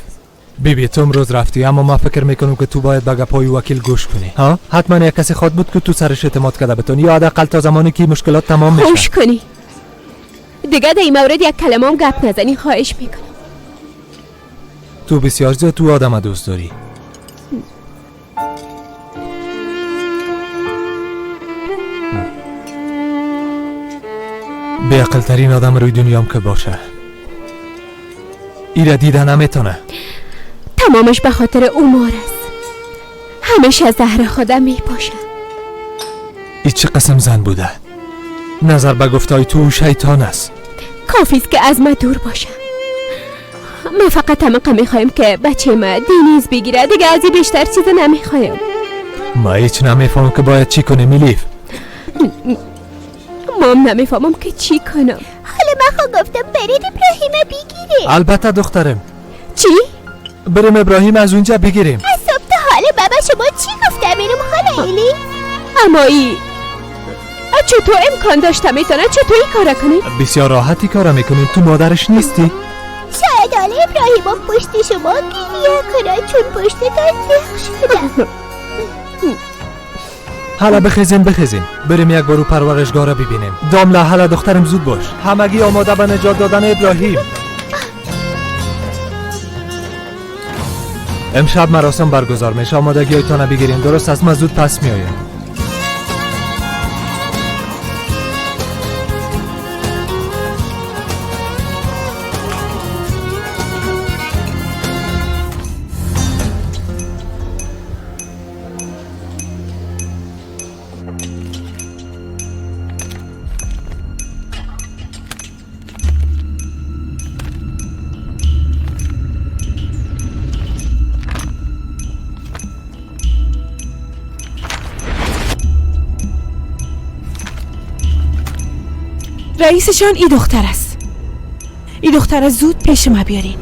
بیبی، تو امروز رفتی، اما ما فکر میکنم که تو باید به گپای وکیل گوش کنی. ها؟ حتما یک کسی خواد بود که تو سرش اعتماد کرده بتونی، یا حداقل تا زمانی که مشکلات تمام میشه. گوش کنی دیگه در این مورد یک کلمه هم گپ نزنی، خواهش میکنم. تو بسیار زیاد تو آدم دوست داری. بیعقل ترین آدم روی دنیام که باشه، ایره دیده نمیتونه. تمامش به خاطر اومار است. همیشه زهر خودم میپاشه. ای چه قسم زن بوده؟ نظر به گفتای تو شیطان است. کافیست که از ما دور باشه. ما فقط همه میخوایم که بچه ما دینیز بگیره، دیگه از این بیشتر چیز نمیخوایم. ما هیچ نمیفهم که باید چی کنیم. الیف مام نمیفهمم که چی کنم. حالا من خود گفتم برید ابراهیم بگیریم. البته دخترم. چی؟ بریم ابراهیم از اونجا بگیریم. از صبح تا حال بابا شما چی گفتم اینم خاله ایلی؟ اما ای چطور امکان داشته میتونه چطور این کار کنی؟ بسیار راحتی کار میکنیم. تو مادرش نیستی؟ شاید حالا ابراهیم پشت شما گریه کنه چون پشتتان زخ شده. حالا بخیزین بریم یک بارو پرورشگاه را ببینیم. داملا حالا دخترم زود باش. همگی آماده به نجات دادن ابراهیم. امشب مراسم برگزار میشه. آمادگی هایتان بگیرین. درست از ما زود پس میآیم. رئیسشان ای دختر است. ای دختر زود پیش ما بیارین.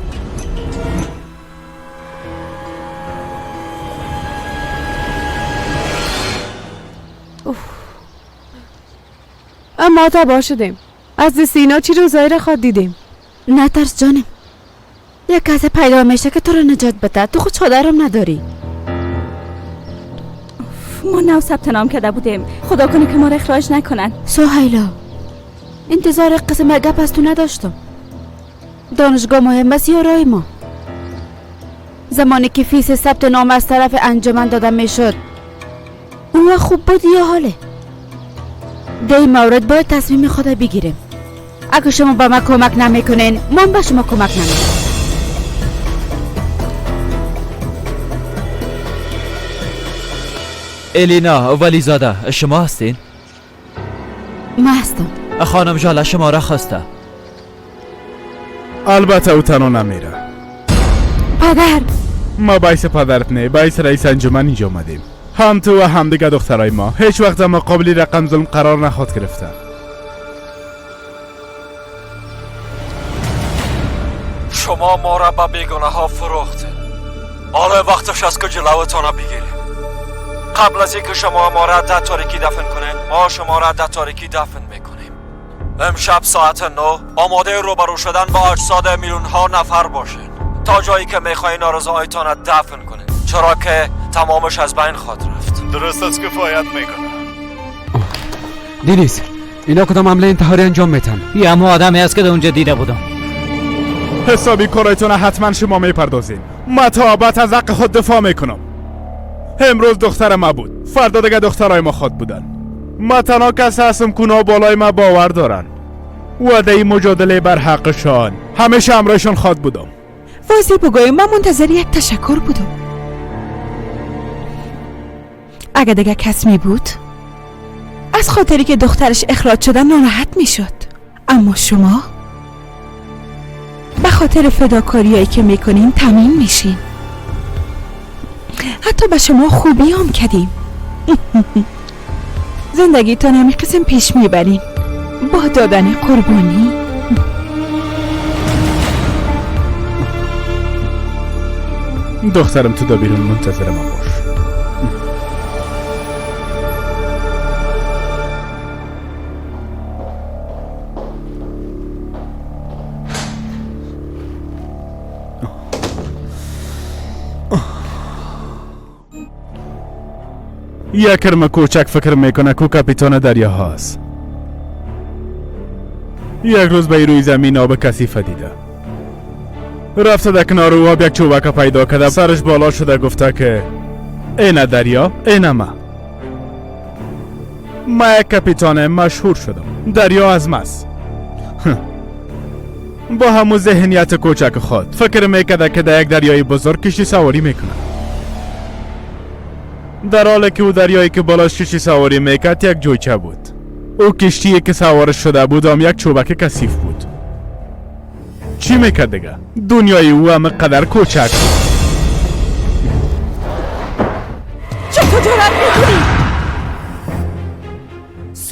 اما تباه شدیم از دست اینا. چی روزایی را خواد دیدیم. نه ترس جانم، یک کس پیدا میشه که تو رو نجات بده. تو خود چادرم نداری. ما نو ثبت نام کرده بودیم. خدا کنه که ما را اخراج نکنن. سهیلا انتظار قسم گپ از تو نداشتم. دانشگاه مهم است یا رای ما؟ زمانی که فیس ثبت نام از طرف انجمن داده میشد اون خوب بود یا حاله؟ در این مورد باید تصمیم خود بگیریم. اگه شما به ما کمک نمیکنین ما به شما کمک نمیکنیم. الینا ولیزاده شما هستین؟ ما هستم. خانم ژاله شما را خواسته. البته او تنها نمیره. پدر ما باعث پدرت نه، باعث رئیس انجمن اینجا آمدیم. هم تو و هم دیگه دخترای ما هیچ وقت در مقابل رقم ظلم قرار نخواد گرفته. شما ما را به بیگانه ها فروختین. حالا وقتش است که جلوتان را بگیریم. قبل از اینکه شما ما را در تاریکی دفن کنین، ما شما را در تاریکی دفن میکنیم. امشب ساعت 9 آماده روبرو شدن با اجساد میلیون ها نفر باشین تا جایی که میخواین آرزوهایتان را دفن کنین، چرا که تمامش از بین خواهد رفت. درست است، کفایت میکنه. دینیز اینا کدام حمله انتحاری انجام میتن؟ یه همون آدمی است که در اونجا دیده بودم. حسابی کارایتون حتما شما میپردازین. ما تا ابد از حق خود دفاع میکنم. امروز دختر ما بود، فردا دیگه دخترای ما خود بودن. ما تنها کس هستم که اونا بالای ما باور دارن و در این مجادله بر حقشان همیشه همراهشان خواد بودم. واضح بگویم من منتظر یک تشکر بودم. اگه دیگه کس می بود از خاطری که دخترش اخراج شده ناراحت می شد، اما شما به خاطر فداکاریایی که میکنین تامین میشین. حتی به شما خوبی هم کردیم. زندگیتان همی قسم پیش میبرین با دادن قربانی. دخترم تو دا بیرون منتظر ما باش. یک کرم کوچک فکر میکنه کو کاپیتان دریا هاست. یک روز به روی زمین آب کثیف دیده، رفته در کنار او آب یک چوبک پیدا کرده، سرش بالا شده گفته که اینه دریا اینه ما. ما یک کاپیتان مشهور شدم، دریا از ماست. با همون ذهنیت کوچک خود فکر میکرده که در یک دریای بزرگ کشتی سواری میکنه، در حالی که او دریایی که بالاش کشتی سواری میکرد یک جویچه بود. او کشتی که سوارش شده بود هم یک چوبک کثیف بود. چی میکرد دیگه؟ دنیای او هم قدر کوچک بود. چطور جرأت میکنی؟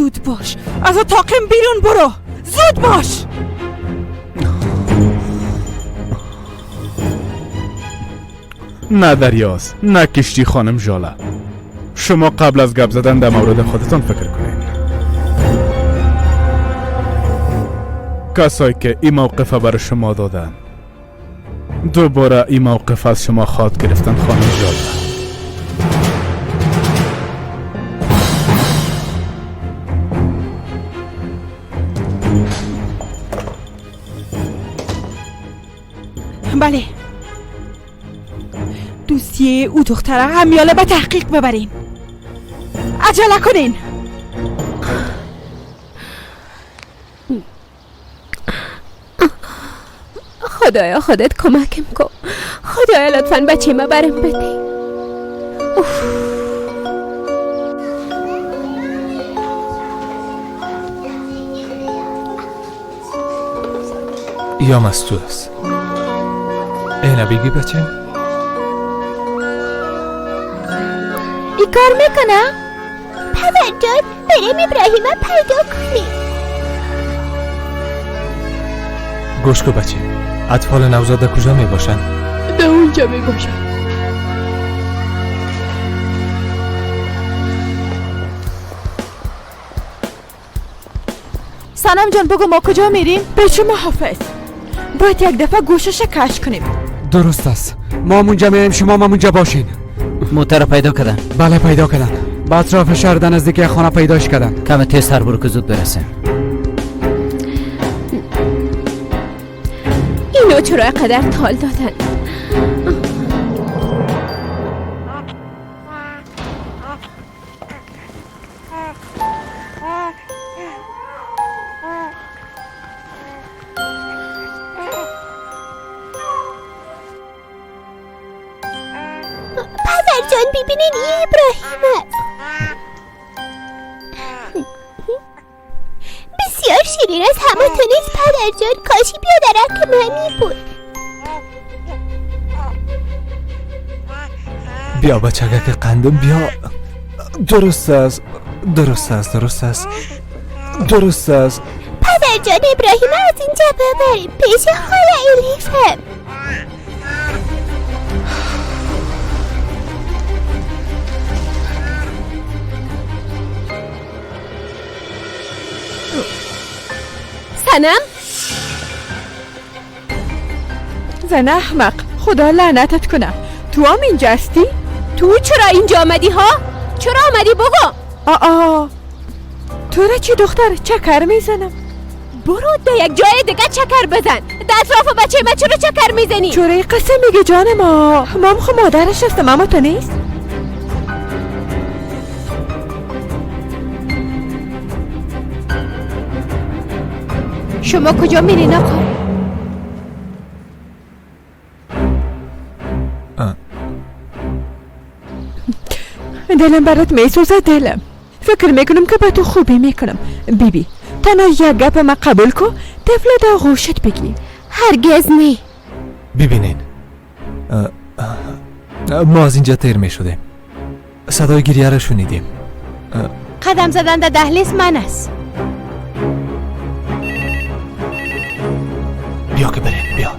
زود باش، از اتاقم بیرون برو، زود باش. نه دریاست، نه کشتی خانم ژاله. شما قبل از گپ زدن در مورد خودتان فکر کنین. کسایی که این موقف برای شما دادن، دوباره این موقف از شما خواد گرفتن خانم ژاله. بله، دوسیه او دختره همیاله به تحقیق ببرین. عجله کنین. خدایا خودت کمکم کن. خدایا لطفا بچه ما برم بده. اوف. یا از تو است. اینا بگی بچه ای کار میکنه؟ پدر جان بریم ابراهیم پیدا کنیم. گوش کو بچه، اطفال نوزاد کجا می باشن؟ در اونجا می باشن. سنم جان بگو ما کجا میریم؟ به محافظ باید یک دفعه گوشش کش کنیم. درست است، ما اونجا میریم، شما ما اونجا باشین. موتر پیدا کردن؟ بله پیدا کردن، با اطراف شهر در نزدیک خانه پیداش کردن. کم تیزتر برو که زود برسیم. اینو چرا قدر تال دادن؟ پدر جان ببینین این ابراهیم است. بسیار شیرین از همه تونست پدر جان. کاشی بیادرک منی بود. بیا بچه که قندم بیا. درست است، درست است، درست است، درست است. پدر جان ابراهیم از اینجا ببریم پیش خاله الیفم. سنم؟ زن احمق، خدا لعنتت کنه. تو هم اینجا هستی؟ تو چرا اینجا آمدی ها؟ چرا آمدی بگو؟ آ تو را چی دختر؟ چکر میزنم. برو ده یک جای دیگه چکر بزن. در اطراف بچه ما چرا چکر میزنی؟ چرا این قصه میگه جان ما؟ مام خو مادرش هستم، اما تو نیست. شما کجا میرین آقا؟ دلم برات میسوزه دلم. فکر میکنم که به تو خوبی میکنم. بیبی تنها یک گپ ما قبول کن، طفل در آغوشت بگی. هرگز نی. ببینین ما از اینجا تیر میشدیم، صدای گریه را شنیدیم. قدم زدن در دهلیز من است. بیا که بریم، بیا.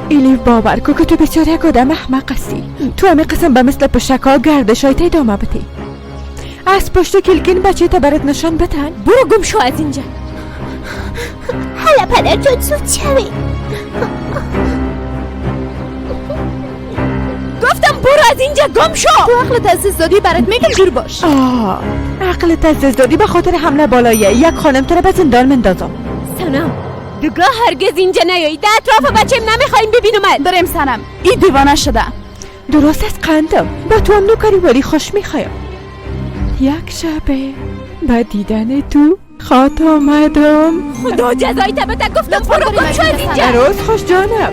ایلیف باور کو که تو بسیار یک آدم احمق هستی. تو همه قسم به مثل پشکا گردش های ادامه بده. از پشت کلکین بچه تا برات نشان بدن. برو گم شو از اینجا. حالا پدر جان زود شوی. گفتم برو از اینجا گم شو. تو عقلت از دست دادی، برات میگم دور باش. عقلت از دست دادی به خاطر حمله بالایی یک خانم تو را به زندان مندازم. سنم دیگه هرگز اینجا نیایی. در اطراف بچم نمیخوایم ببینم. بریم سنم، این دیوانه شده. درست از قندم با تو هم نوکری ولی خوش میخوایم. یک شبه با دیدن تو خاط آمدم. خدا جزایی بده. گفتم برو گم شو از اینجا. روز خوش جانم.